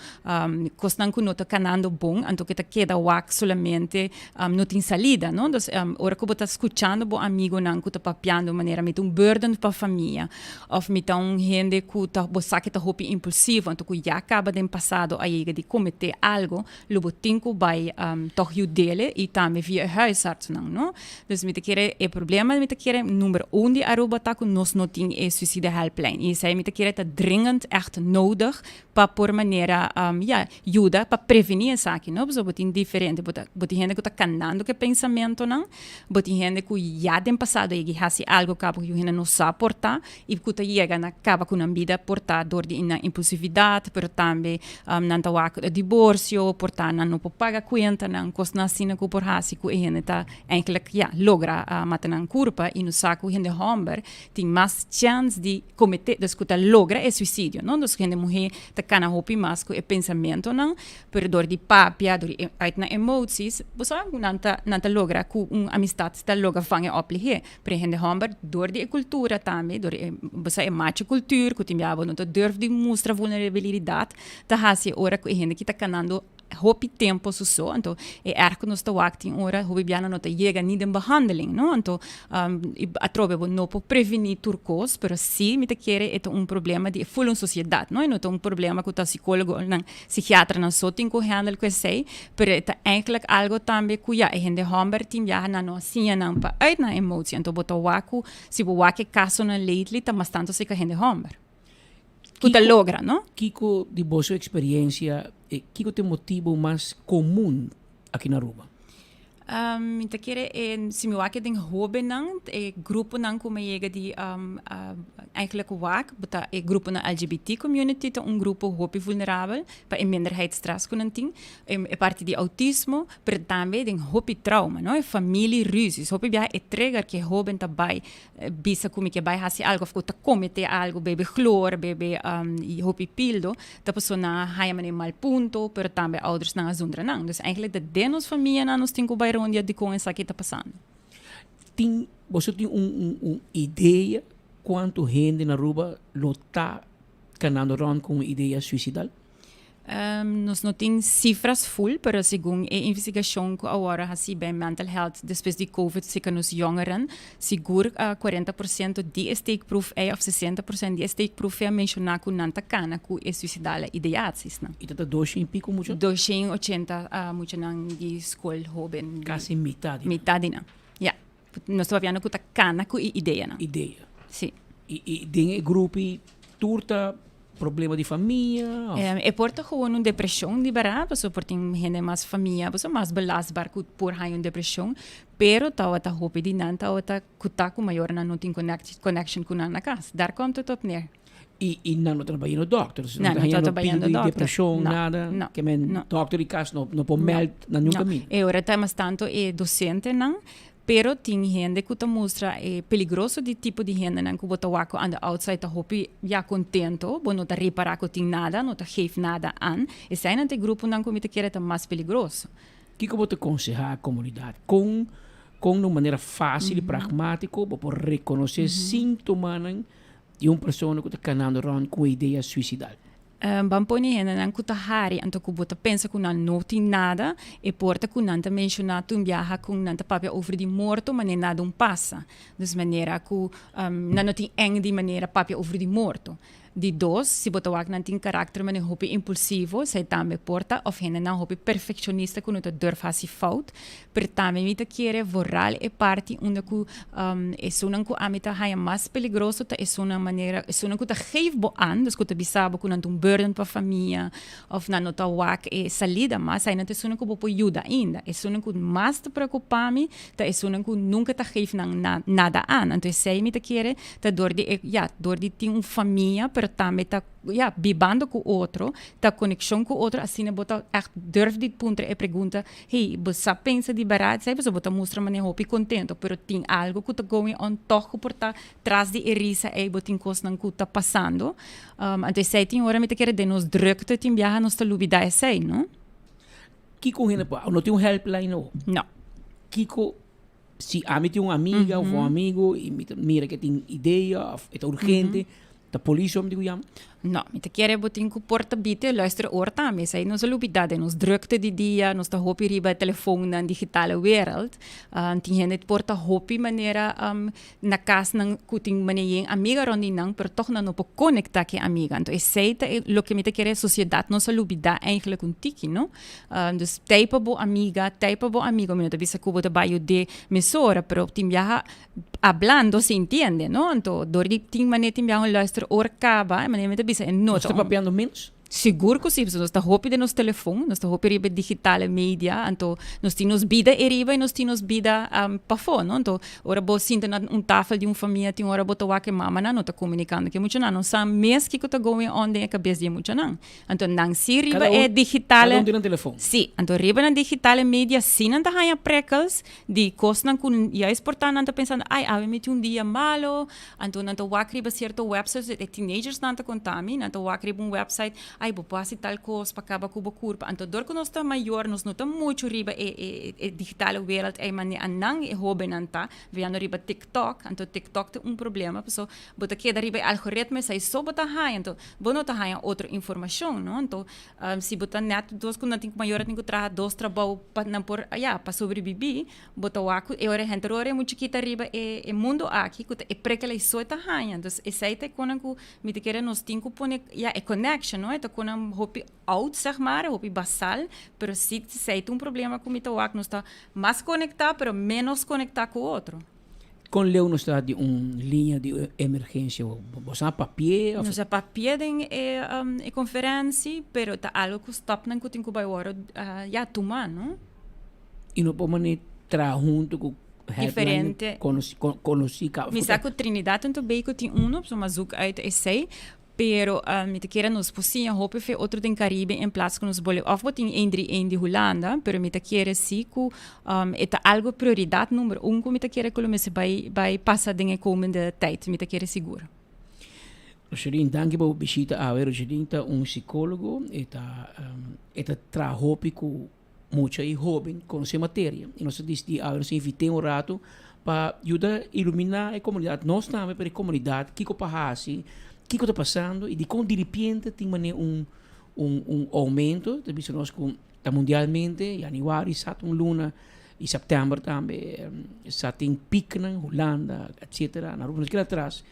kosnan ku no ta kanando bon anto ke ta keda wak solamente no tin salida, no? Dus ora ku bo ta skuchando bo amigonan ku ta papiando manera mi ta un burden pa famia òf mi ta un hende ku ta bo sa ke ta hopi impulsivo anto ku ya kaba den pasado a yega di kometé algo lo bo tin ku bai tòg yud'é i tambe via e huisartsnan, no? Dus mi ta kere e problema mi ta kere number un di Aruba ta ku nos no tin e suicide helpline i esei mi ta kere ta dringend ègt nodig pa por manera ya yuda pa prevení esaki no pasobra bo tin diferente bo ta bo tin hende ku ta kanando ku e pensamentonan bo tin hende ku ya den pasado a yega hasi algo kaba ku yu hende no sa por ta i ku ta yega na kaba ku nan bida por ta dor di nan impulsividat pero tambe nan ta wak diborsio por ta nan no por paga kuentanan kosnan asina ku por hasi ku e hende ta eindelijk ya logra mata nan kurpa i no sa ku hende hòmber tin mas chèns di kometé, dus ku ta logra e suisidio, no? Dus hende muhé ta kana hopi mas ku e pensamentonan, pero dor di papia, dor di uit nan emoties, bo sa ku nan ta nan ta logra ku un amistat ta logra vang e op lihé. Pero e hende hòmber dor di e kultura tambe, dor di e bo sa e macho kultuur ku tin bia bo no ta durf di mustra vulnerabilidat, ta hasi e ora ku e hende ki ta kanando hopi tempo su so, anto e erg ku nos ta wak tin ora hopi biaha no ta yega ni den behandeling, no, anto atrobe bo no por prevení tur kos, pero si mi ta kere e ta un problema di e ful un sosiedat, no, e no ta un problema ku ta sikólogonan, sikiatranan so tin ku handle ku esei, pero e ta eigenlijk algo tambe ku ya e hende hòmber tin biaha nan no a siña nan pa uit nan emotie, anto bo ta wak ku si bo wak e kasonan lately ta mas tantu serka hende hòmber. Ku ta logra, no? Kiko di boso eksperiencia, kiko ta e motibu mas komun aki na Aruba? Mi ta kere e si mi wak den hobennan, e gruponan ku mi yega di eigenlijk wak, bo ta e gruponan LGBT community ta un grupo hopi vulnerabel pa e minderheidsstress ku nan tin, e parti di autismo, pero tambe den hopi trauma, no, e familie ruzies. Hopi biaha e trigger ku e hoben ta bai bisa ku mi ke bai hasi algu of ku ta komete algu, bebe chloor, bebe hopi pildo, ta paso nan a haña manera mal punto, pero tambe oudersnan a zundra nan. Dus eigenlijk ta den nos famianan nos tin ku bai rondia dikon esaki ta pasando. Tin, boso tin un un un idea kuantu hende na Aruba lo ta kanando rònt ku un idea suisidal? Nos no tin cifras full, pero segun e investigacion cu awor a haci bij mental health despues di covid cerca nos jongeren, sigur 40% di e steekproef ei of 60% di e steekproef ei a menciona cu nan ta cana cu e suicidale ideatiesnan. Y ta ta doshen y pico mucha? Doshen ochenta muchanan di scol hoben. Casi mitad di nan. Mitad di nan, ya. Nos ta papiando cu ta cana cu e ideanan. Idea. Si. Y y den e grupi tur ta problema di famia of? E por ta gewoon un depresion di berdad, pasobra por tin hende mas famia, pasobra mas belastbaar cu por haña un depresion, pero tawata hopi di nan tawata cu ta cu mayornan no tin connection cu nan na cas. Daar komt het op neer. Y y nan no ta bayendo dokter, dus nan no ta bayendo dokter. Depresion, no, nada. No, Ke men no. dokter di cas no no por meld na niun No. caminda. E ora ta mas tanto e docentenan, pero tin hende cu ta mustra e peligroso di tipo di hendenan cu bo ta wak cu on the outside ta hopi ya contento, bo no ta repara cu tin nada, no ta geef nada aan. Eseinan ta e gruponan cu mi ta kere ta mas peligroso. Kiko bo ta konsehá komunidat? Kon kon na un manera fásil i pragmátiko bo por rekonosé síntomanan di un persona ku ta kanando rònt ku un idea suisidal? Ban pone hendenan ku ta hari anto ku bo ta pensa ku nan no tin nada, e por ta ku nan ta menshoná tur biaha ku nan ta papia over di morto manera nada un pasa. Dus manera ku nan no tin èng di manera papia over di morto. Di dos, si bo ta wak nan tin karakter manera hopi impulsivo, esei tambe por ta, òf hendenan hopi perfekshonista ku no ta durf hasi fout. Pero tambe mi ta kere vooral e parti unda ku esunnan ku ami ta haña mas peligroso ta esunnan manera, esunnan ku ta geef bo an, dus ku ta bisa bo ku nan ta un burden pa famia òf nan no ta wak e salida mas, ai nan ta esunnan ku bo por yuda ainda. Esunnan ku mas ta preokupa mi ta esunnan ku nunka ta geef nan nada an. Anto esei mi ta kere Ta dor di e, ya, dor di tin un famia, pero tambe ta, ya, bibando ku otro, ta konekshon ku otro, asina bo ta ègt durf di puntra e pregunta, hey, bo sa pensa di bèrdat esei? Pasobra bo ta mustra manera hopi kontento, pero tin algu ku ta going on tòg ku por ta tras di e risa ei bo tin kosnan ku ta pasando. Anto esei tin ora mi ta kere den nos drukte tin biaha nos ta lubidá esei, no? Kiko un hende por, no tin un helpline no? No. Kiko Si ami tin un amiga of un amigo y mi ta mira ke tin idea of e ta urgente, ta polis mi tin ku yama? No, mi ta kere bo tin ku por ta bite luister oor tambe. Esei nos a lubida den nos drukte di dia, nos ta hopi riba e telefoonnan, digitale wereld. Tin hende por ta hopi manera na kasnan ku tin manera yen amiga rond di nan, pero tog nan no por konekta ku e amiga. Anto esei ta e loke mi ta kere sosiedat nos a lubida eigenlijk un tiki, no? Dus tei pa bo amiga, tei pa bo amigo, mi no ta bisa ku bo ta bai yud'é mesora, pero tin biaha hablando se entiende, no? Anto dor di tin manera tin biaha un luister ora kaba, e manera mi ta bisa e no Nos ta papiando menos? Sigur ku si, pasobra nos ta hopi den nos telefon, nos ta hopi riba e digitale media, anto nos tin nos bida eriba i nos tin nos bida pafó, no? Anto ora bo sinta na un tafel di un famia tin ora bo ta wak e mamanan no ta komunikando ku e muchanan, no sa mes kiko ta going on den e kabes di e muchanan. Anto nan si riba e digitale. Cada un tin nan telefon. Si, anto riba nan digitale media si nan ta haña prikkels di kosnan ku juist por ta nan ta pensando ai awe mi tin un dia malo, anto nan ta wak riba sierto websites, e teenagers nan ta konta mi, nan ta wak riba un website, ai bo por hasi tal kos pa kaba ku bo kurpa, anto dor ku nos ta mayor nos no ta muchu riba e e digitale wereld ei manera nan e hobennan ta, viando riba tiktok, anto tiktok ta un problema paso bo ta keda riba e algoritmo esei so bo ta haña, anto bo no ta haña otro informashon, no? Anto, si bo ta nèt dos ku nan tin ku mayor a tin ku traha dos trabou pa nan por, ya, pa sobrebibí, bo ta wak ku e ora henter ora e mucha kita riba e e mundu aki ku ta e prikkel ei so e ta haña. Entonces, esei ta e konan ku mi ta kere nos tin ku pone, ya, e connection, no? E ta konan hopi oud, zeg maar, hopi basal, pero si esei ta un problema ku mi ta wak, nos ta mas konektá pero ménos konektá ku otro. Kon leu nos ta di un liña di emergensia? Bo sa papié? Nos a papié den e e konferensi, pero ta algo ku stapnan ku tin ku bai wòrdu ya tuma, no? I no por manera. traha hunto ku helpline Diferente. konosi konosi ka. Mi sa ku Trinidad en Tobago tin uno, so m'a zoek uit esei. Pero mi ta kere nos por siña hopi fe otro den Caribe en plaats ku nos bole of bo tin een drie een di Hulanda, pero mi ta kere si ku e ta algo prioridad number un ku mi ta kere ku lo mester bai bai pasa den e komende tijd, mi ta kere sigur. Roselyn, danki pa bo bishita awe. Roselyn ta un psicologo, e ta e ta traha hopi ku mucha y hoben conoce materia y nos a dicidi awe nos a invite un rato pa yuda ilumina e comunidad, nos tambe pero e comunidad kico pa haci, kico ta pasando y dicon diripiente tin mane un un un aumento, ta bisa nos cu ta mundialmente januari sa ta un luna y september tambe sa tin pieknan Hulanda etcetera, na Aruba nos keda atras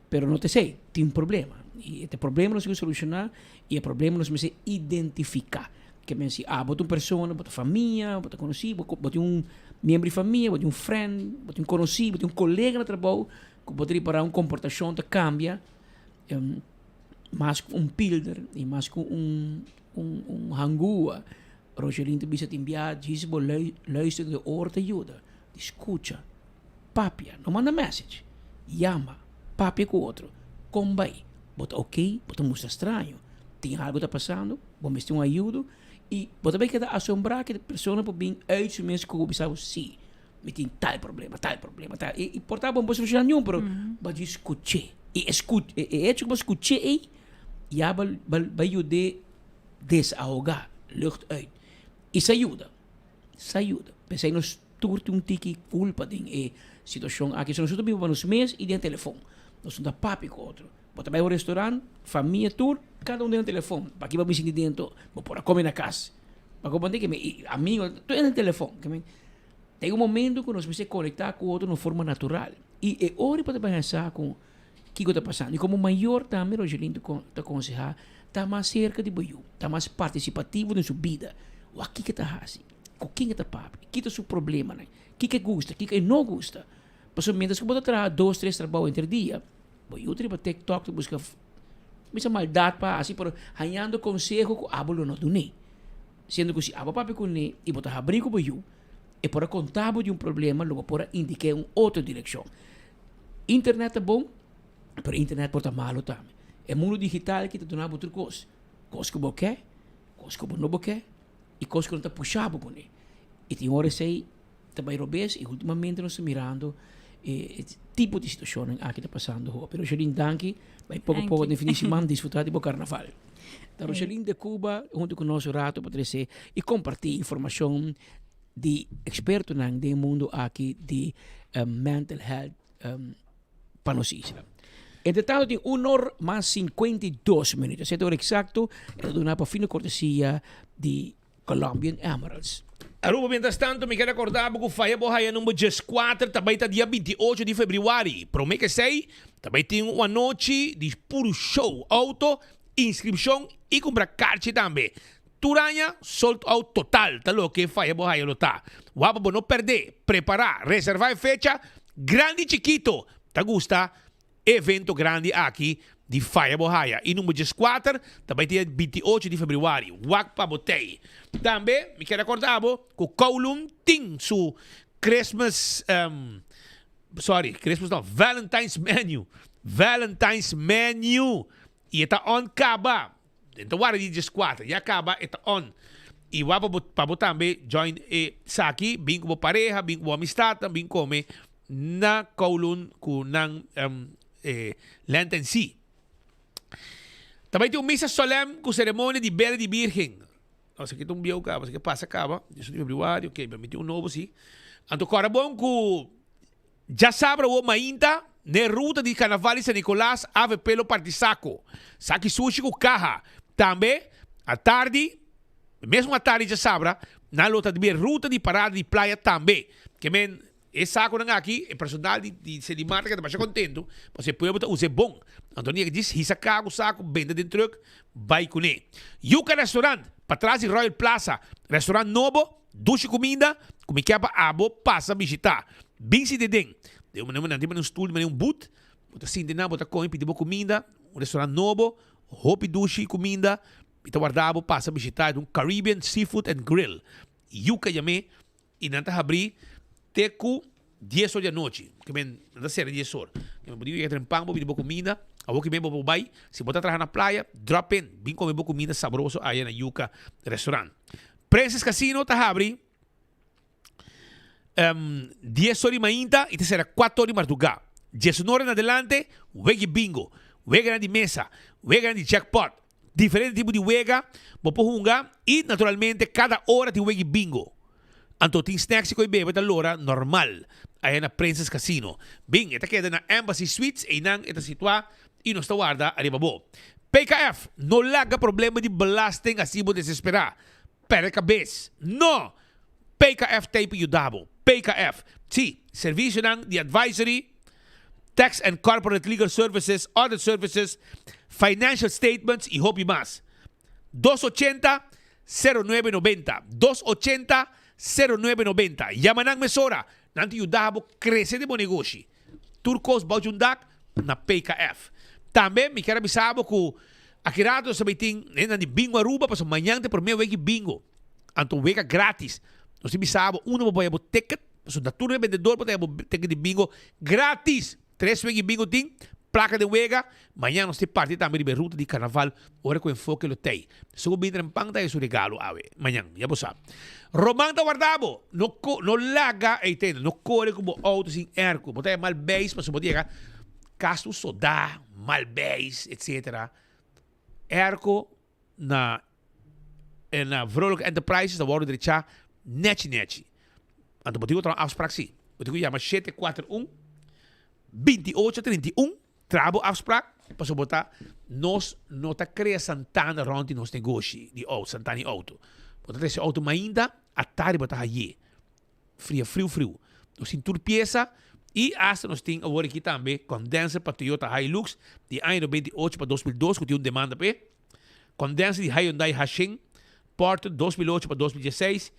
pero no ta esey, tin problema y e problema nos tin cu soluciona y e problema nos mester identifica. Ke men si abo ta un persona, bo ta famia, bo ta konosí, bo bo tin un miembro di famia, bo tin un friend, bo tin un konosí, bo tin un kolega na trabou ku bo ta ripará un komportashon ta kambia, mas ku un pilder i mas ku un un un hangua. Rogelin ta bisa tin bia djis bo luister ku e ora ta yuda di skucha, papia, no manda message, yama, papia ku otro, kon bai, bo ta oké, bo ta mustra straño, tin algu ta pasando? Bo mester un ayudo y bo ta bay keda asombra cu e persona por bin uit su mes cu bo bisa bo si, mi tin tal problema, tal problema, tal y por ta bo no por soluciona niun pero bo a djis scuche y e e hecho cu bo scuche ey ya bo a yude desahoga, lucht uit y sa yuda, sa yuda. P'esey nos tur tin un tiki culpa den e situacion aki, so nos ta biba pa nos mes y den telefon, nos no ta papia cu otro. Bo ta bai un restaurant, famia tur, cada un den nan telefon. Paki bo a bin sinti dentro, bo por a come na cas. Pa comprende ke mi amigo, tur den nan telefon. Ke men, ta un momento ku nos mester conecta ku otro na un forma natural. I e ora bo ta bai sa ku kiko ta pasando. I komo mayor tambe Rogelin ta ta konseha, ta mas serka di bo yu, ta mas partisipativo den su bida. Wak kiko e ta hasi, ku ken e ta papia, kiko ta su problemanan, kiko e gusta, kiko e no gusta. Pasobra mientras ku bo ta traha dos, tres trabou entre dia, Bo yu ta riba TikTok ta buska misa maldad pa hasi pero hañando conseho cu abo lo no dun'é. Siendo cu si abo papia cun'é y bo ta habrí cu bo yu, e por a conta bo di un problema lo bo por a indik'é un otro direccion. Internet ta bon, pero internet por ta malo tambe. E mundo digital aki ta duna bo tur cos. Cos cu bo ke, cos cu bo no bo ke y cos cu no ta pusha bo cun'é. Y tin ora esey ta bai robes y ultimamente nos ta mirando e tipo di situacionnan aki ta pasando hopi. Roselyn danki, bai poco poco den fin di siman disfruta di bo carnaval. Ta Roselyn de Cuba hunto cu nos un rato pa trece y comparti informacion di expertonan den e mundo aki di mental health pa nos isla. Entre tanto tin un or mas 52 minuut, esei ta ora exacto, e ta duna pa fino cortesia di Colombian Emeralds. Aruba mientras tanto mi ker acorda bo cu faya bo haya number dieskuater ta bay ta dia 28 di februari. Prome ke esey ta bay tin un anochi di puro show, auto, inscripcion y cumpra carchi tambe. Tur aña sold out total ta loke faya bo haya lo ta. Wak pa bo no perde, prepara, reserva e fecha, grandi y chikito ta gusta E evento grandi aki di Faya Bo Haya i number 14 ta bai dia 28 di februari. Wak pa bo tei. Tambe mi kier acorda bo cu Kowloon tin su Christmas, sorry, Christmas no, Valentine's menu. Valentine's menu. I e ta on caba. Den ta warda di 14, ya caba e ta on. I wak pa bo, pa bo tambe join e saki, bin cu bo pareha, bin cu bo amistadnan, bin come na Kowloon cu nan e Lent and Sea. Ta bai tin un misa solem cu ceremonia di bela di Birgen. Nos aki ta un bieu caba, esaki pasa caba, 18 di februari, ok, pero mi tin un nobo si. Anto cora bon cu Djasabra awor mainta, n'e ruta di Carnaval di San Nicolas, avp lo parti saco, saki sushi cu caha. Tambe, atardi, mesmo atardi djasabra, nan lo ta di e ruta di parada di playa tambe. Ke men, e saconan aki, e personal di di Sedimar ta keda masha contento, pasobra e pueblo ta usa e bon. Anto nan yega djis hisa caha cu saco, benta den truck, bay cune. Yuca Restaurant, patras di Royal Plaza, restaurant nobo, Dushi kuminda ku mi kier pa abo pasa bishitá. Bin sinti den. Den un nan tin un stul, un but. Bo ta sinti nan, bo ta kome, pidi bo kuminda. Un restaurant nobo, hopi dushi kuminda. Mi ta warda abo pasa bishitá. E ta un Caribbean Seafood and Grill. Yuka yam'é i nan ta habrí. te ku dies or di anochi. Ke men nan ta sera dies or. Ke men bo tin ku yega trempan bo bini bo kuminda. Awor ke men bo por bai, si bo ta traha na playa, drop in, bin kome bo kuminda sabroso aya na Yuca Restaurant. Princess Casino ta habri dies or di mainta i ta sera kuater or di mardugá. Diesunor en adelante, wega di bingo, weganan di mesa, weganan di jackpot, diferente tipo di wega bo por hunga i naturalmente kada ora tin wega di bingo. Anto tin snacks i koe bebe ta lora normal aya na Princess Casino. Bin, e ta keda na Embassy Suites, einan e ta situá i nos ta warda ariba bo. PKF, no laga problema di belasting hasi bo desesperá. Perde kabes. No! PKF ta ei pa yuda bo. PKF. Sí, servisionan di advisory, tax and corporate legal services, audit services, financial statements i hopi mas. Dos ochenta, sero nuebe nobenta. Dos ochenta, sero nuebe nobenta. Yama nan mesora. Nan ta yuda bo krese den bo negoshi. Tur kos bou djun dak na PKF. Tambe mi kier a bisa bo ku aki rato nos ta bay tin hendenan di Bingo Aruba pasobra mañan ta e prome weki bingo. Anto weka gratis. Nos tin bisa bo unda bo por haya bo ticket pasobra na tur e bendedor bo ta haya bo ticket di bingo gratis. Tres weki bingo tin, plaka den wega. Mañan nos tin parti tambe riba e ruta di karnaval ora ku Enfoke lo tei. Esun ku bin trempan ta haya su regalo awe, mañan, ya bo sa. Roman ta warda bo! No ko, no laga, ey tende, no kore ku bo outo sin airco. Bo ta haya mal beis pasobra bo ta yega kas tur sodá, mal beis, etcetera. Airco na na Vrolijk Enterprises ta wòrdu drechá nèchi nèchi. Anto bo tin ku traha un afsprak sí. Bo tin ku yama shete kuater un, binti ocho trinta i un, traha bo afsprak pasobra bo ta nos no ta krea santana rònt di nos negoshi di outo, santana di outo. Bo ta trese outo mainta, atardi bo ta haye. Fria friu friu. Nos tin tur piesa y hasta nos tin awor aki tambe condenser pa Toyota Hilux di aña 98 pa 2002 cu tin un demanda p'e. Condenser di Hyundai Hashing Porter 2008 pa 2016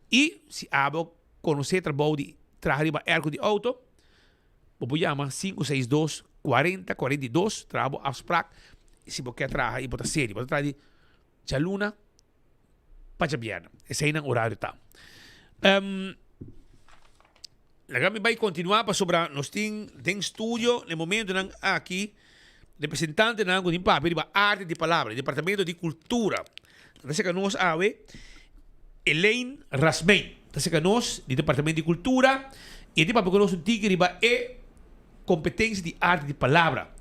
y si abo conoce trabou di traha riba airco di auto bo por yama 562 40 42 traha bo afspraak si bo kier traha y bo ta serio bo ta traha di djaluna pa djabièrnè. Esei nan orario ta. Um, laga mi bai kontinuá pasobra nos tin den studio na e momentonan aki representantenan ku tin papia riba arte di palabra, Departamento di Kultura. Ta seka nos awe Elaine Rasmijn. Ta seka nos di Departamento di Kultura i e tin papia ku nos un tiki riba e kompetensia di arte di palabra.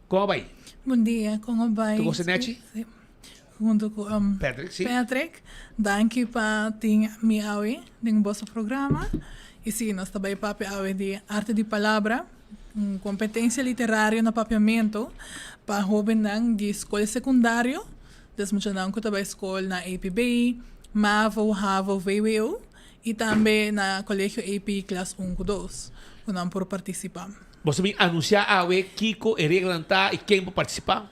Kon a bai? Bon dia, kon a bai? Tur kos ta nechi? Sí. Hunto ku Patrick, sí. Patrick, danki pa tin mi awe den boso programa. I sí, nos ta bai papia awe di Arte di Palabra, un kompetensia literario na papiamentu pa hóbennan di skol sekundario, des muchanan ku ta bai skol na APB, mavo, havo, vwo i tambe na Kolegio AP klas un ku dos ku nan por partisipá. Boso bin anunsiá awe kiko e reglanan ta i ken por partisipá?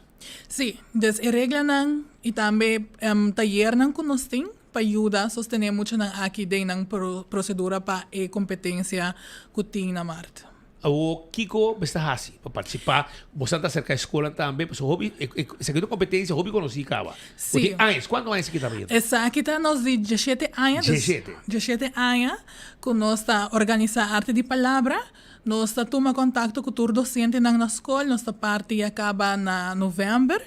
Sí, des e reglanan i tambe tayernan ku nos tin pa yuda sostené muchanan aki den nan prosedura pa e kompetensia ku tin na mart. Awor kiko mester hasi pa partisipá? Boso ta aserká e skolnan tambe? Pasobra hopi esaki ta un kompetensia hopi konosí kaba. Sí. Bo tin añas, kuantu añas esaki ta bayendo? Esaki ta nos di diesshete aña. Diesshete. Diesshete aña ku nos ta organisá Arte di Palabra. Nos ta tuma kontakto ku tur dosentenan na skol. Nos ta parti ya kaba na novèmber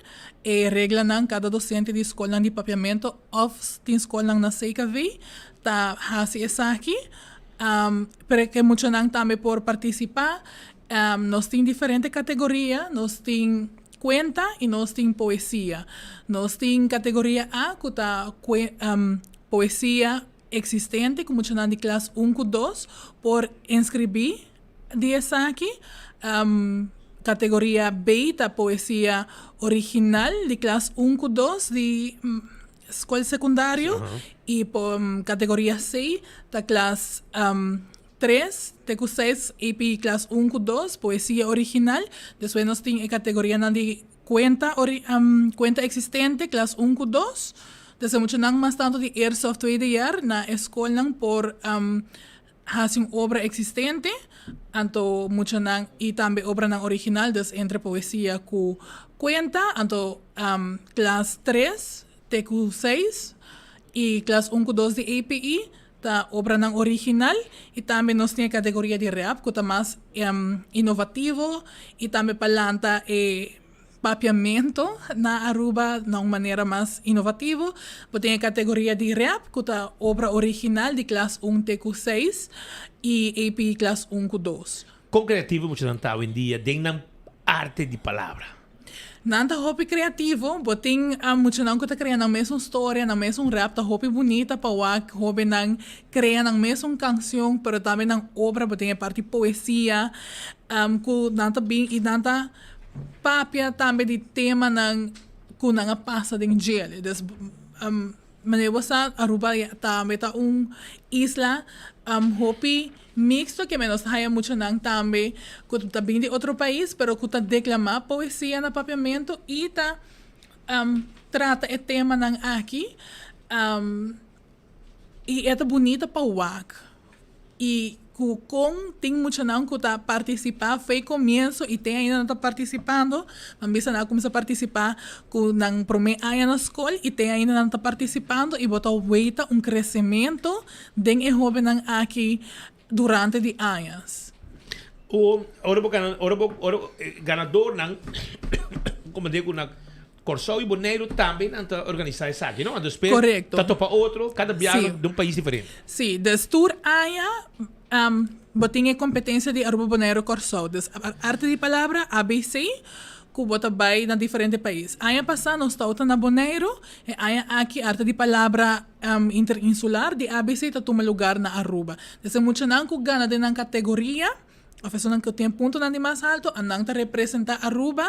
e reglanan. Kada dosente di skolnan di Papiamentu òf tin skolnan na CKV ta hasi esaki. Pero ke muchanan tambe por partisipá. Nos tin diferente kategoria. Nos tin kuenta i nos tin poesia. Nos tin kategoria A ku ta poesia. Existente ku muchanan di klas un ku dos por inskribí di esaki. Kategoria B ta poesia original di klas un ku dos di skol sekundario i kategoria C ta klas tres te ku seis epi klas un ku dos poesia original. Despues nos tin e kategorianan di Kuenta ori kuenta eksistente, klas un ku dos. Desde muchanan mas tantu di eerste òf tweede jaar na e skolnan por hasi un obra eksistente, anto muchanan i tambe obranan original, dus entre poesia ku kuenta, anto klas tres te ku seis i klas un ku dos di API. ta obranan original y tambe nos tin e categoria di rap cu ta mas inovativo y tambe pa lanta e papiamento na Aruba na un manera mas inovativo. Bo tin e categoria di rap cu ta obra original di klas un te cu seis y AP klas un cu dos. Con creativo muchanan ta awendia den nan arte di palabra? Nan ta hopi creativo, bo tin muchanan cu ta crea nan mesun storia, nan mesun rap ta hopi bunita pa wak hobennan crea nan mesun cancion pero tambe nan obra bo tin e parti poesia cu nan ta bin y nan ta papia tambe di temanan cu nan a pasa den djele. Dus manera bo sa Aruba tambe ta un isla hopi mixto ke nos ta haya muchanan tambe cu ta bin di otro pais pero cu ta declama poesia na papiamento y ta trata e temanan aki y e ta bunita pa wak. Y cu con tin muchanan cu ta participa fey comienzo y te ainda nan ta participando, nan bisa nan a cuminsa participa cu nan prome aña na scol y te ainda nan ta participando y bo ta weita un crecemento den e hobennan aki durante di añas. O ora bo gana ora bo ora ganadornan como di cu na Kòrsou i Boneiru tambe nan ta organisá esaki, no? Anto despues Korekto. ta topa otro, kada biaha Sí. di un pais diferente. Sí, dus tur aña bo tin e kompetensia di Aruba, Boneiru, Kòrsou. Dus Arte di Palabra, ABC, ku bo ta bai na diferente pais. Aña pasá nos tawata na Boneiru, e aña aki Arte di Palabra Interinsular di ABC ta tuma lugar na Aruba. Dus e muchanan ku gana den nan kategoria, òf esunnan ku tin e puntonan di mas alto, anan ta representá Aruba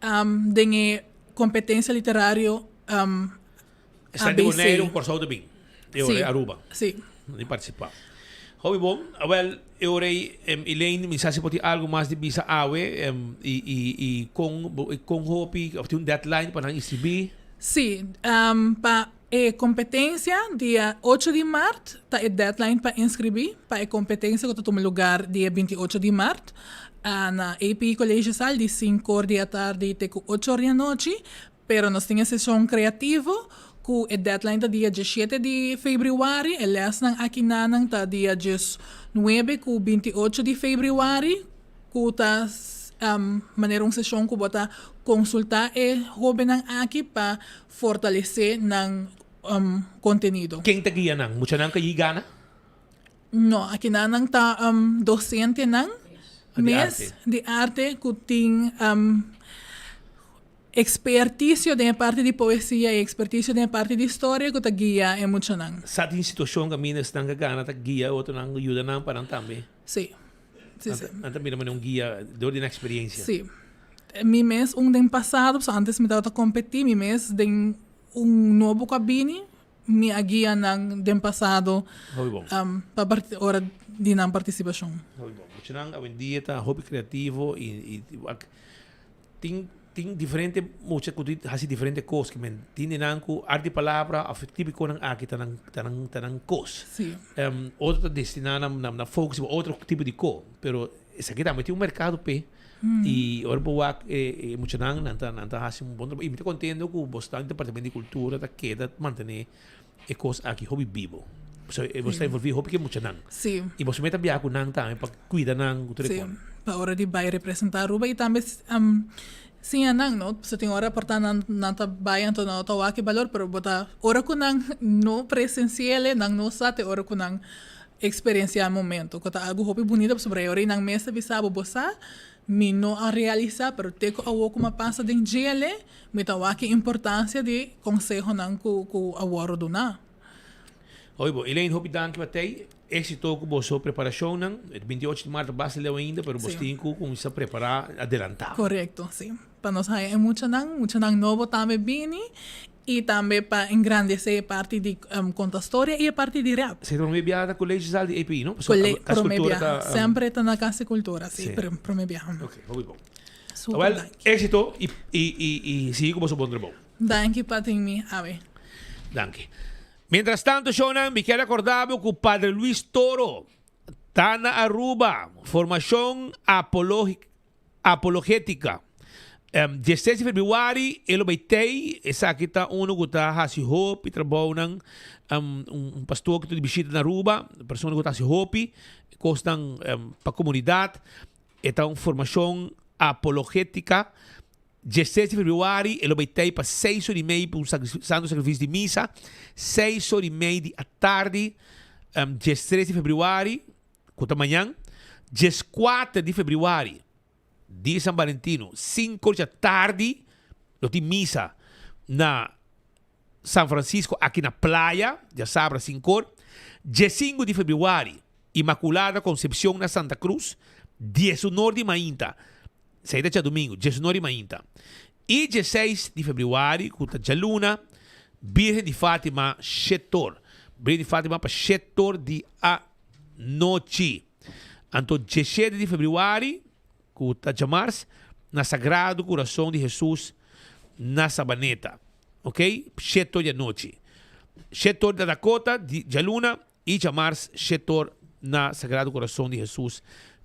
den e kompetensia literario Esnan di ABC. Boneiru, Kòrsou ta bin. E ora Sí, ei Aruba. sí. Di partisipá. Hopi bon. Awèl, e ora ei, Elaine, mi sa si bo tin algu mas di bisa awe i i i kon bo kon hopi òf tin un deadline pa nan inskribí? Sí, pa E kompetensia dia ocho di mart ta e deadline pa inskribí pa e kompetensia ku ta tuma lugar dia binti ocho di mart na API Collegezaal di sinku or di atardi te ku ocho or di anochi, pero nos tin e seshon kreativo ku e deadline ta dia diesshete di febrüari, e lèsnan akinanan ta dia diesnuebe ku binti ocho di febrüari. Ku ta manera un seshon ku bo ta konsultá e hóbennan aki pa fortalesé nan kontenido. Ken ta guia nan? Muchanan ku a gana? No, akinan nan ta dosentenan mes di arte ku tin Ekspertisio den e parti di poesia i ekspertisio den e parti di storia ku ta guia e muchanan. Sa tin situashon kaminda esnan ka gana ta guia e otronan, yuda nan pa nan tambe. Sí. Sí, sí. Nan ta mira manera un guia dor di nan eksperiencia. Sí. Mi mes un den pasado, pasobra antes mi tabata kompetí, mi mes den un nobo ku a bini, mi a guia nan den pasado Hopi bon. pa ora di nan partisipashon. Hopi bon. Muchanan awendia ta hopi kreativo i i Tin tin diferente mucha ku tin hasi diferente kos ki men tin di nan ku art di palabra of tipikonan aki ta nan ta nan ta nan kos. Sí. Otro ta destiná nan nan nan focus riba otro tipo di ko pero esaki tambe tin un merkado p'e i ora bo wak e e muchanan nan ta nan ta hasi un bon trabou i mi ta kontento ku bo sta den departamento di kultura ta keda mantené e kos aki hopi bibo. Pasobra bo sta envolví hopi ku e muchanan. Sí. I bo mester biaha ku nan tambe pa kuida nan ku tur e Sí, kos. pa ora di bai representá Aruba i tambe siña nan, no? Pasobra tin ora por ta nan nan ta bai anto nan no ta wak e balor, pero bo ta ora ku nan no presensi'el nan no sa te ora ku nan eksperensiá e momento, ku ta algu hopi bunita pasobra e ora ei nan mes ta bisa bo, bo sa mi no a realisá pero te ku awor ku mi a pasa den djele Mi ta wak e importancia di consehonan cu cu a wordo duna. Hoi bo, Elaine hopi danki pa tei. Exito cu boso preparacionnan. E 28 di maart ta basta leu ainda, pero bos tin cu cuminsa prepara adelanta. Correcto, si. Pa nos haya e muchanan, muchanan nobo tambe bini y tambe pa engrandece e parti di conta storia y e parti di rap. Si prome biaha ta Colegio Sal di API, no? Pasobra Cas Cultura prome biaha. ta, Semper ta na Cas di Cultura, si. Si. Prome biaha. Ok, hopi bon. Super Wel, danki. éxito y, y, y, y sigui cu boso bon trabou. Danki pa tin mi awe. Danki. Mientras tanto, shownan, mi kier acorda bo cu Padre Luis Toro ta na Aruba. Formacion apologética. 16 di februari e lo bay tey, esaki ta uno cu ta haci hopi trabounan, un pastor cu ta di bishita na Aruba, persona cu ta haci hopi cosnan pa comunidad, e ta un formacion apologetica. 16 di februari e lo bay tey pa seis ora y mei pa un santo sacrificio di misa, seis ora y mei di atardi, 13 di februari, cu ta mañan, 14 di februari. Di San Valentino, sinku dja tardi lo tin misa na San Francisco aki na Playa, djasabra sinkor. Diesinku di febrüari, Inmaculada Concepcion na Santa Cruz, diesunor di mainta, esei ta djadumingu, diesunor di mainta. I dieseis di febrüari, ku ta djaluna, Birgen di Fatima, shetor. Birgen di Fatima pa shetor di anochi. Anto diesshete di febrüari, ku ta djamars, na Sagrado Kurason di Hesus na Sabaneta. Ok, shetor di anochi. Shetor na Dakota di djaluna i djamars shetor na Sagrado Kurason di Hesus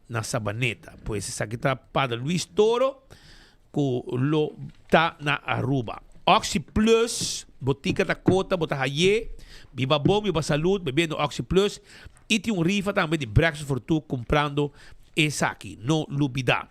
na Sabaneta. Pues esaki ta Padre Luis Toro ku lo ta na Aruba. Oxi Plus, Botica Dakota bo ta haye. Biba bon, biba salud bebiendo Oxi Plus. I tin un rifa tambe di Breakfast for Two kumprando esaki. No lubida.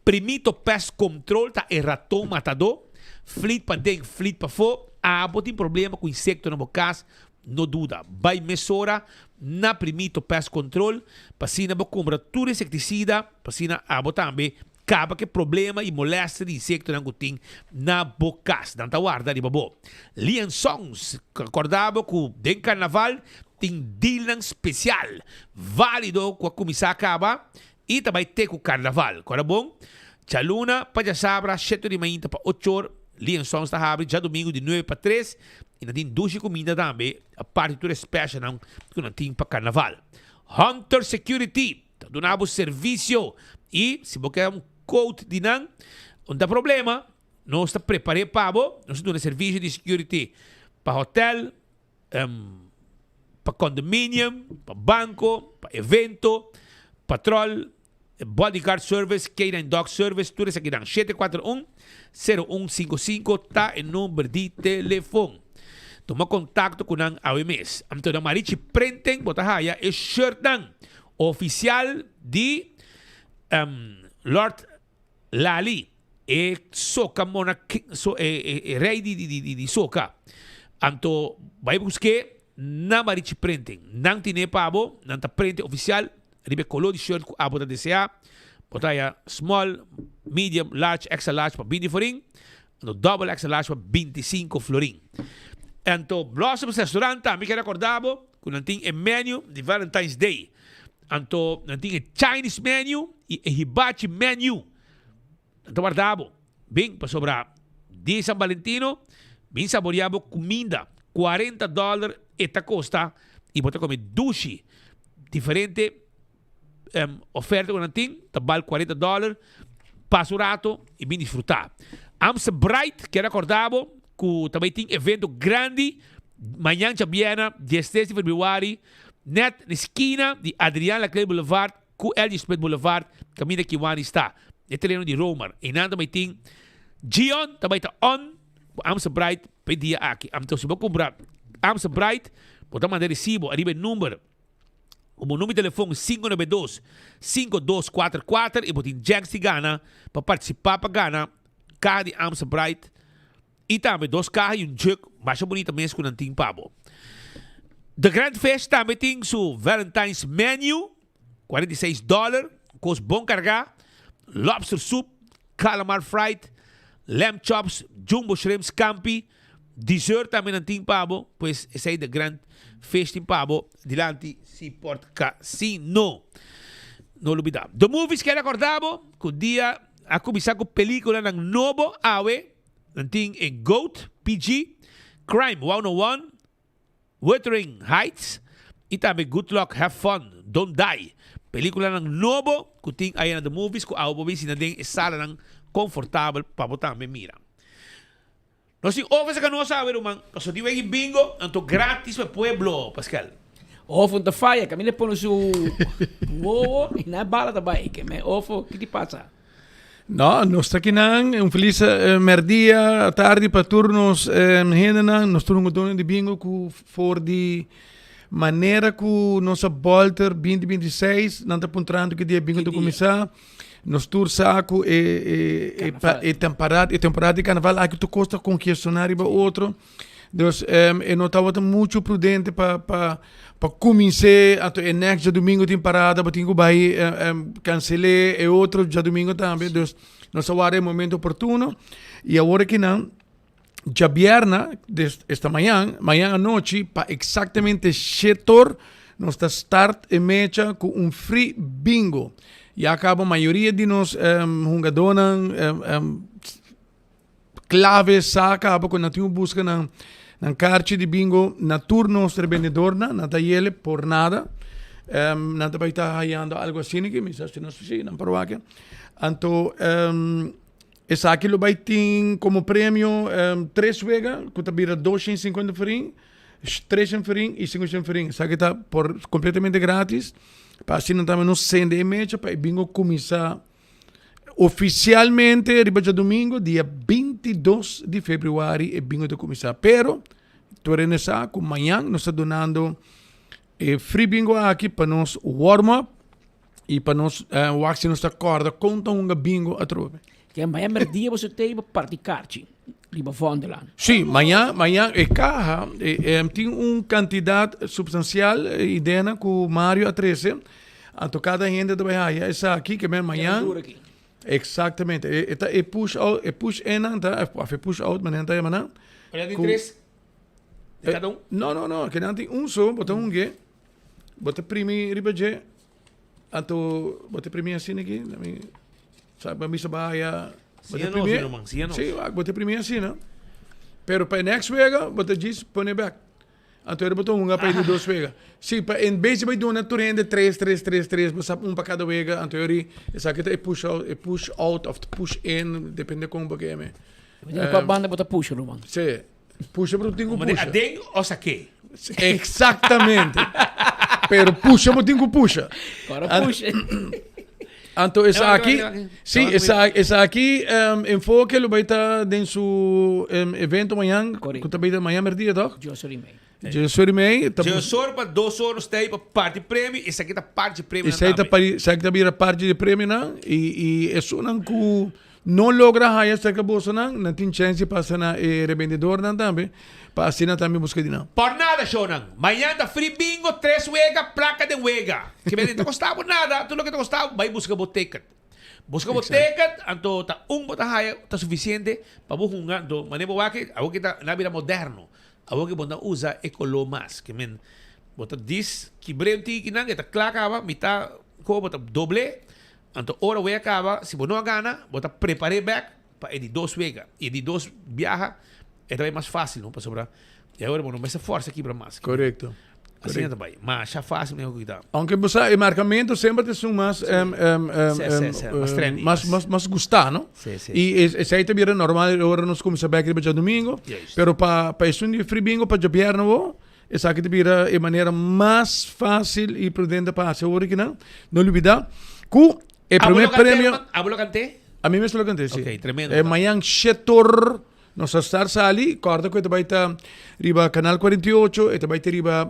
Primito Pest Control ta e raton matadó. Flit paden, flit pafó. Abo tin problema ku insekto na bo kas? No duda. Bai mesora na Primito Pest Control pa asina bo kumpra tur insektisida pa asina abo tambe Kaba ku e problema i molèster di insektonan ku tin na bo kas. Nan ta warda riba bo. Lee and Sons kòrda bo ku den karnaval tin dealnan spesial válido ku a kuminsá kaba i ta bai te ku karnaval. Kòrda bon, djaluna pa djasabra shete di mainta pa ocho or Lee and Sons ta habri, djadumingu di nuebe pa tres i nan tin dushi kuminda tambe aparte di tur e speshanan ku nan tin pa karnaval. Hunter Security. Ta duna bo servisio i si bo ke un quote di nan, no ta problema, nos ta prepar'é pa bo, nos ta duna servisio di security pa hotel, pa condominium, pa banco, pa evento, patrol, bodyguard service, K-nine dog service, tur esakinan. 741 0155 ta e number di telefon. Tuma contacto cu nan awe mes. Anto na Marichi Printing bo ta haya e shirtnan oficial di Lord Lali, e soca mona so e e rey di di di di soca. Anto bai busque na Marichi Printing. Nan tine pa bo, nan ta printe oficial riba e color di shirt cu abo ta desea. Bo ta haya small, medium, large, extra large pa binti florin, anto double extra large pa 25 florin. Anto Blossoms Restaurant tambe kier recorda bo cu nan tin e menu di Valentine's Day. Anto nan tin e Chinese menu y e hibachi menu. Nan ta warda bo. Bin pasobra di San Valentino bin saborea bo cuminda. 40 dollar e ta costa y bo ta come dushi. Diferente oferta cu nan tin ta bal 40 dollar. Pasa un rato y bin disfruta. Amsterdam Bright kier acorda bo cu ta bay tin evento grandi mañan djabièrnè 16 di februari net na esquina di Adriaan Laclé Boulevard cu LG Smith Boulevard caminda Kiwani sta e tereno di Romer. Eynan ta bay tin Gion ta bay ta on cu Amsterdam Bright pa e dia aki. Anto si bo cumpra Amsterdam Bright bo ta manda recibo ariba e number Ku bo number di telefon 592 5244 i bo tin chèns di gana pa partisipá pa gana kaha di Amstel Bright i tambe dos kaha i un jug masha bunita mes ku nan tin pa bo. The Grand Fish tambe tin su Valentine's Menu, 46 dòler, kos bon kargá, lobster soup, calamar fried, lamb chops, jumbo shrimp scampi, Dessert tambe nan tin pa bo, pues esei de grand feest tin pa bo dilanti Seaport Casino. No lubida. The Movies kier recorda bo cu dia a cuminsa cu peliculanan nobo awe. Nan tin e Goat, PG, Crime 101, Wuthering Heights y tambe Good Luck Have Fun, Don't Die. Peliculanan nobo cu tin aya na The Movies cu awe bo bisina den e salanan confortabel pa bo tambe mira. Nos tin ofes aka nos awe ruman, paso tin wegi bingo, anto gratis pa e pueblo, Pascal. Ofo no ta faya, caminda e pone su wowo y na e bala ta bay, ke me ofo, ki ti pasa? No, nos ta kinan, un felis merdia, tardi pa tur nos hendenan, nos tur hungadónan di bingo ku for di manera ku nos a bolter binti binti seis, nan ta puntrando ki dia bingo ta kuminsá. Nos tur sa ku e e e temporada e temporada di karnaval aki tur kos ta kongestioná riba otro. Dus e no tabata mucho prudente pa pa pa kumins'é, anto e next djadumingu tin parada, bo tin ku bai kansel'é e otro djadumingu tambe. Dus nos a warda e momento oportuno i awor akinan djabièrnè, des esta mañan, mañan anochi pa eksaktamente shetor nos ta start e mecha ku un free bingo. Ya kaba mayoria di nos hungadónan Clave sa caba cu nan tin cu busca nan nan carchi di bingo na tur nos rebendedornan, nan ta yele por nada. Um, nan ta bay ta hayando algo asina ki mi sa si nos si nan por wak. Anto um, esaki lo bay tin como premio um, tres wega cu ta bira 250 florin, 300 florin y 500 florin. Esaki ta por completamente gratis. Pa asina tambe nos sende e mecha pa e bingo cuminsa Oficialmente riba djadumingo dia 22 di februari e bingo ta cuminsa. Pero tur hende sa cu mañan nos ta dunando e free bingo aki pa nos warm up y pa nos eh, wak si nos ta corda con ta hunga bingo atrobe. Ke mañan merdia boso tei pa parti karchi riba Vondelaan. Sí, mañan, mañan e caha eh, eh, tin un cantidad substancial eh, idea cu Mario a trece. Anto kada hende ta bai haya esaki ke men mañan. Exactamente. E, e ta e push out, e push in nan ta, of e push out manen ta yama nan. Pero tin tres de kada un? No, no, no, ke nan tin un so, bo ta hunge, bo ta primi riba dje, anto bo ta primi asina aki, mi sa bo mester bai haya, bo ta primi, si, bo ta primi asina, pero pa e next wega bo ta djis pone bek. Anto era bo ta hunga pa e di dos wega. Si, pa en bes di bai duna tur hende tres, tres, tres, tres, bo sa un pa kada wega, anto eri esaki ta e push out, e push out of push in, depende kon bo ke yam'e. Depende kua banda bo ta pusha, Ruman. Si, pusha bo tin ku Mande pusha. aden o sak'é. Exactamente. Pero pusha bo tin ku pusha. Ora pusha. Anto esaki, si, esaki Enfoke lo bai ta den su evento mañan, ku ta bai ta mañan merdia toch? Dios ora i mei. Dios ora i mei. Dios ora pa dos ora nos ta ei pa parti premio, esaki ta parti premionan tambe. Esaki ta bira parti di premionan i esunnan ku no logra haya serka bosonan, nan tin chèns di pasa na e rebendedornan tambe, pa asina tambe buska di nan. Por nada, shownan. Mañan ta free bingo, tres wega, plaka den wega. Ke bende ta kosta bo nada, tur loke ta kosta bo, bai buska bo ticket. Buska bo ticket, anto ta un bo ta haya, ta sufisiente pa bo hunga. Anto manera bo wak, awor ke ta, nan a bira moderno. Awor ke bo no usa e koló mas. Ke men, bo ta dis kibr'é un tiki nan, e ta kla kaba, mitá kobo bo ta dobl'é. Anto ora wega kaba, si bo no a gana, bo ta prepar'é bèk pa e di dos wega. I e di dos biaha e ta bai mas fásil, no? Pasobra e ora bo no mester fòrsa kibra mas. Korekto. Asina ta bai. Masha fásil mihó ku kita. Aunke bo sa e markamentu semper ta esun mas Mas trendy. mas mas mas gustá, no? Sí, sí. I esei ta bira normal ora nos kuminsá bèk riba djadumingu. Juist. Pero pa pa esun di free bingo pa djabièrnè awor, Esaki ta bira e manera mas fácil i prudente pa hasi awor kinan. No lubida ku e Abo promé lo kant'é, premio. Roman? Abo lo kant'é? Ami mes lo kant'é, si. Ok, tremendo. E mañan shetor nos ta start sali. Kòrda ku e ta bai ta riba Kanal 48, e ta bai ta riba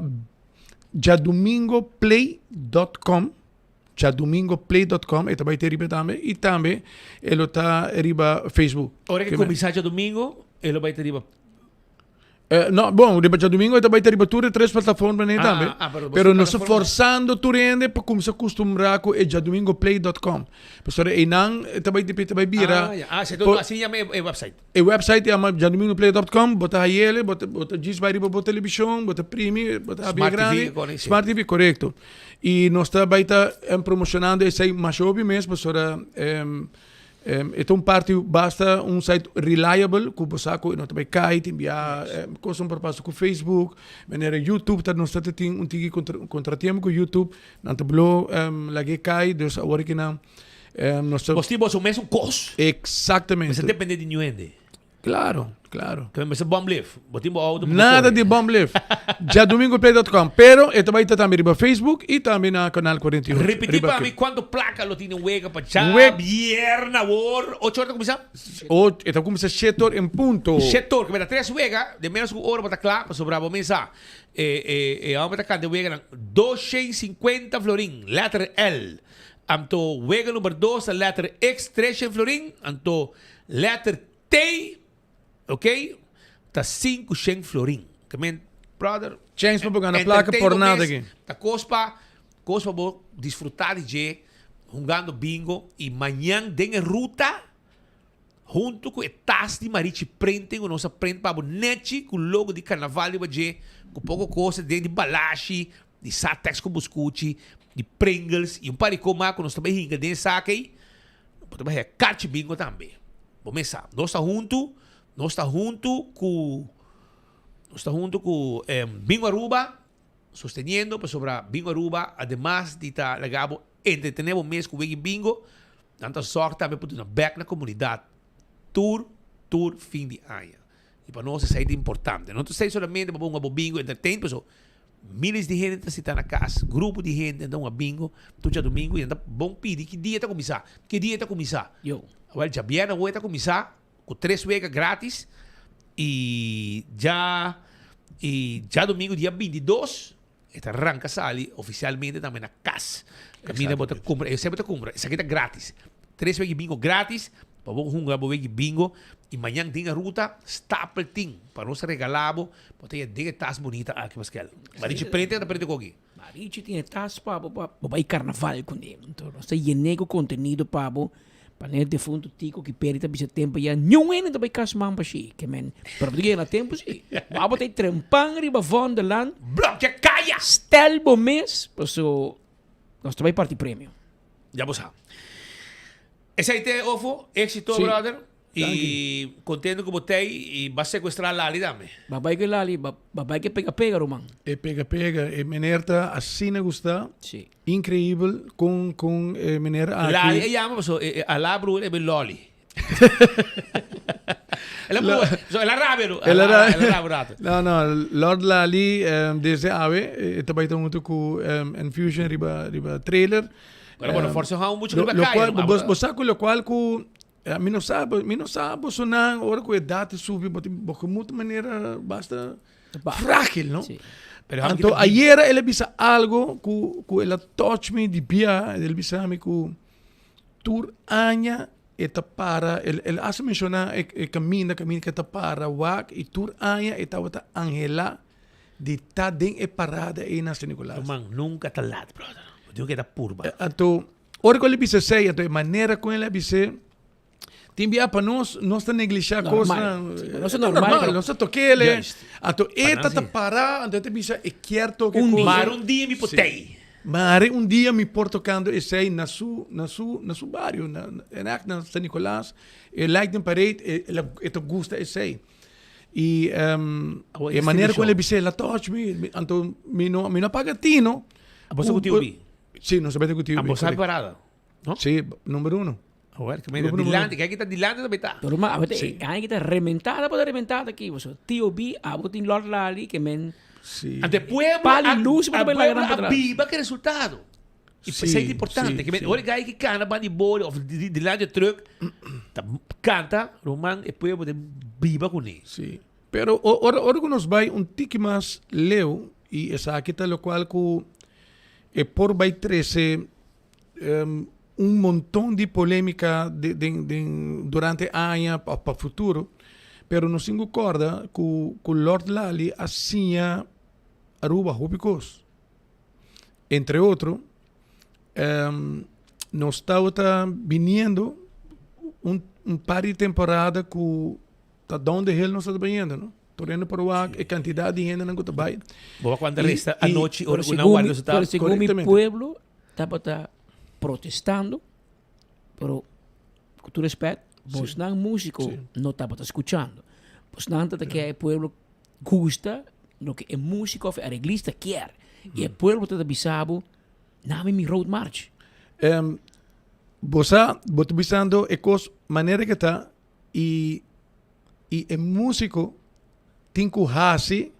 djadumingoplay dot com, djadumingoplay dot com, e ta bai ta riba tambe i tambe e lo ta riba Facebook. Ora ke kuminsá djadumingo e lo bai ta riba No, bon, riba djadumingo e ta bai ta riba tur e tres plataformanan ei Ah, tambe. ah, pero Pero nos ta plataforma- forzando tur hende pa kumsa kustumbrá ku e djadumingoplay dot com. Pasobra einan e ta bai ta bai bira Ah, ya. Ah, se por- así yama e, e website. E website yama djadumingoplay dot com, bo ta hayele, bo ta, bo ta djis bai riba bo televishon, bo ta primi, bo ta habri Smart TV, grandi. kore, si. Smart TV, korekto. I nos ta bai ta promoshonando esei masha hopi mes pasobra E ta un parti basta un site reliable ku bo sa ku e no ta bai kai tin bia kosnan por pasa ku Facebook manera YouTube ta nos ta tin un tiki kontratiempo ku YouTube nan ta blo lag'e kai dus awor ki nan nos ta Bos tin boso mesun kos. Exactamente. Mester depende di niun hende. Claro, claro. Ke mester bom lift. Bo tin bo auto. Nada di bom lift. Djadomingoplay.com. Pero e ta bai ta tambe riba Facebook y tambe na Canal 48. Repiti Riba pa mi cuanto placa lo tin den wega pa djabierna awor. Ocho ora ta cuminsa? O, e ta cuminsa shete or en punto. Shete or, ke meta tres wega, den menos cu ora bo ta cla, pasobra bo mesa e e e homber ta canta e weganan 250 florin, letter L. Anto wega number dos ta letter X, 300 florin, anto letter T, ok, ta 500 florin. Ke men, brother, Chance pa bo gana placa por nada aki. Ta cos pa, cos pa bo disfruta di dje hungando bingo y mañan den e ruta hunto cu e tas di Marichi Printing cu nos a print pa bo nechi cu logo di carnaval riba dje cu poco cos den di balashi, di satex cu buscuchi, di Pringles y un par di cos mas cu nos ta bay hinca den esaki ey. Bo ta bay haya karchi bingo tambe. Bo mes sa. Nos ta huntu, nos ta huntu ku, nos ta huntu ku Bingo Aruba, sosteniendo pasobra Bingo Aruba ademas di ta laga bo entretene bo mes ku wegi bingo, nan ta sòrg tambe pa duna bèk na komunidat tur, tur fin di aña. I pa nos esei ta importante. No ta esei solamente pa bo hunga bo bingo entertain, pasobra Miles di hende ta sita na kas, grupo di hende ta hunga bingo tur djadumingu i nan ta bon pidi ki dia ta kuminsá, ki dia ta kuminsá. Awel djabièrnè awe ta kuminsá ku tres wega gratis i dja i djadumingu dia bintidos e ta ranka sali ofisialmente tambe na kas. Kaminda bo ta kumpra, e semper ta kumpra, esaki ta gratis. Tres wega di bingo gratis pa bo hunga bo wega di bingo i mañan den e ruta stapel tin pa nos regala bo. Bo ta den e tas bunita aki Paskel. Marichi prente ta prente koki. Marichi tin e tas pa bo pa bo bai carnaval kuné. Enton nos ta yené ku kontenido pa bo pa ne defunto Tico ki peri ta bisa tempo ya niun hende ta bai kas man pashi. Ke men pero bo ta yega na tempo si. Bo abo ta e trempan riba Vondelland. Blokje kaya! Stel bo mes paso nos ta bai parti premio. Ya bo sa. Esei te ofo. Éxito brother. I contento cu bo tey y ba secuestra Lali tambe. Ba bay cu Lali, ba bay cu e pega pega ruman. E pega pega, e meneer ta asina gusta. Si. Increibel con con e meneer aki. Lali e yama paso e ala broer e bay Loli. El a broer, so el a rabia no. El a rabia un rato. No no, Lord Lali desde awe e ta bay ta hunto cu Enfusion riba riba trailer. Pero bueno, forse hou mucho riba caya. Bo sa cu locual cu Mi no sa, mi no sa bosonan ora ku edat ta subi bo bo gemoed manera basta frágil, no? Pero Anto ayera el a bisa algo ku ku el a touch mi di bia, el a bisa mi ku tur aña e ta para, el el hasta menshoná e e kaminda kaminda ku e ta para wak i tur aña e tabata anhelá di ta den e parada ei na San Nicolas. Ruman, nunka ta lat, brother. Bo tin ku keda purba. Anto Ora ku el a bisa esei, anto e manera ku el a bis'é, tin bia pa nos, nos ta neglishá kosnan. Nos ta normal. Nos ta tok'el. Anto e ta ta pará, anto e ta bisa e kier toka e kos. Mare un dia mi por tei. Mare un dia mi por tokando esei na su, na su, na su bario, na, en ègt na San Nicolas. E like den parade, e, e ta gusta esei. I e manera ku el a bis'é, el a touch mi, anto mi no, mi no a paga tino. Abo sa ku tin obi? Sí, nos a bete cu TUB. Abo sabi parada, no? Sí, number uno. A ver, que me dilante, que aquí está dilante también está. Pero ma, abo te, ay que ta rementada, por rementada aquí, bo. TOB, abo tin Lord Lali que men. Sí. Ante pueblo, Pali luz, a bo pueblo a a biba que resultado. Y Sí, esey ta importante. sí, Que men, sí. ora guy que cana ban di boli of dilante truck, ta canta, ruman, e pueblo de biba con e. Sí. Pero ora ora cu nos bay un tiki mas leu y esaki ta locual cu E por bai trece un monton di polemica den den durante aña of pa futuro, pero nos tin cu corda cu cu Lord Lali a siña Aruba hopi cos. Entre otro, nos tabata biniendo un un par di temporada cu Ta down the hill nos ta bayendo, no? Torendo por wak e cantidad di hendenan cu ta bay. Bo wak cuando resta anochi ora cu nan warda resultado. Pero segun mi pueblo tabata protestando, pero cu tur respet, bosnan musico no tabata scuchando. Bosnan tabata kier e pueblo gusta loke e musico of e areglista kier. Y e pueblo tabata bisa bo, nami mi road march. Bo sa, bo ta bisando e cos manera ke ta y. I e músiko tin ku hasi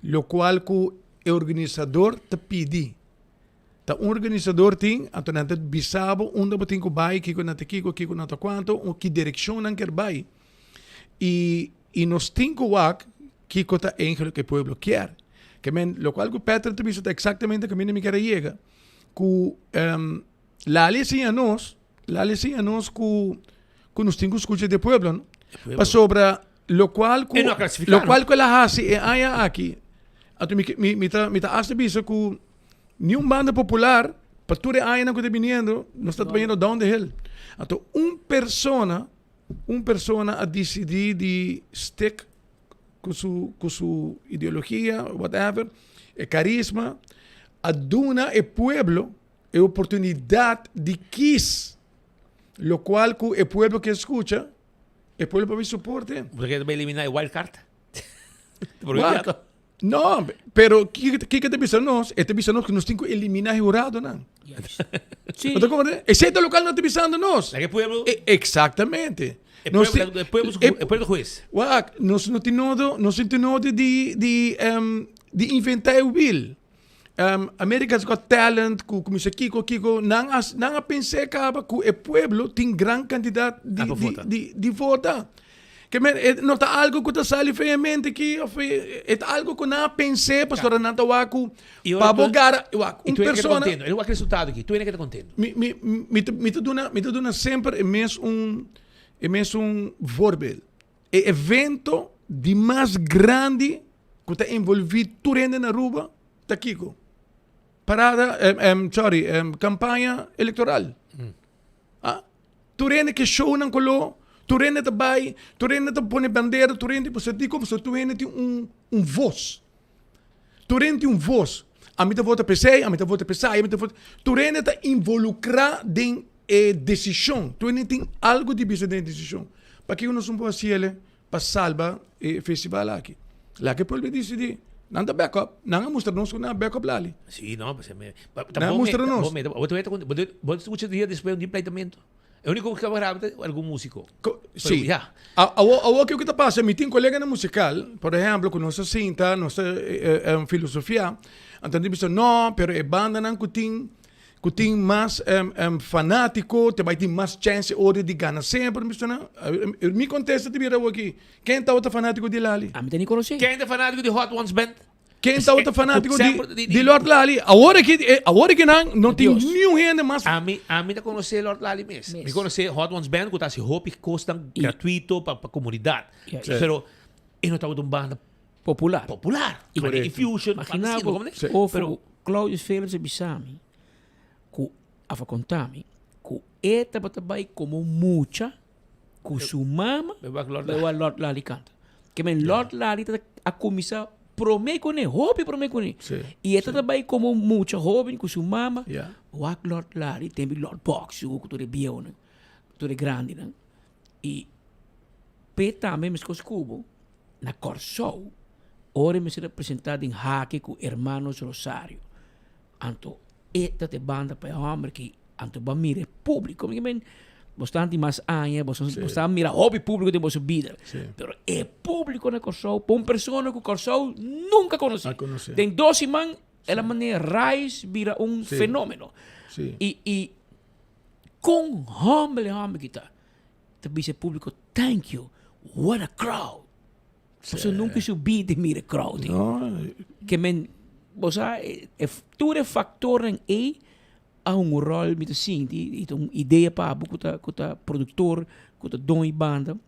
lokual ku e organisador ta pidi. Ta un organisador tin, anto nan ta bisa bo unda bo tin ku bai, kiko nan ta kiko, kiko nan ta kuantu, o ki direkshon nan kier bai. I i nos tin ku wak kiko ta eigenlijk e pueblo kier. Ke men lokual ku Patrick ta bisa ta eksaktamente kaminda mi kier a yega, ku Lali a siña nos, Lali a siña nos ku ku nos tin ku skucha di e pueblo, no? Pasobra lokual ku E no a klasifiká, no? lokual ku el a hasi e aña aki, anto mi mi mi ta mi ta hasta bisa ku ni un banda popular pa tur e añanan ku ta biniendo nos ta bayendo down the hill. Anto un persona, un persona a disidí di stick ku su ku su ideologia, whatever, e karisma, a duna e pueblo e oportunidad di kies locual cu e pueblo kier scucha, e pueblo por bin soporte. Bo ta kere ta elimina e wild card? Wak, no, pero kiko ta bisa nos? E ta bisa nos cu nos tin cu elimina e huradonan. Sí. Bo ta comprende? Esey ta locual nan ta bisando nos. Laga e pueblo. Exactamente. E pueblo, e pueblo, e pueblo hues. Wak, nos no tin nodo, nos no tin nodo di, di, di inventa e wiel. America's Got Talent, ku kuminsá kiko kiko, nan a nan a pens'é kaba ku e pueblo tin gran kantidat di di di di vota. Ke men e no ta algu ku ta sali for e mente aki òf e ta algu ku nan a pens'é pasobra nan ta wak ku pa bo gara wak un persona. E wak resultado aki, tur hende keda kontento. Mi mi mi ta mi ta duna mi ta duna semper e mes un e mes un voorbeeld. E evento di mas grandi ku ta envolví tur hende na Aruba ta kiko? Parada, sorry, kampaña elektoral. Ah, tur hende ke shownan koló, tur hende ta bai, tur hende ta pone bandera, tur hende, pasobra dikon? Pasobra tur hende tin un un vos. Tur hende tin un vos. Ami ta vota p'esei, ami ta vota p'esai, ami ta vota. Tur hende ta involukrá den e desishon. Tur hende tin algu di bisa den e desishon. Pakiko nos no por hasi el pa salba e festival aki? Laga e pueblo disidí. Nan ta back up. Nan a mustra nos ku nan a back up Lali. Sí, no, pues, me, Nan a mustra nos. Bo bo ta skucha dia despues di pleitamentu. E único ku tabata grabá ta algun músiko. Sí. Ya. Awor, awor kiko ta pasa? Mi tin koleganan musikal, por ehèmpel, ku nos ta sinta, nos ta filosofiá, anto nan ta bisa, no, pero e bandanan ku tin, ku tin mas fanátiko ta bai tin mas chèns e ora di gana semper. Mi bisa nan, mi kontesta ta bira awor aki, ken tabata fanátiko di Lali? Ami ta ni konosé. Ken ta fanátiko di Hot Ones Band? Ken tabata fanátiko di di Lord Lali? Awor aki awor aki nan no tin niun hende mas. Ami ami ta konosé Lord Lali mes. Mi konosé Hot Ones Band ku ta hasi hopi kosnan gratuito pa pa komunidat. Pero e no tabata un banda Popular. Popular. Infusion. Imagina bo of Claudius Philips a bisa mi ku a konta mi ku e tabata bai komo mucha ku su mama bai wak Lord Lali kanta. Ke men Lord Lali ta a kuminsá promé kuné, hopi promé kuné. I e ta bai komo mucha hóben ku su mama wak Lord Lali tempu di Lord Box ku tur e bieunan, tur e grandinan. I p'e tambe meskos ku bo na Kòrsou ora e mester a presentá den hake ku Hermanos Rosario. Anto e ta te banda pa e homber ki anto bo a mira e publico. Mi men bo stan tin mas aña, bo bo stan mira hopi publico den boso bida. Pero e publico na Kòrsou pa un persona ku Kòrsou nunka konosé. Den dos siman el a manera rais bira un fenomeno. I i kon humble e homber ki ta. Ta bisa e publico thank you, what a crowd. Pasobra nunca su bida mira crowd. Ke men, bo sa, tur e factornan ei a hunga un rol, mi ta sinti, i ta un idea pa abo ku ta ku ta productor, ku ta don e banda.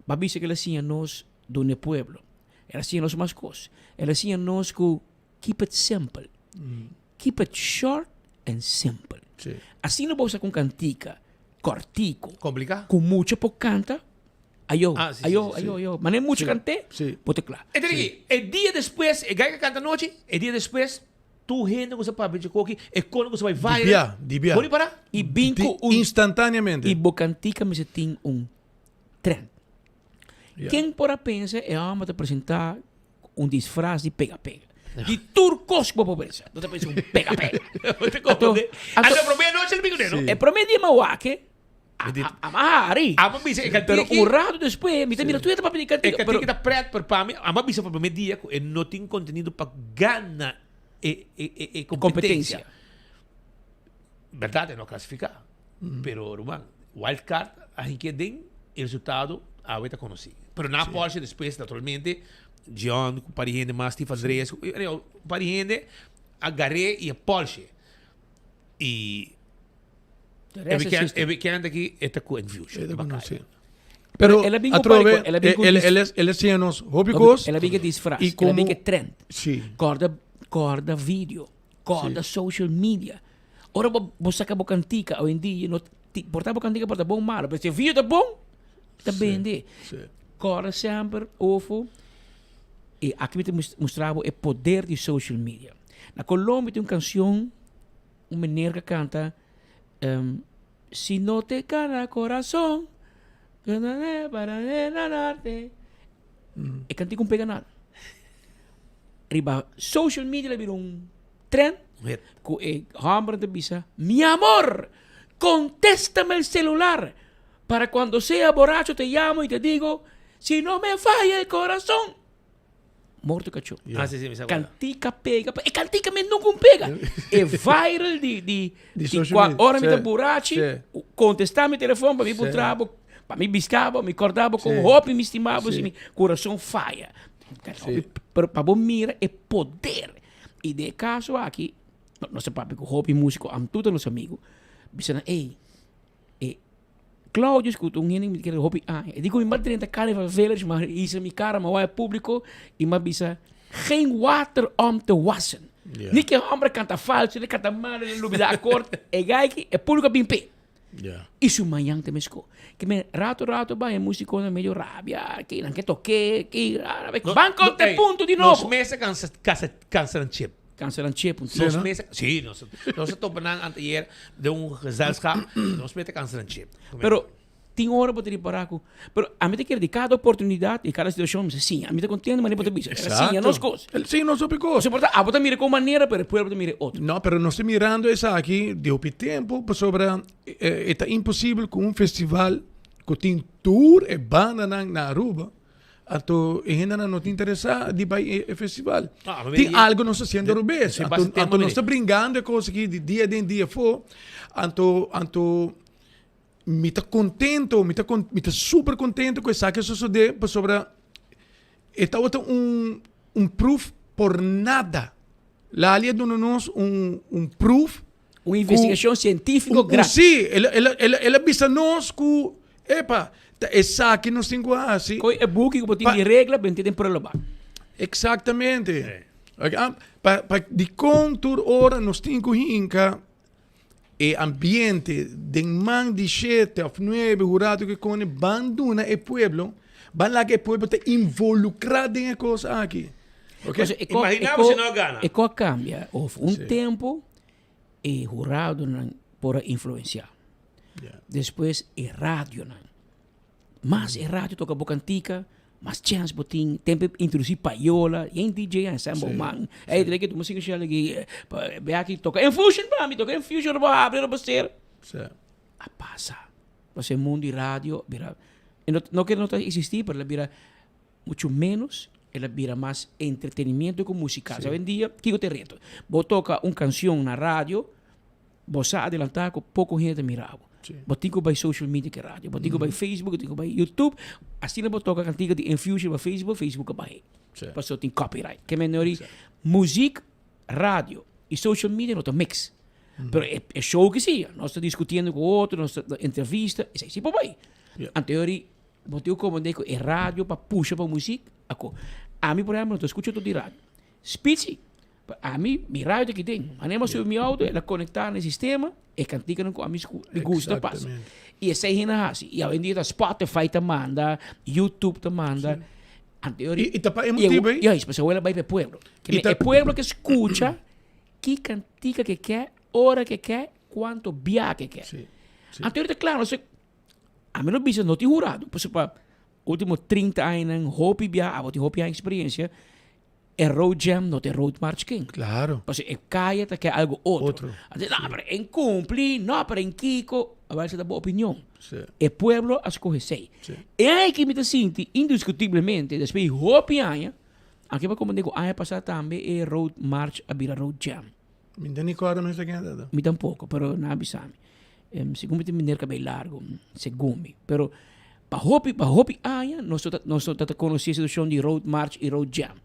Bo a bisa ku el a siña nos duna e pueblo. El a siña nos mas kos. El a siña nos ku keep it simple. Keep it short and simple. Asina bo sa ku un kantika kòrtiku. Kompliká. Ku mucha por kanta. Ayo, Ah, sí, ayo, sí, sí. ayo, ayo. Manera mucha kant'é, bo ta kla. E ta diki, e dia despues, e gai ka kanta anochi, e dia despues, tur hende ku sa papia dje koki, e kono ku sa bai Di viral. bia, di bia. Bo ripará? I bin ku un. Instantáneamente. I bo kantika mester tin un trend. Ken por a pensa e hòmber ta presentá un disfraz di pega pega. Di tur kos ku bo por pensa, bo ta pensa un pega pega. Anto, anto, promé anochi el bin kuné, no? E promé dia mi a wak e. Ama hari. Ama bisa e Pero un rato despues, mi ta mira tur e ta papia di cantica. E cantica ta pret, pero pa mi, ama bisa pa primer dia cu e no tin contenido pa gana e e e competencia. Berdad e no clasifica, pero ruman, wild card a hinke den e resultado awe ta conoci. Pero na Porsche despues naturalmente John cu un par di hende mas, Steve Andreas, un par di hende a gar'e y a Porsche. Y e weekend, e weekend aki e ta cu Enfusion. E ta cu nos, sí. Pero El a bin cu atrobe, parico, el a bin cu el, dis- el, el a siña nos hopi cos. El a bin cu disfraz, Y el a como bin cu trend. Sí. Corda, corda video, corda social media. Ora bo, bo saca bo cantica hoy en dia, no ti, por ta bo cantica por ta bon o malo, pero si e video ta bon, ta bende. Sí. Corda semper, ofo, y aki mi ta mustra bo e poder di social media. Na Colombia tin un cancion, un meneer ka canta, Si no te gana corazon, para enamorarte. E cantica un pega nada. Riba social media la bira un trend cu e homber ta bisa, Mi amor, contéstame el celular para cuando sea borracho te llamo y te digo, si no me falla el corazon. Morto kachó. Ah, sí, sí, mi sa cuál. Kantika pega. E kantika mes nunca un pega. E viral di, di, Di di social kua media. ora mi ta Sí, burachi, sí. contesta mi telefon pa mi Sí. puntra bo, pa mi bisca bo, mi corda bo con Sí. hopi mi stima bo Sí. si mi corazon faya. Sí. Pero pa bo mira e poder. Y den e caso aki, no, nos ta papia cu hopi musico, am tur ta nos amigo, bisa nan, ey, E Claudio scuta un hende mi kere hopi aña. E di cu mi m'a drenta Carnival Village, m'a hisa mi cara, m'a waya publico y m'a bisa, Geen water om te wassen. Yeah. Ni ke homber canta falso, ni canta malo, ni lubida akkoord. E guy ki, e publico a bin p'e. Yeah. Y su mañan ta mesco. Ke men rato rato bai e musiconan medio rabia, ke nan ke toke, ke, ah, No, ban no, con te ey, punto di Nos nobo. mesa cansa, cansa, cansa nan chip. Cancelan chip un Nos mesa, sí, nos, nos a topa nan anteayer den un gezelschap, nos meta cancelan chip. Pero tin ora bo ta ripara cu, pero ami ta kere di cada oportunidad y cada situacion mi sa siña. Ami ta contento manera bo ta bisa. El a siña nos cos. El siña nos hopi cos. Pasobra por ta abo ta mira con manera pero e pueblo ta mira otro. No, pero nos ta mirando esaki di hopi tempo pasobra e ta imposibel cu un festival cu tin tur e bandanan na Aruba Anto e hendenan no ta interesá di bai e festival. Ah, maar Tin je- algo nos ta haciendo robes. Sí, Anto, basta tempo anto nos mire. ta bringando e cos aki di dia den dia afó. Anto, anto mi ta contento, mi ta con, mi ta super contento cu esaki a sosode pasobra e tabata un, un proef por nada. Lali a duna nos un, un proef Un investigacion cientifico gratis. Si, el, el, el, el a bisa nos cu, epa, ta esaki nos tin cu haci. Coy e buki cu bo tin di regla, benti den prullenbak. Exactamente. Ok, ah, pa, pa dicon tur ora nos tin cu hinca e ambiente den man di shete of nuebe hurado cu cone ban duna e pueblo, ban laga e pueblo ta involucra den e cos aki. Ok? Pues, e co- Imagina e bo co- si no a gana. E co a cambia. Of un Sí. tempo e huradonan por a influencia. Despues e radionan. Mas e radio toca bo cantica, mas chance bo tin. Tempo e introduci payola, yen DJ a sa bo man. Ey, trek tu musica shell aki, be aki toca Enfusion pa mi, toca Enfusion, bo habri, bo ser. A pasa. Pasobra e mundo di radio bira, e no, no ke no ta existi, pero el a bira Mucho menos el a bira mas entretenimiento cu musical. Hoy en dia, kico ta e reto? Bo toca un cancion na radio, bo sa adelanta cu poco hende ta mira bo. Bo tin cu bay social media cu e radio, bo tin cu bay Facebook, bo tin cu bay YouTube. Asina bo toca cantica di Enfusion riba Facebook, Facebook a bahe. Pasobra tin copyright. Ke men ori muziek, radio y social media no ta mix. Pero e show ki si, nos ta discutiendo cu otro, nos ta entrevista, esey si por bay. Anto ori Bo tin ku komprendé ku e radio pa pusha pa muzik ako. Ami por ehèmpel no ta skucha tur di radio. Spitsi, pa ami mi radio ta kiten. Manera mi a subi mi outo el a konektá na e sistema, e kantikanan ku ami mi gusta pasa. I esei hende a hasi. I awendia ta Spotify ta manda, YouTube ta manda. Anto I ta pa e motibu ei? Juist, pasobra awor el a bai pa e pueblo. E pueblo ke skucha ki kantika ke ke, ora ke ke, kuantu bia ke ke. Anto ta klaro, Ami lo bisa no tin hurado, pasobra pa ultimo 30 añanan hopi bia abo tin hopi aña experiencia, e road jam no ta e road march ken. Claro. Pasobra e kaya ta ke algo otro. Otro. Anto, no, pero en cumpli, no, pero en kiko. Awel esei ta bo opinion. E pueblo a skohe esei. E aki mi ta sinti indiscutiblemente despues di hopi aña, anke pa komprende ku aña pasá tambe e road march a bira road jam. Mi ta ni kòrda mes ken ta ta. Mi tampoko, pero nan a bisa mi. Segun mi ta meneer kabei largo, segun mi. Pero pa hopi, pa hopi aña nos no ta, nos no ta konosí e situashon di road march i road jam.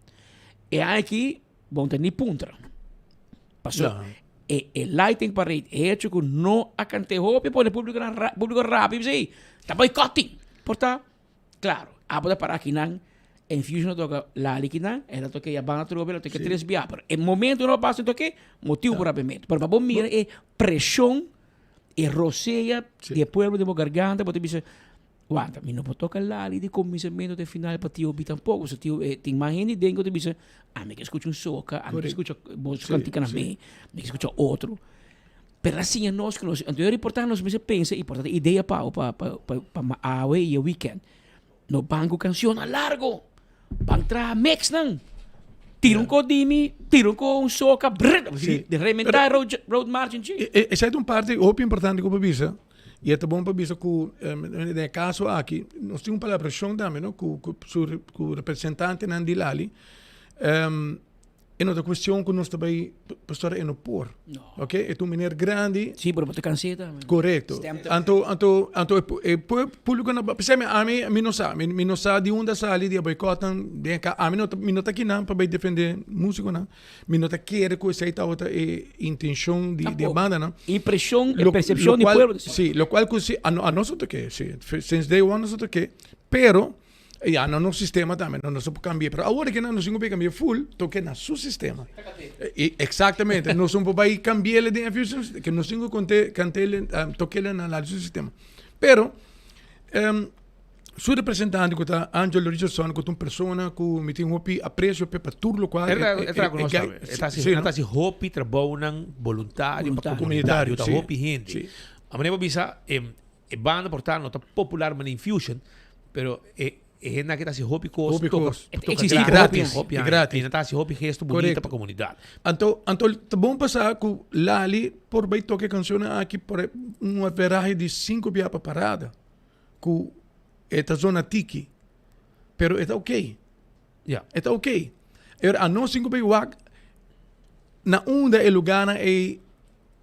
E aña aki bon ta ni puntra. Paso e e lighting parade, e hecho ku no a kant'é hopi a pone públiko nan ra, públiko rabia bisa ey, ta boycotting. Por ta, klaro, abo ta para akinan, Enfusion a toka Lali kinan, el a toka e Yabana atrobe, el a toka tres bia, pero e momento no a pasa toke, motibu por rabiamentu. Pero pa bo mira e preshon, e rosea di e pueblo den bo garganta, bo ta bisa, Wanta, mi no por toka Lali di kuminsamentu te final pa Tio Bi tampoko, pasobra Tio tin mas hende den ku ta bisa, ami ke skucha un soka, ami ke skucha bo su kantika na mi, mi ke skucha otro. Pero a siña nos ku nos, anto e reportahe nos mester pensa i por ta idea pa pa pa pa awe i e weekend. No ban ku kanshonnan largo, ban traha mixnan. Tira un ko di mi, tira un ko un soka, brr, di rementá road road march en chi. Esei ta un parti hopi importante ku bo bisa. I e ta bon pa bisa ku den e kaso aki nos tin un palabrashon tambe no ku ku su ku representantenan di Lali. E no ta kuestion ku nos ta bai pastora e no por. Ok e ta un meneer grandi. Si pero bo ta kans'é tambe. Korekto. Anto anto anto e públiko no p'esei mi ami mi no sa mi no sa di unda a sali di e boikòtnan den e ka ami no ta mi no ta kinan pa bai defendé músikonan. Mi no ta kere ku esei tabata e intenshon di e bandanan. E preshon, e persepshon di pueblo. Si, lokual ku si, a nos no ta ke, si. Since day one nos no ta ke, pero ya na nos sistema tambe no nos por kambia. Pero awor ke nos tin ku kambia full, toke na su sistema. Eksaktamente, nos no por bai kambi'el den e ke nos tin ku konte, kant'el, toke'l na su sistema. Pero. Su representante ku ta Angelo Richardson ku ta un persona ku mi tin hopi apresio p'e pa tur lokual E ta e traha ku nos tambe. E ta hasi, nan ta hasi hopi trabounan boluntario pa komunidad. Ta hopi hende. A manera bo bisa e e banda por ta no ta popular manera Infusion, pero e e hendenan aki ta hasi hopi kos, Hopi toka kos. toka E gratis, gratis, hopi e aña. gratis. I nan ta hasi hopi gesto bunita pa komunidad. Anto anto ta bon pa sa ku Lali por bai toka e kanshonnan aki por un averahe di sinku bia pa parada. ku e ta zona tiki, pero e ta ok. Ja. E ta ok. Pero a nos tin ku bay wak na unda e lugarnan ei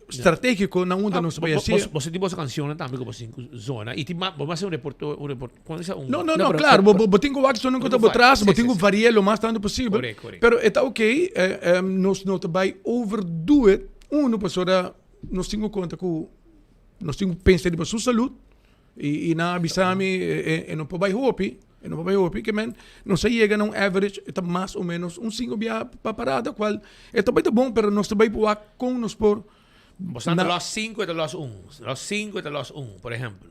strategiko, na unda nos bay hasi. Bo tin boso kanshonnan tambe ku bo tin ku zona i tin mas, bo mas un reporto, un report, kon sa un. No, no, no, klaro, bo bo tin ku wak esnan ku ta bo tras, bo tin ku varia lo mas tantu posibel. Korek, korek. Pero e ta ok, nos no ta bay overdo it, uno pasobra nos tin ku konta ku nos tin ku pensa riba su salud. I nan a bisa mi e no por bai hopi, e no por bai hopi, ke men nos a yega na un average e ta mas o menos un sinku bia pa parada kual e ta bai ta bon pero nos ta bai por wak kon nos por. Boso ta los sinku e ta los un, los sinku e ta los un, por ehempel.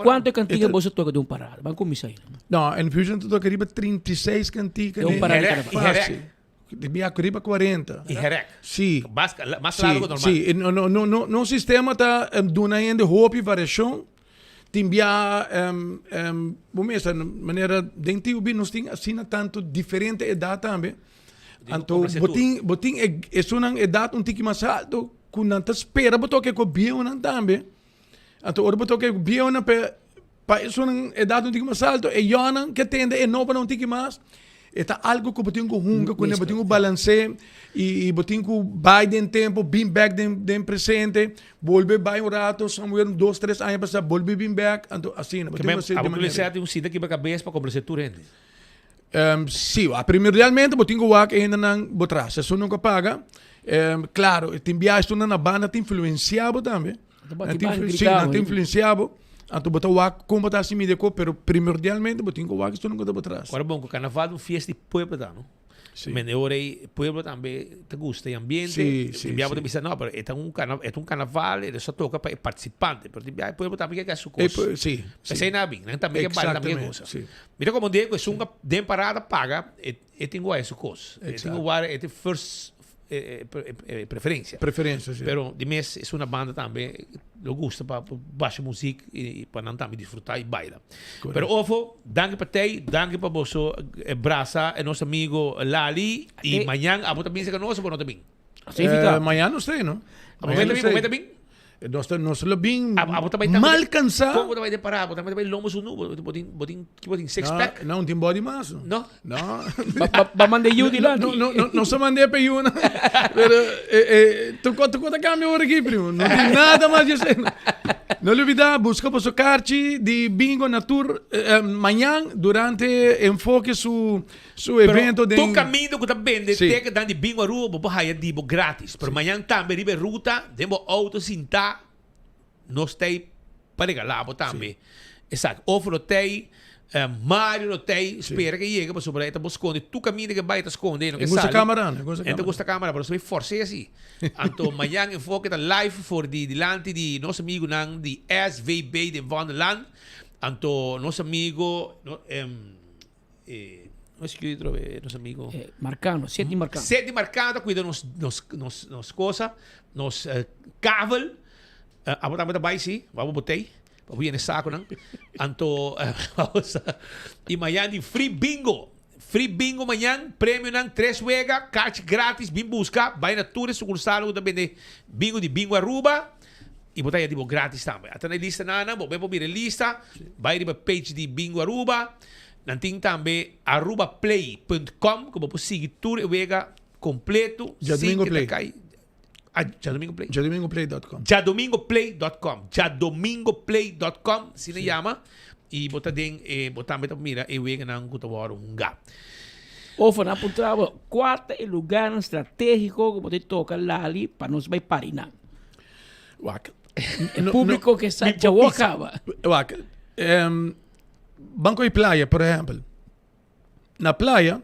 Kuantu kantika boso toka den un parada? Ban kuminsá ei. No, Enfusion ta toka riba 36 kantika. Den un parada. Fásil. Di mi aku riba 40. I herek. Sí. Mas, mas largo Sí, normal. sí. No, no, no, no, nos sistema ta um, duna hende hopi variashon. Tin bia, um, um, bo mester, manera den TUB nos tin asina tanto diferente edat tambe. Anto bo tin, bo tin e, esunnan edat un tiki mas alto ku nan ta spera bo toke ku bieunan tambe. Anto ora bo toke ku bieunan pe Pa esunnan edat un tiki mas alto, e yonan ke tende e nobonan un tiki mas, e ta algo ku bo tin ku hunga kuné, bo tin ku balans'é i bo tin ku bai den tempu, bin bèk den den presente, bolbe bai un rato, somewhere un dos tres aña pasá, bolbe bin bèk, anto asina, bo tin ku hasi di Abo manera. kuminsá tin un sinta kibra kabes pa komplase tur hende. Sí, primordialmente bo tin ku wak e hendenan bo tras, esun ku a paga, klaro, tin biaha esunnan na banda ta influensiá bo tambe. Nan ta influ- sí, nan ta influencia bo. Anto bo ta wak kon bo ta hasi media ko, pero primordialmente bo tin ku wak esun ku ta bo tras. Ora bon ku karnaval un fiesta di pueblo ta, no? Sí. Men e ora ei pueblo tambe ta gusta e ambiente. Sí, sí, Tin bia bo ta sí. bisa no, pero e ta un karna- e ta un karnaval, e ta toka pa e partisipante, pero tin bia e pueblo tambe ke hasi su E kos. pue- sí, sí. P'esei nan a bin, nan tambe ke baila, tambe ke Exactamente, gosa. sí. Mi ta komprende ku esun den parada paga, e e tin ku wak su kos. E tin ku wak e tin first preferencia. Preferencia, si. Pero di mes es una banda tambe lo gusta pa basha muziek y pa nan tambe disfruta y baila. Correcto. Pero ofo, danki pa tey, danki pa boso brasa e nos amigo Lali y mañan abo ta bin cerca nos o bo no ta bin? Mañan nos tey, no? Abo meta bin, bo meta bin? Nos ta nos lo bin mal cansá. Kon bo ta bai den pará? Bo ta bai lomo sunu? Bo tin bo tin ki bo tin six pack? No, no tin body mas. No? No. Ba manda yu dilanti. No, no, no, nos a mand'é pa yuna. Pero eh eh tur ko tur ko ta cambia ora aki primo. No tin nada mas di hacer. No lubida busca boso karchi di bingo na tur mañan durante Enfoke su Su evento den. Tur kaminda ku ta bende tekenan di bingo Aruba bo por haya di bo gratis. Pero mañan tambe riba e ruta den bo auto sintá nos t'ei pa regalá bo tambe esaki. Of lo t'ei, Mario lo t'ei spera ke yega pasobra e ta bo skonde tur kaminda ke bai e ta skonde e no ke sali. E ta gusta kamera pero nos ta bai fors'é asi. Anto mañan Enfoke ta live for di dilanti di nos amigunan di SVB den Vondelland. Anto nos amigo. No escribí otra vez, nos amigo. Eh, Marcano, Sidney Marcano. Sidney Marcano ta cuida nos, nos, nos, nos cosa, nos eh, kavel. Uh, abo tambe ta bai, sí. Wabo botei. Wabo yene saco nan. Anto, eh, vamos a... Y mañana di free bingo. Free bingo mañana, premio nan, tres wega, kaartje gratis, bin busca. Bai na tur e sucursal ku ta bende bingo di Bingo Aruba. Y bo ta haya di bo gratis tambe. Ata na e lista nan, bo be por mira e lista. Bai riba page di Bingo Aruba. Nan tin tambe arubaplay punt com ku bo por sigui tur e wega kompleto sin Djadomingo ke ta Play. kai. Ah, Djadomingo Play? Djadomingo Play dot com. Djadomingo Play dot com. Djadomingo Play dot com, asina yama. I bo ta den e, bo tambe ta mira e weganan ku ta wòrdu hungá. Of nan puntra bo, kua ta e lugarnan stratégiko ku bo ta toka lali pa nos bai pari nan? Wak. E públiko ke sa djawo kaba. Wak. Banco di playa, por ehempel. Na playa.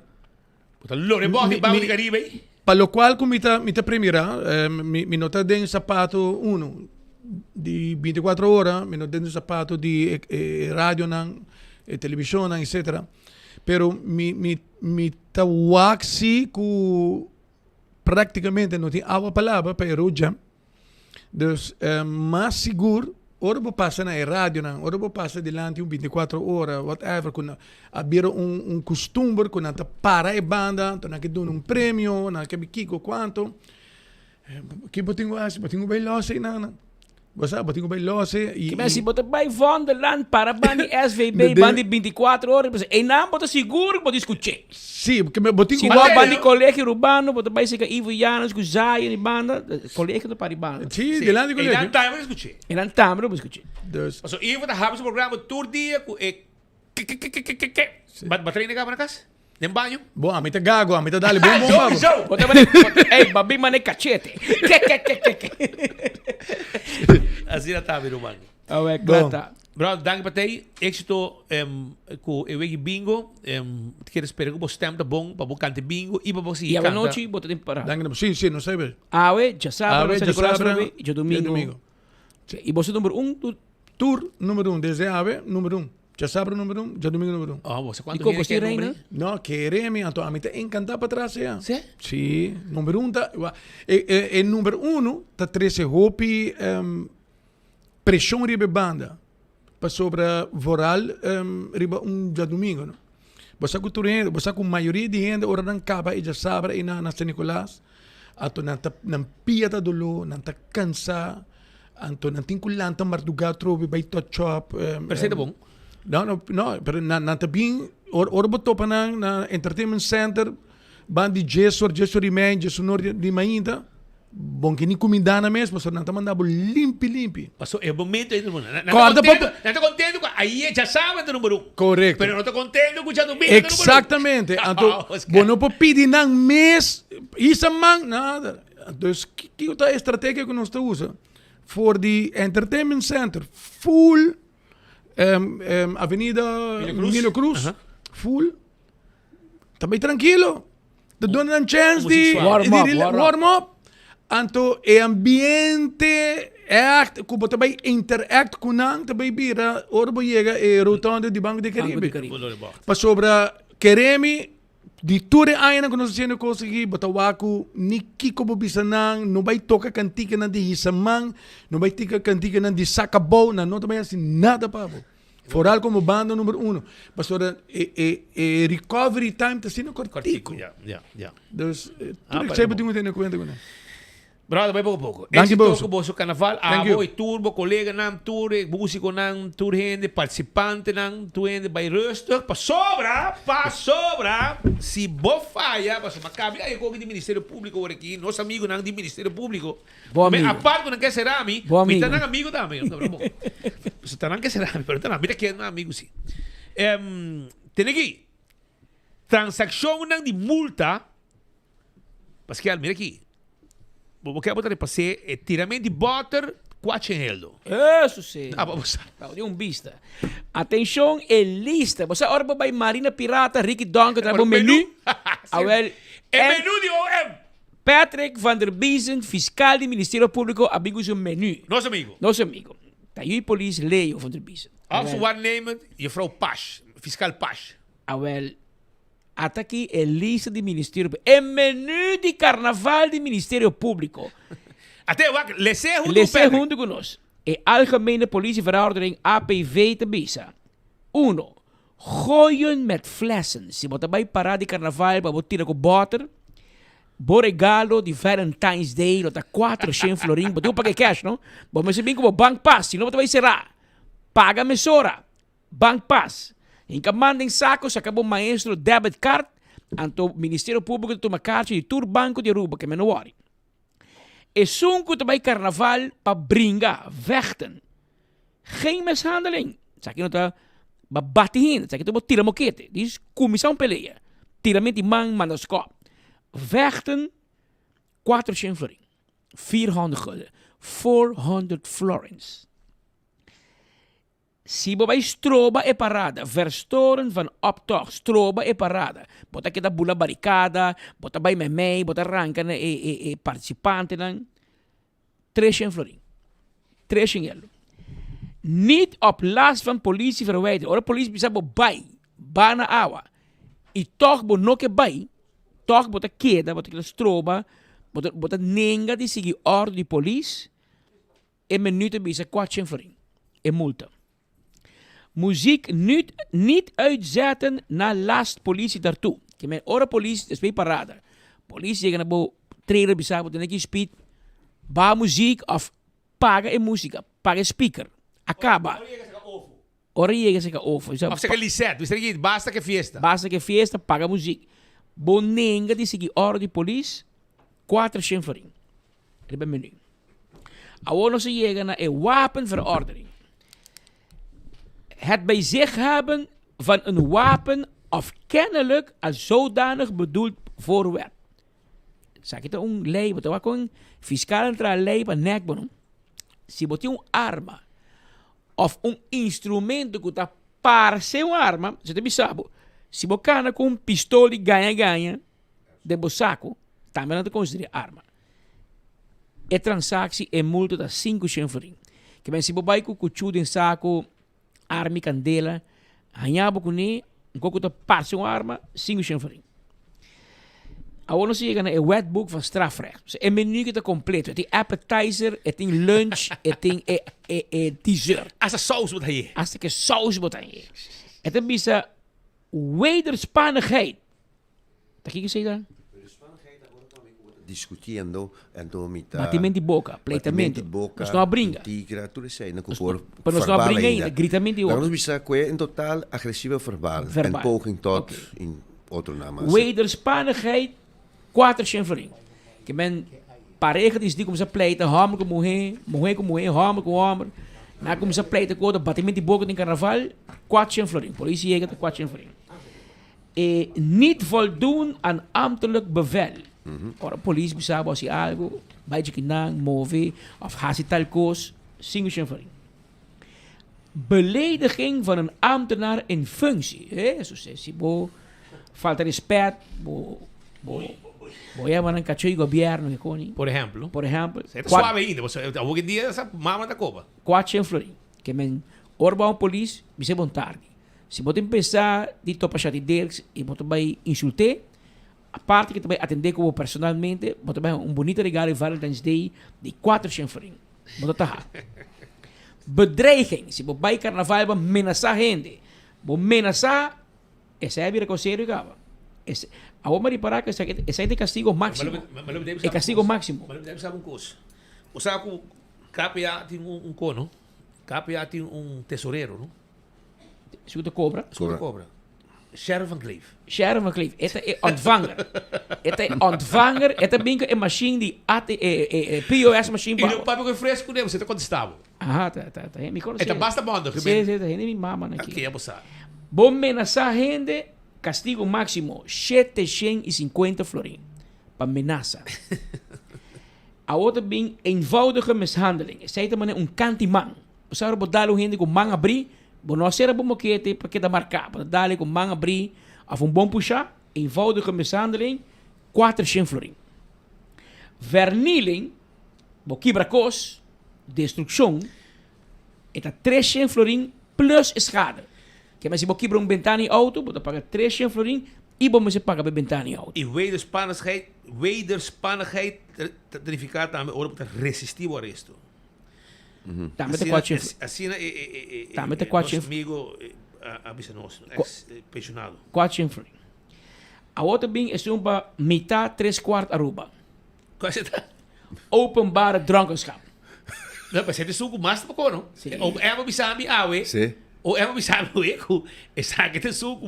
Bo ta lore bòk di Banco di Caribe ei. Pa lokual ku mi ta mi ta premirá, mi mi no ta den sapato uno di bintikuatro ora, mi no den sapato di e e radionan, e televishonnan, etcetera. Pero mi mi mi ta wak si ku praktikamente no tin awa pa laba pa e road jam. Dus mas sigur ora bo pasa na e radionan, ora bo pasa dilanti un binticuatro ora, whatever, ku nan a bira un un kustumber ku nan ta para e banda, anto nan ke duna un premio, nan ke kiko kuanto. Ki bo tin ku hasi? Bo tin ku bai lòs einan. Bo sa, bo tin ku bai lòs ei. Ki men si bo ta bai Vondelland para ban di SVB, ban di binticuatro ora, einan bo ta sigur ku bo ta skuch'é. Sí, ke me bo tin Si ku bo a wak. ban di Colegio Urbano, bo ta bai serka Ivo Llanos ku Zion i banda, Colegio ta para di banda. Sí, dilanti di Colegio. Einan tambe bo skuch'é. Einan tambe bo skuch'é. Dus. Paso Ivo ta habri su programa tur dia ku e kikikikikike. Ba ba traina kaba na kas? Den baño? Bo, ami ta gago, ami ta dale bon bon pa bo. Sowieso! Bo ta mane, ey, ba bin mane kachete. Kekekekeke. Asina ta mi ruman. Awe, kla ta. Bro, danki pa tei. Éxito ku e wiki bingo. Ta kere spera ku bo stem ta bon pa bo kanta bingo i pa bo sigui I kanta. awanochi bo ta den parada. Danki na bo. Sí, sí, nos ta bai. Awe, djasabra, Awe, San Nicolas djasabra, Robe, i djadomingo. djadomingo. I boso number un tur? Tur number un, desde awe number un. Djasabra number un, djadomingo number un. Oh, bo sa kuantu Dikon hende bo tin ke number reina? un? No, kere mi, anto ami ta enkantá pa tras ya. Sí? Sí, number un ta, e, e, e number uno ta trese hopi Preshon riba e banda pasobra vooral riba un djadumingo no. Bo sa ku tur hende, bo sa ku mayoria di hende ora nan kaba e djasabra ei na San Nicolas anto nan ta nan pia ta doló, nan ta kansa, anto nan tin ku lanta mardugá atrobe bai touch up. Pero esei ta bon. No, no, no, pero nan nan ta bin ora ora bo topa nan na entertainment center ban di djesor, djesor i mei, djesunor di mainta. Bon ke ni kumindá nan mes, pasobra nan ta manda bo limpi limpi. Paso e momento ei ta nan ta Kòrda pa kontento, nan ta kontento ku aye djasabra ta number un. Korekto. Pero no ta kontento ku djadumingu ta number un. Eksaktamente. Anto bo no por pidi nan mes hisa man, nada. Dus kiko ta e strategia ku nos ta usa? For di entertainment center full avenida Emilio Cruz full. Ta bay trankilo. Ta duna nan chance di Warm up, warm up. warm up. Anto e ambiente echt ku bo ta bay interact ku nan ta bay bira ora bo yega e rotonde di Banco di Banco di Caribe. Caribe. Pasobra keremi di tur e añanan ku nos a haciendo e kos aki bo ta wak ku ni kiko bo bisa nan no bay toka kantikanan di hisa man no bay toka kantikanan di saka bou nan no ta bay hasi nada pa bo. Vooral como banda numero uno. Pasobra e, e, e recovery time ta asina kortico. Ja, ja, ja. Dus, Ah, tur pa esei bo bon. tin ku tene kuenta ku nan. Brother, bai poko poko. Danki Éxito boso. ku boso karnaval. Thank Abo you. i tur bo koleganan, tur e músikonan, tur hende, partisipantenan, tur hende bai rustig. Pasobra, pasobra, si bo faya, pasobra mi a kabia e koki di Ministerio Públiko ora aki, nos amigunan di Ministerio Públiko, Bo me amigo. apart ku nan ke sera mi, Bo mi ta amigo. nan amigo tambe. No, no, bo. Pasobra ta nan ke sera mi, pero ta nan, mi ta kere nan amigo si. Em, tene aki, transakshonnan di multa. Paskel, mira aki. Bo bo ke bo ta repas'é e tiramento di bòter kuachen heldo. Eso si. Ah, bo sa. Bo tin un bista. Atenshon e lista. Bo sa ora bo bai Marina Pirata, Ricky Donker trae bo menu. Awel. E menu di OM. Patrick van der Biezen, fiskal di Ministerio Públiko a bin ku su menu. Nos amigo. Nos amigo. Ta yu polis Leo van der Biezen. Of su waarnemend, juffrouw Pash, fiskal Pash. Awel. Ata aki e lista di Ministerio Público. E menú di karnaval di Ministerio Público. Ate wak, les'é huntu ku Les'é Patrick. huntu ku nos. E Algemene Politieverordening, APV, ta bisa, Uno, Gooien met flessen. Si bo ta bai pará di karnaval pa bo tira ku bòter, bo regalo di Valentine's Day lo ta 400 florin. Bo tin ku paga e cash, no? Bo mester bin ku bo bankpas, si no bo ta bai será. Paga mesora. Bank pas. Hinka man den saco saca bo maestro debit card anto Ministerio Publico ta tuma carchi di tur banco di Aruba ke men no worry. Esun cu ta bay carnaval pa bringa, vechten, geen mishandeling, esaki no ta ba bati hende, esaki ta bo tira mokete, dis cuminsa un pelea, tira menti man manda scop. Vechten, 400 florin, 400 gulden, 400 florins. Si bo bai stroba e parada, verstoren van optocht, stroba e parada, bo ta keda bula barikada, bo ta bai meimei, bo ta ranka na e e e partisipantenan, 300 florin. 300 euro. Niet op last van politie verwijderen. Ora polis bisa bo bai, ba na awa, i tòg bo no ke bai, tòg bo ta keda, bo ta keda stroba, bo ta bo ta nenga di sigui òrdu di polis, E menu ta bisa 400 florin. E multa. Muziek niet, niet uitzetten na last politie daartoe. Ke men ora politie, despues parada. Politie yega na bo trailer bisa bo tene ki speed. Baha muziek of paga e musica, paga e speaker. A caba. Ora yega seka ofo. Of seka Lisette, bisa di basta ke fiesta. Basta ke fiesta, paga muziek. Bo nenga di sigui ora di polis, 400 florin. Riba menu. Awor nos a yega na e wapenverordening. Het bij zich hebben van een wapen of kennelijk als zodanig bedoeld voorwerp. Esaki ta un ley, bo ta wak con fiscal a traha ley pa nek bo no. Si bo tin un arma of un instrumento cu ta parce un arma, si ta bisa bo, si bo cana cu un pistol di gaña gaña den bo saco, tambe nan ta considera arma. E transactie, e multa ta 500 florin. Ke men si bo bai cu cuchu den saco, arma y candela, haña bo cune, un co cu ta parce un arma, 500 florin. Awor nos a yega na e wetboek van strafrecht. So, e menu ki ta completo. E tin appetizer, e tin lunch, e tin e, e, e dessert. Hasta saus bo ta hañ'é. Hasta ke saus bo ta hañ'é. E ta bisa wederspannigheid. Ta kiko esei ta? Discutiendo, anto mi ta. Batimento di boca, pleitamento. Batimento di boca, Nos no a bringa. Intigra, tur esei no ku por Pero nos no a verbal bringa ainda. ainda, gritamento di Laga otro. nos bisa ku e en total agresivo verbal, Verbal. en poging tot Oké. in otro naam. Wederspannigheid, 400 florin. Ke men pareha disidi kumsa pleita homber ku muhe, muhe ku muhe, homber ku homber. Nan a kumsa pleita ku otro, batimento di boca den carnaval, 400 florin. Policia yega ta 400 florin. E niet voldoen aan ambtelijk bevel. Ora polis bisa bo hasi algo, bai dje kinan, move of hasi tal kos, 500 florin. Belediging van een ambtenaar in functie. Eso si, si bo falta respet, bo bo bo yama nan cacho di gobierno ke koni. Por ehemplo. Por ehemplo. Esei ta suave ainda, pasobra awor ki dia sa mama ta koba. 400 florin. Ke men ora bo a un polis, bisa bon tardi. Si bo tin pensa di topa Shadi Dirks y bo ta bay insult'é, aparte ke ta bay atendé ku bo personalmente, bo ta bay un bunita regalo di Valentine's Day di 400 florin. Bo ta taha. Bedreiging, si bo bay carnaval bo menasá hende, bo menasá, esei a bira kos serio kaba. Awor mi a ripará ku esaki esaki ta e kastigo máksimo. E kastigo máksimo. Ma lo mi debe sa un kos. Bo sa ku KPA tin un un no? KPA tin un tesorero, no? Esun ku ta kobra? Esun ku ta kobra. Sharon van Kleef. Sharon van Kleef. E ta e ontvanger. E ta e ontvanger. E ta bin ku e mashin di AT, e, e, e POS mashin pa. I no papia ku e fresku ne, bo ta kontestá bo. Aha, ta, ta, ta. Mi konosé. E ta basta bondig. Sí, sí, ta hende mi mama na aki. Oké, ya bo sa. Bo menasá hende. Castigo maximo 750 florin pa menasa. Awor ta bin eenvoudige mishandeling. Esei ta manera un kanti man. Bo sa ora bo dal un hende ku man abrí, bo no a sera bo mokete pa keda marká. Bo ta dal e ku man abrí òf un bon pushá, eenvoudige mishandeling, 400 florin. Vernieling, bo kibra kos, destrukshon, e ta 300 florin plus e schade. Ke men si bo kibra un bentana di auto, bo ta paga 300 florin i bo mester paga pa e bentana di auto. I wederspannigheid, wederspannigheid ta nifiká tambe ora bo ta resistí bo aresto. Tambe ta kuachi. Asina e e e e Tambe ta kuachi. nos amigo a bisa nos, ex pensionado. Kuachi florin. Awor ta bin esun pa mitá tres kuart Aruba. Kua esei ta? Openbare dronkenschap. No, pero esei ta esun ku mas ta poko, no? Sí. O Emma bisa mi awe. Sí. O Emma bisa mi awe ku esaki ta esun ku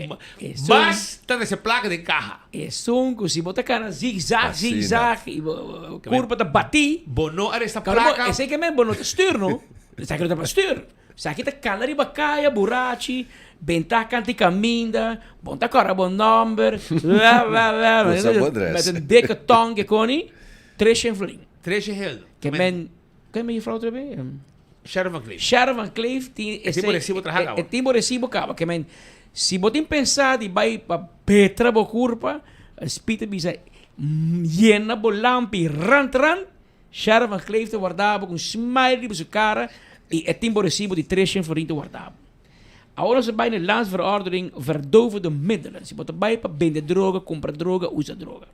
mas ta trese plaka den kaha. Esun ku si bo ta kana zigzag, Asina. zigzag i bo kurpa ta batí. Bo no a resta Karo bo, plaka. esei ke men bo no ta stuur, no? Esaki no ta pa stuur. Esaki ta kana riba kaya burachi, bentá kant'i kaminda, bo no ta kòrda bo nòmber, bla bla bla, Bo sa bo adrès. met un dikke tong ke koni, 300 florin. 300 geld. Ke men, ken men juffrouw otra be? Sharon van Kleef. Sharon van Kleef tin E tin bo resibo traha kaba. E tin bo resibo kaba. Ke men, si bo tin pensá di bai pa petra bo kurpa, Speed ta bisa, yena bo lampi rant rant, Sharon van Kleef ta warda bo ku un smile riba su kara i e tin bo resibo di 300 florin ta warda bo. Awor nos ta bai na Landsverordening Verdovende Middelen. Si bo ta bai pa bende droga, kumpra droga, usa droga.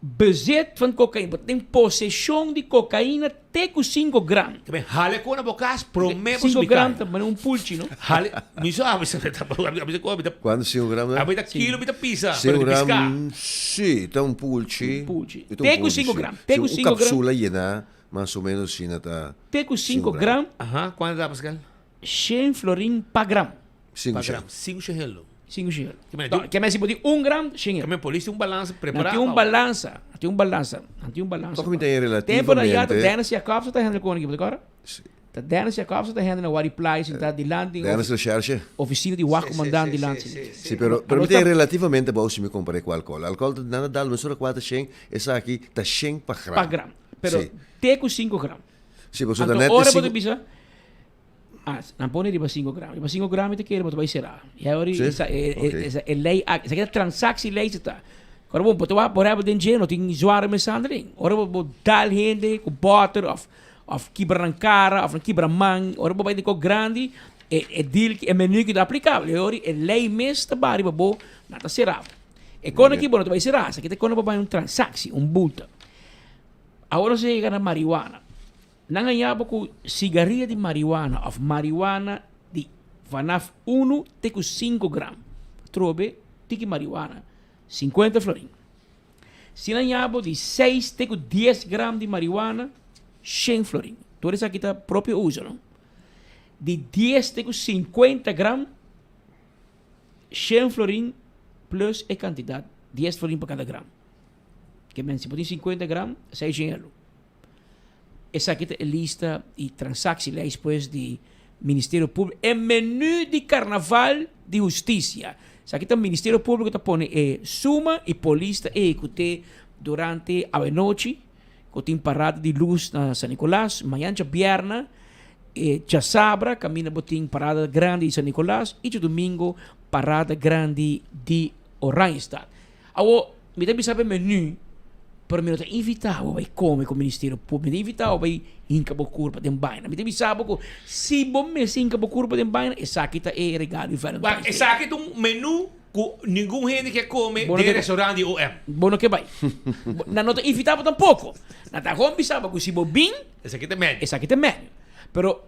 Bezit van kokaina, bo ta den poseshon di kokaina te ku sinku gram. Ta ben hale kon na bo kas prome bo Sinku subi gram kai. ta manera un pulchi, no? Hale, mi so abi sa ta abi sa ku abi ta. Kuantu sinku gram ta? Abi ta kilo mi ta pisa, pero Sinku di piská. gram, si, ta un pulchi. Un pulchi. Ta un Te ku pulchi, sinku si. gram, te Si ku un sinku gram. kapsula yená mas o menos asina ta Te ku sinku sinku gram. gram. Aha, kuantu ta Pascal? Shen florin pa gram. Sinku Pa shen. gram, sinku shen helo. Sinku shen helo. Ke men, Ke men si bo tin un gram, shen helo. Ke men polis tin un balansa prepará Nan tin un pa. balansa, nan tin un balansa, nan tin un balansa. Toch mi ta hende Tempo nan ya ta relativamente. Dennis Jacobs ta handle kon aki, bo ta kòrda? Ta Dennis Jacobs ta handle na Wari Playa sintá dilanti Dennis Recherche. ofisina di wachtcommandant dilanti. Si, pero, pero mi ta hende relativamente bou si mi kompar'é ku alkohol. Alkohol ta nan a dal mesora kuater shen, esaki ta shen pa gram. Pa gram. Pero Si. te ku sinku gram. Si, pasobra ta Anto net e ora bo ta sinku. bisa. Ah, nan pone riba 5 gram. Riba 5 gram mi ta kere bo ta bai sera. Y ahora Sí? esa, e, e, Ok. esa, e ley aki, esaki ta transactieley se ta. Ora bo, bo ta wak por ejemplo den dje no tin zware mishandeling. Ora bo, bo dal hende ku boter of, of kibra nan kara of nan kibra man. Ora bo bai den kos grandi, e, e deal ki, e menu ki ta aplicabel. E ora e ley mes ta ba riba bo, nan ta sera bo. E kon aki bo no ta bai sera, esaki ta kon bo bai un transactie, un bulta. Awor nos a yega na marihuana. Nan a yaba ku sigaria di marihuana òf marihuana di vanaf unu te ku sinku gram. Atrobe tiki marihuana, sinkuenta florin. Si nan yaba di seis te ku dies gram di marihuana, shen florin. Tur esaki ta propio uso, no? Di dies te ku sinkuenta gram, shen florin plus e kantidat, dies florin pa kada gram. Ke men si bo tin sinkuenta gram, seis shen elo. Esaki ta e lista di transactielijst pues di Ministerio Publico. E menu di Carnaval di Husticia. Esaki ta Ministerio Publico ta pone e suma y polis ta ehecute durante awenochi cu tin parada di luz na San Nicolas. Mañan djabierna e djasabra caminda bo tin parada grandi di San Nicolas y djadomingo parada grandi di Oranjestad. Awor, mi ta bisa bo e menu, pero mi no ta invitá bo bai kome ku Ministerio Públiko. Mi ta invitá bo bai hinka bo kurpa den baina. Mi ta bisa bo ku si bo mester hinka bo kurpa den baina, esaki ta e regalo di Valentine's Wak, Day. esaki ta un menu ku ningun hende ke kome Bo no den ke restaurant di OM. Bo no ke bai. Nan no ta invitá bo tampoko. Nan ta gewoon bisa bo ku si bo bin, Esaki ta e menu. Esaki ta e menu. Pero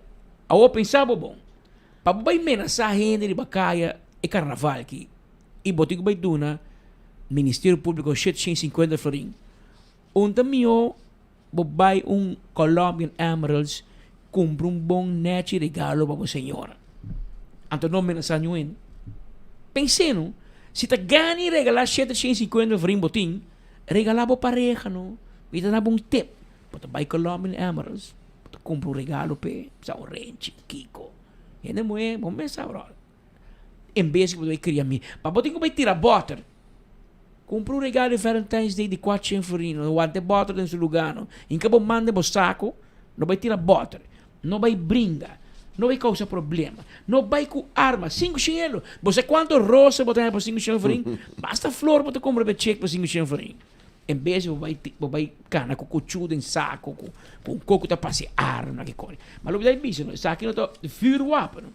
awor pensa bo bon, pa bo bai menasá hende riba kaya e karnaval aki, I bo tin ku bai duna Ministerio Públiko 750 florin. Un ta mihó bo bai un Colombian Emeralds kumpra un bon nèchi regalo pa bo señora. Anto no menasá niun hende. Pens'é no, si ta gana i regalá 750 florin bo tin, regalá bo pareha no. Mi ta dabo un tip, bo ta bai Colombian Emeralds, bo ta kumpra un regalo p'e, sa un renchi, kiko. Hende muhé, bo mes sa bròder. En bes ku bo ta bai kria mi. Pa bo tin ku bai tira bòter. Kumpra un regalo di Valentine's Day di kuatshen florin. No wanta e bòter den su lugá no. Hinka bo man den bo sako. No bai tira bòter. No bai bringa. No bai kousa problema. No bai ku arma. Sinku shen elo. Bo sa kuantu rosa bo ta haña pa sinku shen florin? Basta flor bo ta kumpra pa e chek pa sinku shen florin. En bes bo bai bo bai kana ku kuchu den sako ku un koko ta pasa e arma ki kore. Ma loke ta bisa no esaki no ta vuurwapen no.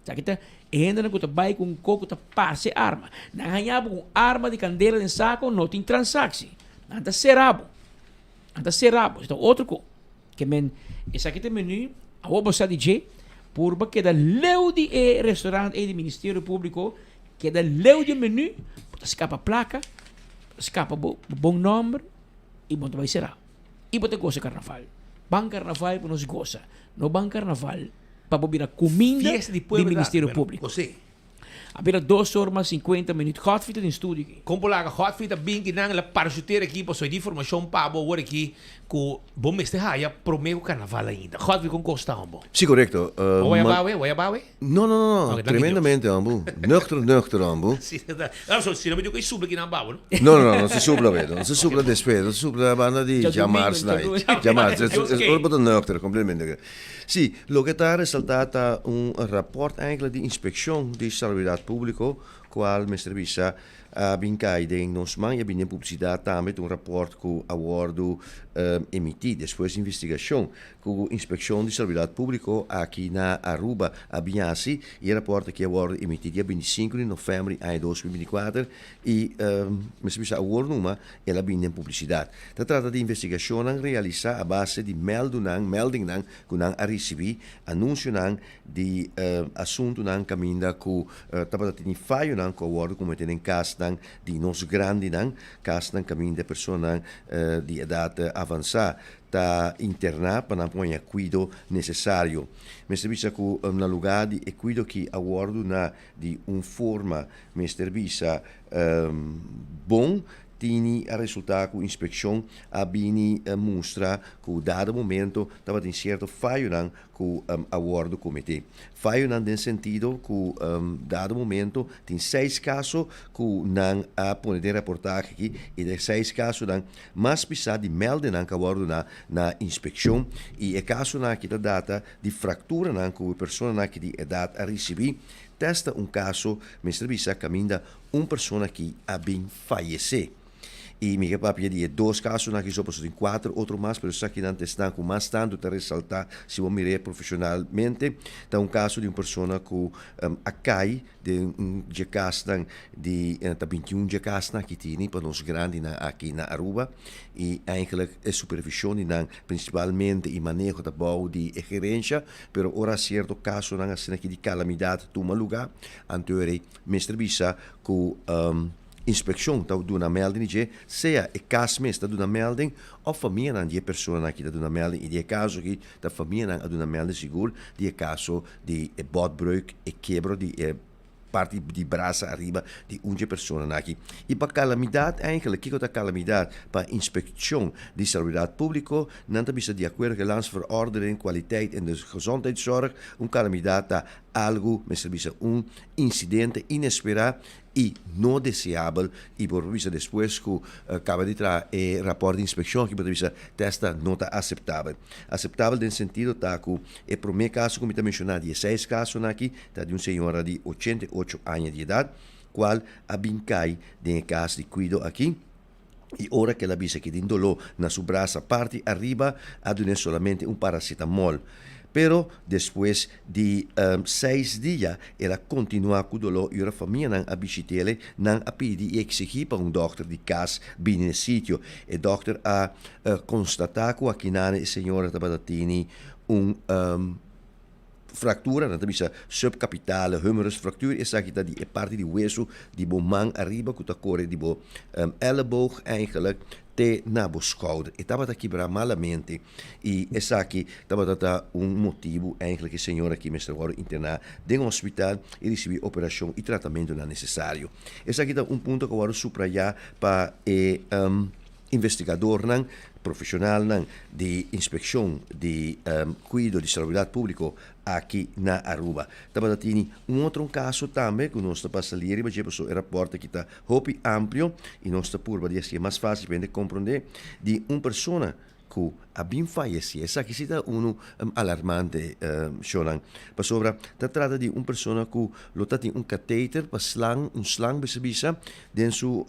Esaki ta e hendenan ku ta bai ku un koko ta pasa e arma. Nan haña bo ku un arma di kandela den sako no tin transaksi. Nan ta sera bo. Nan ta sera bo. Esaki ta otro ko. Ke men esaki ta e menu awor bo sa di dje purba keda leu di e restaurant ei di Ministerio Publico keda leu di e menu bo ta skapa plaka. Scapa bo bon nomber y bo ta bay cera. Y bo ta goza carnaval. Ban carnaval pa nos goza. No ban carnaval pa bo bira cuminda Fiesta di di pueblo ta, Ministerio bueno, Publico. José. A bira dos or mas 50 minuut. Godfrey ta den studio aki. Con por laga Godfrey ta bin kinan la parachutera aki pasobra di informacion pa bo awor aki cu bo mester haya prome cu carnaval ainda. Godfrey con cos ta hombo? Si corecto. Bo waya bawe? Waya bawe? No, no, no, no. Ok, danki Dios. Tremendamente, ambu. Nuchter, nuchter, ambu. Si, ta. No, so, si no me dico i supla ki nan babo, no? No, no, no, no se supla, ve. No se supla despues. No se supla banda di Djadomingo, djamars night. djadomingo. Djamars. Es, Dios es ke. ora bo ta nuchter, completamente. Si, loke ta resalta ta un rapport eigenlijk di inspeccion di Salubridad Publico, cual mester bisa a bin kai den nos man y a bin den publicidad tambe. Ta un rapport cu a wordo emiti despues di investigacion Ku Inspekshon di Salubridat Públiko aki na Aruba a bin hasi i e rapòrt aki a wòrdu emití dia 25 di novèmber di aña 2024 i mester bisa awor numa el a bin den publisidat. Ta trata di investigashonnan realisá a base di mèldunan, meldingnan, ku nan a risibí, anunsionan di asuntunan kaminda ku tabata tini fayonan ku a wòrdu kometé den kasnan di nos grandinan, kasnan kaminda e personanan di edat avansá ta interná pa nan por haña kuido nesesario. Mester bisa ku na lugá di e kuido ki a wòrdu na di un forma mester bisa bon, tini a resultá ku inspekshon a bini mustra ku dado momento tabatin sierto fayonan ku a wòrdu kometé. Fayonan den sentido ku dado momento tin seis kaso ku nan a pone den reportahe aki i den seis kasonan mas pisá di mèldenan ku a wòrdu na na inspekshon i e kasonan aki ta data di frakturanan ku e personanan aki di edat a risibí. Tèsta un kaso mester bisa kaminda un persona aki a bin fayesé. I mi ke papia di e dos kasonan aki so, pasobra tin kuater otro mas, pero esakinan ta esnan ku mas tantu ta resaltá si bo mir'é profeshonalmente. Ta un kaso di un persona ku a kai den un dje kasnan di, ta 21 dje kasnan aki tini pa nos grandinan aki na Aruba. I eigenlijk e supervishon di nan prinsipalmente i maneho ta bou di e gerensha, pero ora sierto kasonan asina aki di kalamidat tuma lugá, anto e rei mester bisa ku Inspekshon ta duna melding di dje, sea e kas mes ta duna melding òf famianan di e personanan aki ta duna melding i di e kaso aki ta famianan a duna melding sigur di e kaso di e botbreuk, e kebro di e parti di brasa ariba di un dje personanan aki. I pa kalamidat eigenlijk, kiko ta kalamidat? Pa inspekshon di salubridat públiko nan ta bisa di akuerdo ku e Landsverordening Kwaliteit in de Gezondheidszorg un kalamidat ta algu mester bisa un insidente inesperá i no deseabel i por bisa despues ku kaba di traha e rapòrt di inspekshon aki bo ta bisa testa no ta aseptabel. Aseptabel den sentido ta ku e promé kaso ku mi ta menshoná di e seis kasonan aki ta di un señora di 88 aña di edat kual a bin kai den e kas di kuido aki i ora ku el a bisa ku e tin doló na su brasa parti ariba a dun'é solamente un paracetamol. Pero despues di seis dia el a kontinuá ku doló i ora famianan a bishit'el nan a pidi i eksigí pa un dòkter di kas bini na e sitio. E dòkter a konstatá ku akinane e señora tabata tini un. Fractura, nan ta bisa subcapitale humerus fractuur, esaki ta di e parti di wesu di bo man ariba cu ta core di bo elleboog eigenlijk te na bo schouder. E tabata kibra malamente y esaki tabata ta un motibu eigenlijk e señor aki mester worde interna den hospital y ricibi operacion y tratamentonan necesario. Esaki ta un punto cu a worde subraya pa e Investigadornan, profesionalnan di inspeccion di cuido di salubridad publico aki na Aruba. Tabata tini un otro un caso tambe cu nos ta pasa lia riba dje pasobra e rapport aki ta hopi amplio y nos ta purba di haci'e mas facil pa hende comprende di un persona cu a bin fayeci. Esaki si ta unu alarmante shownan pasobra ta trata di un persona cu lo ta tin un catheter pa slang, un slang bisa bisa den su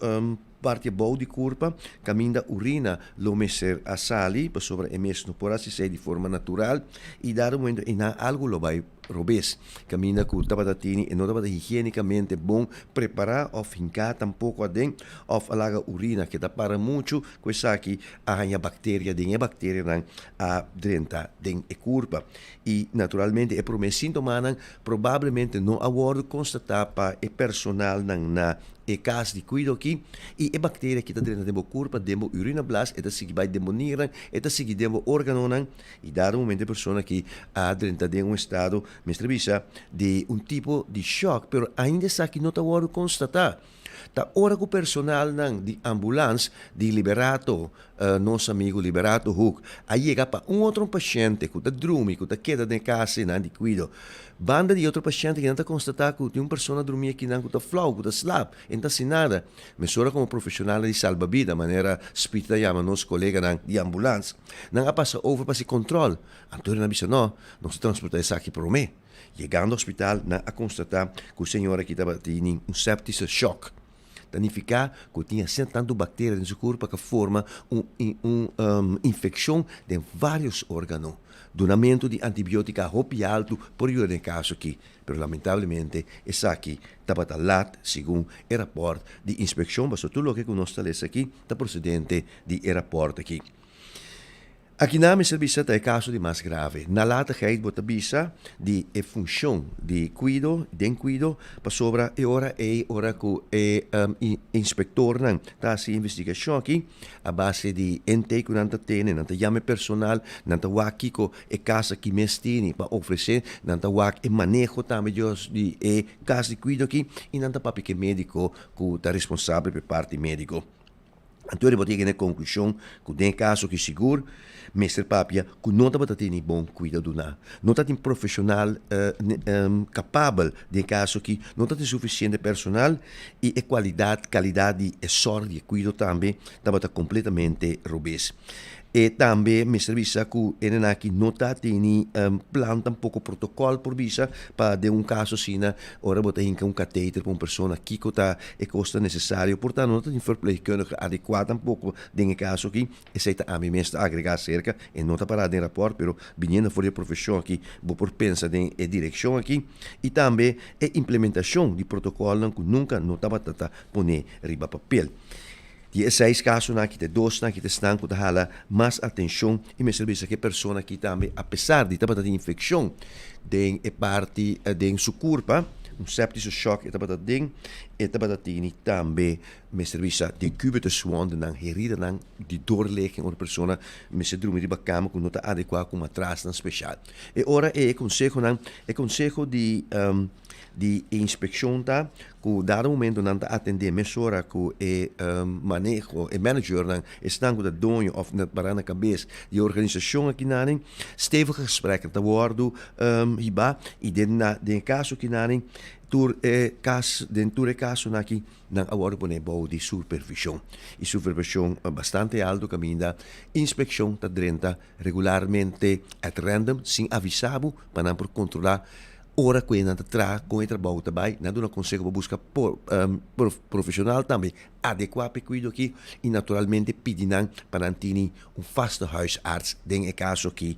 Parti abou di kurpa, kaminda urina lo mester a sali pasobra e mes no por hasi esei di forma natural i dado momento einan algu lo bai robes. Kaminda ku tabata tini e no tabata higienikamente bon prepará òf hinká tampoko aden òf a laga urina keda para muchu ku esaki a haña bakteria den e bakterianan a drenta den e kurpa i naturalmente e promé síntomanan probablemente no a wòrdu konstatá pa e personalnan na E kas di kuido aki i e bakteria ki ta drenta den bo kurpa, den bo urinablaas, e ta sigui bai den bo nirnan, e ta sigui den bo organonan i dado momento e persona aki a drenta den un estado, mester bisa, di un tipo di shock, pero ainda esaki no ta wòrdu konstatá. Ta ora ku personalnan di ambulans di Liberato, nos amigu Liberato Hoek, a yega pa un otro pashente ku ta drumi, ku ta keda den e kas einan di kuido, Banda di otro pashente kinan ta konstatá ku tin un persona drumí akinan ku ta flou, ku ta slap, e no ta hasi nada. Mesora komo profeshonalnan di salba bida, manera Speed ta yama nos koleganan di ambulans, nan a pasa over pa hasi kontròl. Anto nan a bisa, No, nos ta transportá esaki promé. Yegando hospital, nan a konstatá ku e señora aki tabatin un sèptische shòk. Ta nifiká ku tin asina tantu bakteria den su kurpa ku a forma un un infekshon den vários órgano. Dunamentu di antibiótika hopi altu por yuda den e kaso aki, pero lamentablemente esaki tabata lat segun e rapòrt di inspekshon pasobra tur loke ku nos ta lesa aki ta prosedente di e rapòrt aki. Aki nan mester bisa ta e kaso di mas grave. Nalatigheid bo ta bisa di e funshon di kuido den kuido pasobra e ora ei ora ku e inspektornan ta hasi investigashon aki a base di intake ku nan ta tene nan ta yama e personal nan ta wak kiko e kas aki mes tini pa ofresé nan ta wak e maneho tambe di e kas di kuido aki i nan ta papia ku e mediko ku ta responsabel pa e parti mediko. Anto riba yega na e konklushon ku den e kaso aki sigur mester papia ku no tabata tene bon kuido duná. No tatin profeshonal kapabel den e kaso aki, no tatin sufisiente personal i e kualidat, kalidat di e sòrg di e kuido tambe tabata kompletamente robes. E tambe mester bisa ku e nan aki no ta tene plan tampoko protokòl por bisa pa den un kaso asina ora bo ta hinka un kateter pa un persona kiko ta e kos ta nesesario. Por tanto no ta tin verpleegkundige adekuá tampoko den e kaso aki. Esei ta ami mes ta agregá aserka, e no ta pará den rapòrt pero biniendo for di e profeshon aki bo por pensa den e direkshon aki i tambe e implementashon di protokòlnan ku nunka no tabata ta poné riba papel. Di e seis kasonan aki ta e dosnan aki ta esnan ku ta hala mas atenshon i mester bisa ku e persona aki tambe apesar di tabata tin infekshon den e parti den su kurpa, un septische shock e tabata den, e tabata tini tambe mester bisa decubituswondennan, heridanan di doorligging ora e persona mester drumi riba kama ku no ta adekuá ku matrasnan speshal. E ora e konsehonan, e konseho di di e inspekshon ta ku dado momento nan ta atendé mesora ku e maneho, e managernan, esnan ku ta doño òf na pará na kabes di e organisashon akinanen, stevige gesprekken ta wòrdu hibá i den na den e kaso akinanen tur e kas den tur e kasonan aki nan a wòrdu poné bou di supervishon i supervishon bastante altu kaminda inspekshon ta drenta regularmente at random sin avisá bo pa nan por kontrolá Ora ku e nan ta traha kon e trabou ta bai, nan duna konseho pa buska profeshonal tambe adekuá pa e kuido aki i naturalmente pidi nan pa nan tini un vaste huisarts den e kaso aki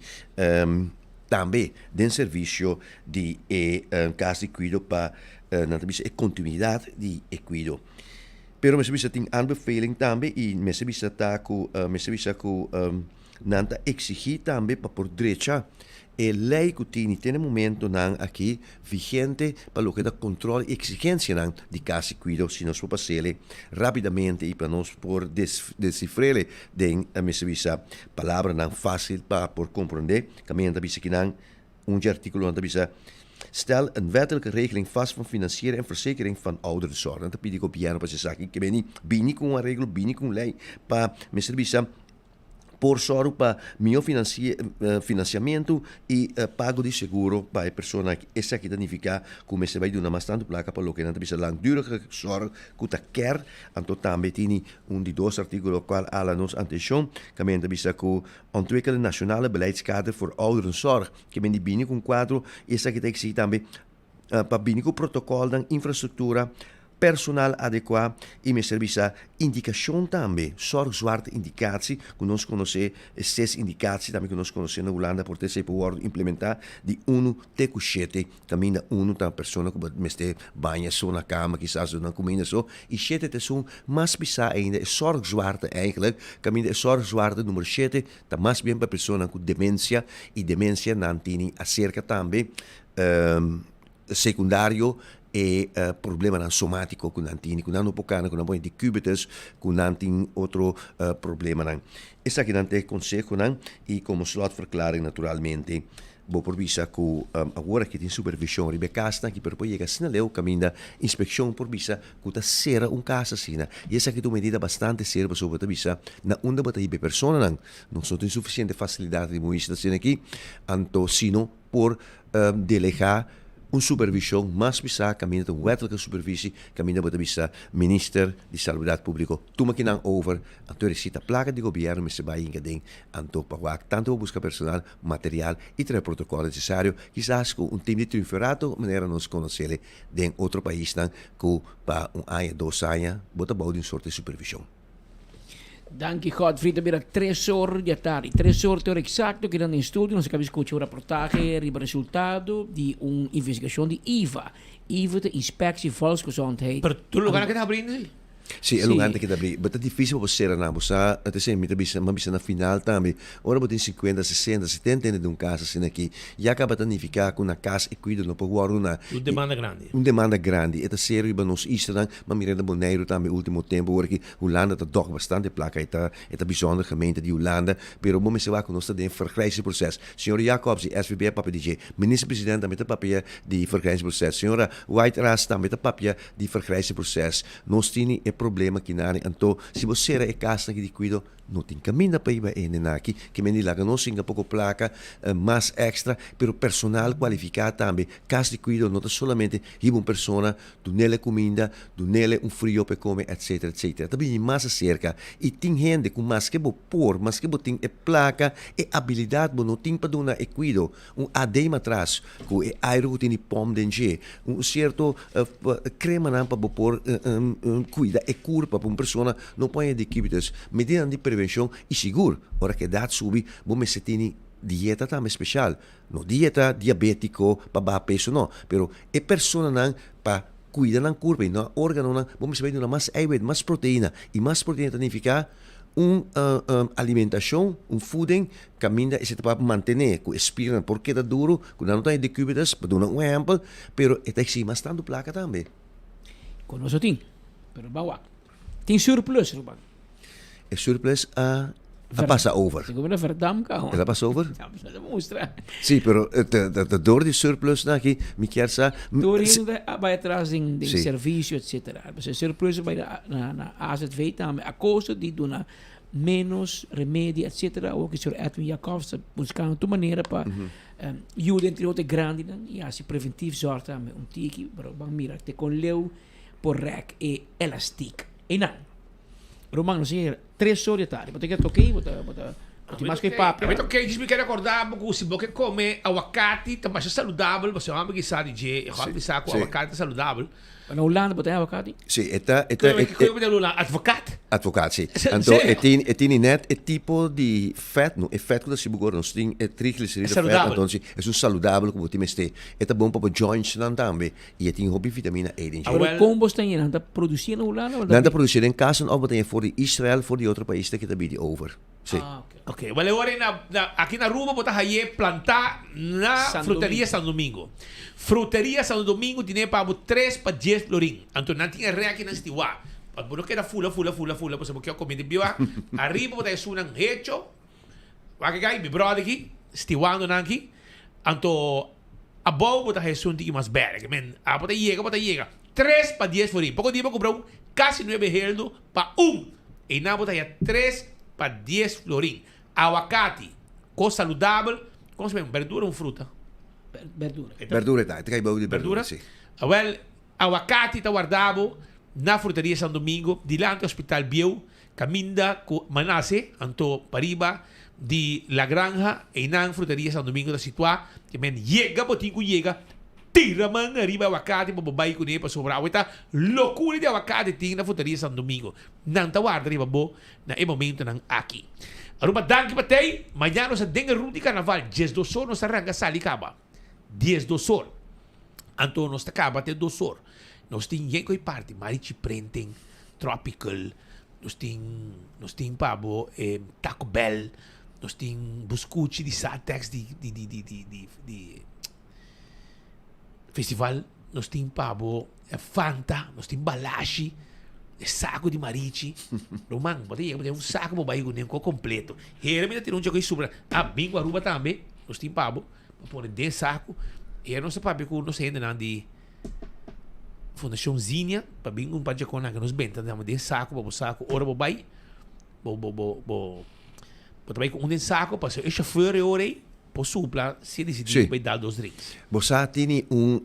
tambe den servisio di e kas di kuido pa nan ta bisa e kontinuidat di e kuido. Pero mester bisa tin aanbeveling tambe i mester bisa ta ku mester bisa ku nan ta eksigí tambe pa por drecha. E lei ku tini te na e momentonan aki vigente pa loke ta kontrol i eksigensianan di kas i kuido si nos por pas'ele rapidamente i pa nos por desifr'ele den mester bisa palabranan fásil pa por komprondé. Kaminda ta bisa kinan un dje artíkulonan ta bisa, Stel een wettelijke regeling vast van financiering en verzekering van ouderenzorg. Nan ta pidi gobièrnu pa hasi esaki ke bini bini ku un areglo, bini ku un lei pa mester bisa por sòru pa mihó finansiamentu i pago di seguro pa e persona aki. Esaki ta nifiká ku mester bai duna mas tantu plaka pa loke nan ta bisa langdurige zòrg ku ta kèr. Anto tambe tini un di dos artíkulo kual ala nos antenshon kaminda ta bisa ku ontwikkelen nationale beleidskader voor ouderenzorg ke men di bini ku un kuadro i esaki ta eksigi tambe pa bini ku protokòlnan, infrastruktura, personal adekuá i mester bisa indikashon tambe, zorgzwaarte indicatie, ku nos konosé, e ses indikatie tambe ku nos konosé na Hulanda por ta esei por wòrdu implementá di unu te ku shete, kaminda unu ta persona ku bo mester baña so na kama kisas duna kuminda so i shete ta esun mas pisá ainda, e zorgzwaarte eigenlijk, kaminda e zorgzwaarte numero shete ta mas bien pa personanan ku demensia i demensia nan tini aserka tambe. Sekundario e problemanan somátiko ku nan tini, ku nan no por kana, ku nan por henti kubitus, ku nan tin otro problemanan. Esakinan ta e konsehonan i komo slotverklaring naturalmente bo por bisa ku awor aki tin supervishon riba e kasnan aki pero por yega asina leu kaminda inspekshon por bisa ku ta sera un kas asina i esaki ta un medida bastante serio pasobra bo ta bisa na unda bo ta hiba e personanan. Nos no tin sufisiente fasilidat riba un isla asina aki anto sino por delegá un supervishon mas bisá kaminda ta un wètlike supervisi kaminda bo ta bisa Minister di Salubridat Públiko tuma kinan over anto e resita plaka di gobièrnu mester bai hinka den anto pa wak tantu pa buska personal, material i traha e protokòl nesesario kisas ku un tim di triunferato manera nos konosele den otro paisnan ku pa un aña dos aña bo ta bou di un sorte supervishon. Danki Godfrey, ta bira tres or di atardi. Tres or te ora exacto kinan den studio nos a caba di scucha un raportahe riba resultado di un investigacion di IVA. IVA ta Inspectie Volksgezondheid. Pero tur lugar nan keda habri ainda si? Si, e lugar nan ta keda habri. But ta dificil pa bo cera nan. Bo sa, ta esei mi ta bisa, mi a bisa na final tambe, ora bo tin cincuenta, sesenta, setenta hende den un cas asina aki, ya caba ta nifica cu na cas e cuido no por wordo na. Un demanda grandi. Un demanda grandi. E ta ser riba nos islanan, ma mira na Boneiru tambe ultimo tempo ora ki Hulanda ta dòk bastante plaka, e ta e ta bijzonder gemeente di Hulanda, pero bo mester wak ku nos ta den vergrijzingsproces. Señor Jacobs di SVB a papia di dje, Minister President tambe ta papia di vergrijzingsproces, señora White Ras tambe ta papia di vergrijzingsproces. Nos tini e problema kinari, anto si bo sera e kasnan aki di kuido, No tin kaminda pa hiba e hendenan aki, ke men di laga nos singa poko plaka mas èkstra, pero personal kualifiká tambe. Kas di kuido no ta solamente hiba un persona, dun'el e kuminda, dun'el un frio pa e kome, etsetera, etsetera. Ta bini mas aserka i tin hende ku maske bo por, maske bo tin e plaka, e abilidat bo no tin pa duna e kuido. Un adeim atras ku e airu ku tin di pòmp den dje, un sierto kremanan pa bo por kuida e kurpa pa un persona no por haña decubitus. Medidanan di prevenshon i sigur ora ku edat subi bo mester tini dieta tambe speshal. No dieta diabetiko pa baha peso no, pero e personanan pa kuida nan kurpa i nan organonan bo mester bai duna mas eiwit, mas proteina i mas proteina ta nifiká un alimentashon, un voeding Kaminda esei ta pa mantené ku e spirnan por keda duru, ku nan no ta hende kubitas, pa duna un ehèmpel, pero e ta eksigi mas tantu plaka tambe. Ku nos no tin, pero ban wak. Tin surplus, ruman. E surplus a a pasa over. Segun mi na Verdam ka. El a pasa over? Ja, mi ta mustra. Sí, pero ta dor di surplusnan aki mi kier sa. Tur hende a bai atras den servisio etcetera. E surplus a bai na AZV tambe a kosto di duna menos remedi etc. Awor ki señor Edwin Jacobs ta buscando tur manera pa yuda entre otro e grandinan y haci preventief zorg tambe un tiki, pero ban mira te con leu por rek e elastiek. Eynan, Roman nos a yega tres or di tardi, bo ta keda toke? Bo ta bo ta bo tin mas ku e papia? Ami ta oke, djis mi kere acorda bo ku si bo ke come awakati ta masha saludabel, pasobra mi sa di dje, e hopi sa ku awakati ta saludabel. Na Hulanda bo ta haña avocado? Sí, e ta, e ta, e, Kiko e Hulanda? Advocaat? Advocaat, sí. Anto e tin, e tini net e tipo di vet, no, e vet ku ta sibu gor, nos tin e trigliceride vet, anto si, esun saludabel ku bo tin mester. E ta bon pa bo jointsnan tambe, i e tin hopi vitamina E den dje. Pero kon bo sta haña? Nan ta produsí na Hulanda? Nan ta produsí den kasan òf bo ta haña for di Israel, for di otro paisnan ke ta bini over. Si. Ah, ok. Ok, wel e ora na, na, aki na Aruba bo ta haye plantá na San Fruteria Domingo. San Domingo. Fruteria San Domingo tine pa bo tres pa dies florin. Anto nan tin e rèki nan stiwá. Pa bo no keda fula, fula, fula, fula, pasobra bo kier kome di biba. Ariba bo ta esunnan hecho. Wak e gai, mi bròder aki, stiwando nan aki. Anto abou bo ta haye esun tiki mas bèrdè. Ke men, abo ta yega, bo ta yega. Tres pa dies florin. Poko dia bo kumpra un kasi nuebe heldo pa un. Einan bo ta haya tres pa dies florin. Awakati, kos saludabel, kon se llama? Berdura o fruta? Berdura. Berdura ta, e ta kai bou di berdura, si. Awel, awakati ta warda bo na Fruteria San Domingo, dilanti Hospital Bieu, kaminda ku Manase, anto pariba di La Granja, einan Fruteria San Domingo ta situá. Ke men yega bo tin ku yega, tira man ariba awakati pa bo bai kuné pasobra awe ta lokura di awakati tin na Fruteria San Domingo. Nan ta warda riba bo na e momentonan aki. Aruba danki pa tei, mañana nos ta den e rut di karnaval, diesdos or nos ta ranka sali kaba. Diesdos or. Anto nos ta kaba te dos or. Nos tin yen koe parti, Marichi Printing, Tropical, nos tin nos tin pa bo e Taco Bell, nos tin buskuchi di Satex di di di di di di di festival, nos tin pa bo Fanta, nos tin balashi, e saco di marichi. Ruman, bo ta yega bo tin un saco bo bai ku ko completo. Hera mi ta tira un choko i supra. Ah, bingo Aruba tambe, nos tin pa bo, pa pone den saco. Hera nos ta papia ku nos hendenan di Fundacion Zinia, pa bin un par djakonan ku nos benta den saco pa bo saco ora bo bai, bo bo bo bo bo ta bai ku un den saco pasobra e chauffeur e ora ei por supla si e disidí Sí. bai dal dos drinks. Bo sa tini un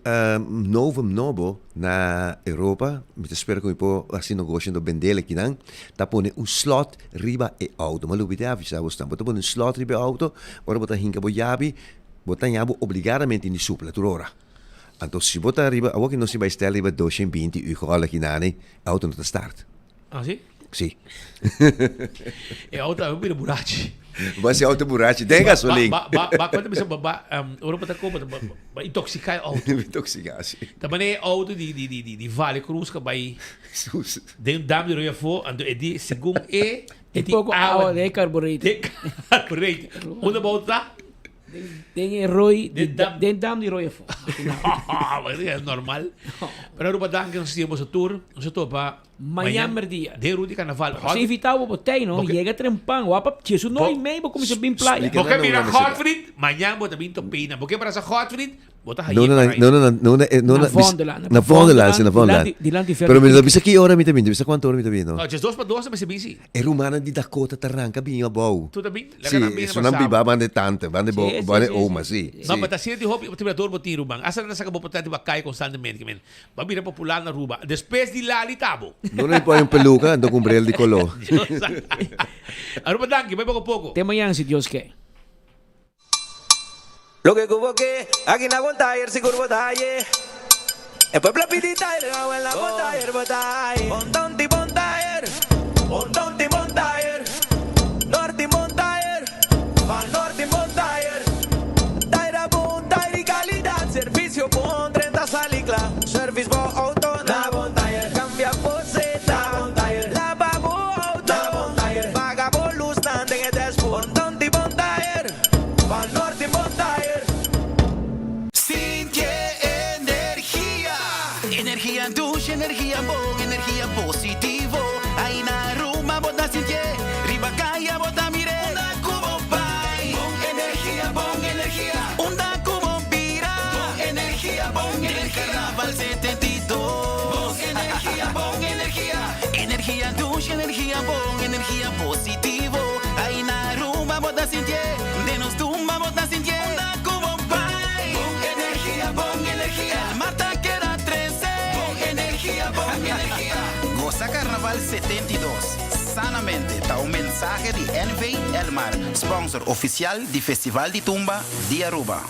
novum nobo na Europa, mi ta spera ku mi por hasi negoshi anto bendel akinan, ta pone un slot riba e auto. Mi a lubidé avisa bo esnan, bo ta pone un slot riba e auto, ora bo ta hinka bo yabi, bo ta ña bo obligadamente tin di supla tur ora. Anto si bo ta riba, awor ki nos tin bai stel riba 220 uur akinane, e auto no ta start. Ah, si? Si. E auto a bira burachi. Ba si auto burachi den gasolin. Ba ba ba ba bisa ba ba um, ora ba ta ko ba ba ba intoxica e auto. Intoxica si. Ta mane e auto di di di di di Vale Cruz ka bai den dam di Roya Fo anto e di segun e e Di poco awa de carburetor. De carburetor. Unda bo auto ta? Den e rooi, di dam, den dam di rooi afo. Maar dat is normal. Pero Aruba danki nos tiempo sa tour. Nos topa Mañan merdia. Den Rudy Carnaval. Se invitado bo botei no, yega trempan, wapa tjesu no y mei bo kuminsa bin playa. Bo ke mira Godfried, mañan bo ta bin topina. Bo ke brasa Godfried, bo ta haye No, no, por ahí. no, no, no, no, no, Na Vondelaan. Na Vondelaan, si, na Vondelaan. Dilanti Pero mi no bisa ki ora mi ta bin, bisa kuantu ora mi ta bin, no. No, djes dos pa dos ta mester bin si. E rumannan di Dakota ta ranka bin abou. Tu ta bin? Laga Sí, nan bin esunnan pasá. biba banda e tante, banda e bo, Sí, sí, banda e sí, oma, sí. sí, No, sí. pa ta asina di hopi temperatura bo tin, ruman. Asta nan ta saka bo portret riba kai konstantemente, ke men. Bo a bira popular na Aruba. Despues di Lali ta bo. No no pone un peluka, anto ku un bril di koló. Aruba danki, bai poko poko. Te mañan si Dios ke. Loke ku bo ke, aki na bon tayer sigur bo ta haye. E pueblo a pidi tayer, awel na bon tayer bo ta haye. Bon tonti bon tayer, bon tonti bon tayer, norti bon tayer, van norti bon tayer. Tayer a bon, tayer di kalidat, servisio bon, drenta sali kla. Servis bo outo na bon tayer, kambia bo seta na bon tayer, laba bo outo na bon tayer, paga bo lusnan den e dashboard. Bon tonti bon tayer. Pa Norte bon tayer. Sinti e energia. Energia dushi, energia bon, energia positivo. Ai na Aruba bo ta sintié, riba kaya bo ta mir'é. Unda ku bo bai, bon energia, bon energia. Unda ku bo bira, bon energia, bon energia. Den Carnaval 72, bon energia, bon energia. Energia dushi, energia bon, energia positivo. Ai na Aruba bo ta sintié, den nos tumba bo ta sintié. Unda ku bo bai, bon energia, bon energia. El mar ta keda trese, bon energia, bon energia. Gosa Carnaval 72, sanamente ta un mensahe di NV Elmar, sponsor oficial di Festival di Tumba di Aruba.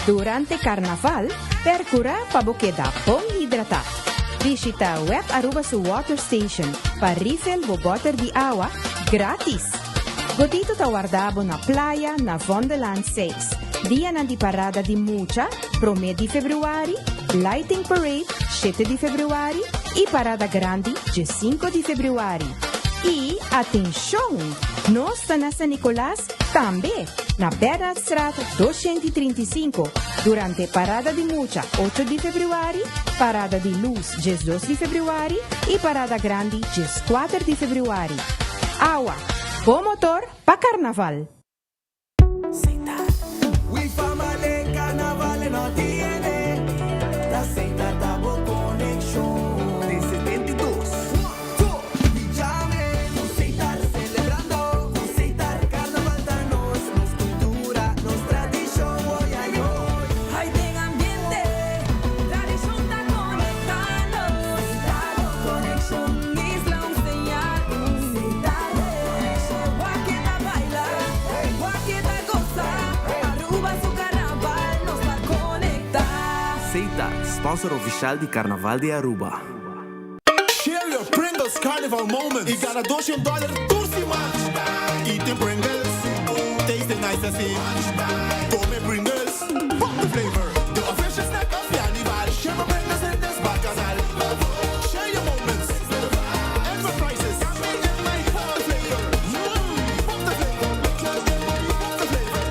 Durante Carnaval, percura pa bo keda bon hidrata. Bishita web Aruba su Water Station pa refill bo boter di awa gratis. Godito ta warda bo na playa na Vondelaan 6. Dianan di parada di mucha, prome di februari, Lighting Parade, 7 di februari y Parada Grandi 5 di februari. Y atencion! Nos ta na San Nicolas tambe, na Bernardstraat 235, durante Parada di Mucha 8 di februari, Parada di Luz 12 di februari y Parada Grandi 4 di februari. Awa, bo motor pa Carnaval! We family carnaval no tiene Ta Seita ta bo conexion Den 72 Two, we jamming Cu Setar celebrando Cu Setar carnaval ta nos Nos cultura, nos tradicion Oy ay oy Ay den ambiente Tradicion ta conecta nos Setar bo conexion Isla un señal Setar bo conexion Wak ta baila Wak ta goza Aruba su carnaval nos ta conecta. Seita, sponsor oficial di Carnaval di Aruba. Share your Pringles Carnival moments y gana 200 dollar tur siman. Eating Pringles, tasting nice asina. Come Pringles, pop the flavor. The official snack of Carnival. Share your Pringles in this bacchanal. Share your moments. Enterprises. Pop the flavor. Pop the flavor. Pop the flavor.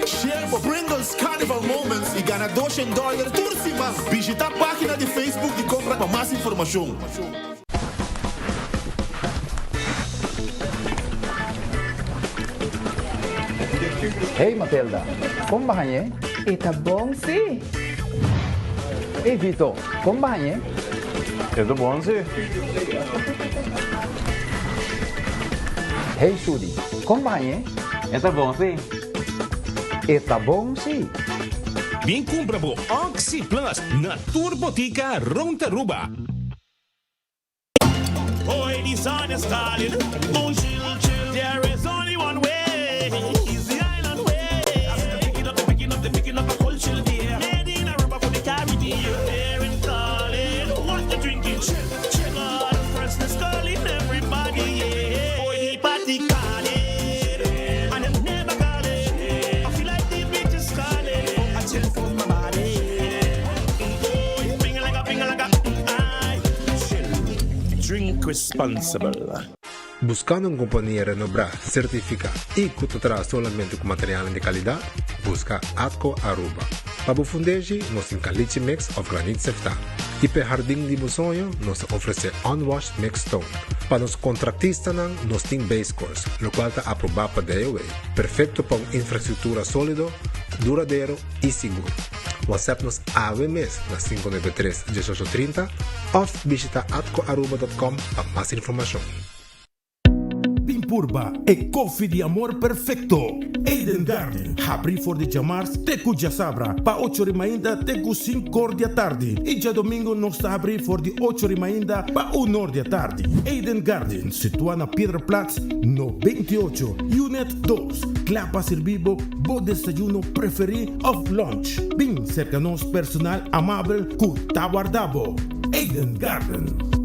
Share bo Pringles Carnival moments y gana 200 dollar tur siman. Bishita pagina di Facebook di Compra pa mas informacion. Hey Matilda, con bañe? E ta bon si. Hey Vito, con bañe? E ta bon si. Hey Sudi, con bañe? E ta bon si. E ta bon si. Bin cumpra bo Oxi Plus na tur botica rond Aruba. Hoy the sun is calling, oh chill, chill. There is only one way, is the island way. Picking up, picking up, picking up a cold chill beer. Made in Aruba for the Caribbean. There in calling, what you drinking? Chill, chill. God, freshness calling everybody, yeah. Boy, the party calling, and I'm never calling. I feel like the beach is calling. Oh, I chill for my body. Oh, ping like a, ping like a, I chill. Drink responsible. Buscando un compania renombra, certifica y cu ta traha solamente cu material di calidad? Busca Atco Aruba. Pa bo fundeshi, nos tin caliche mix of graniet sefta. Y pa hardin di bo soño, nos ta ofrece unwashed mixed stone. Pa nos contratistanan, nos tin base course, locual ta aproba pa DOW. Perfecto pa un infrastructura solido, duradero y sigur. WhatsApp nos awe mes na 593 1830 of bishita atcoaruba.com pa mas informacion. Bin purba e koffie di amor perfecto. Eden Garden, habri for di djamars te cu djasabra pa ocho ori mainta te cu cinc'or di atardi y djadomingo nos ta habri for di ocho ori mainta pa un'or di atardi. Eden Garden, situa na Piedra Plat no 28, Unit 2, cla pa sirbi bo bo desayuno preferi of lunch. Bin cerca nos personal amabel cu ta warda bo. Eden Garden.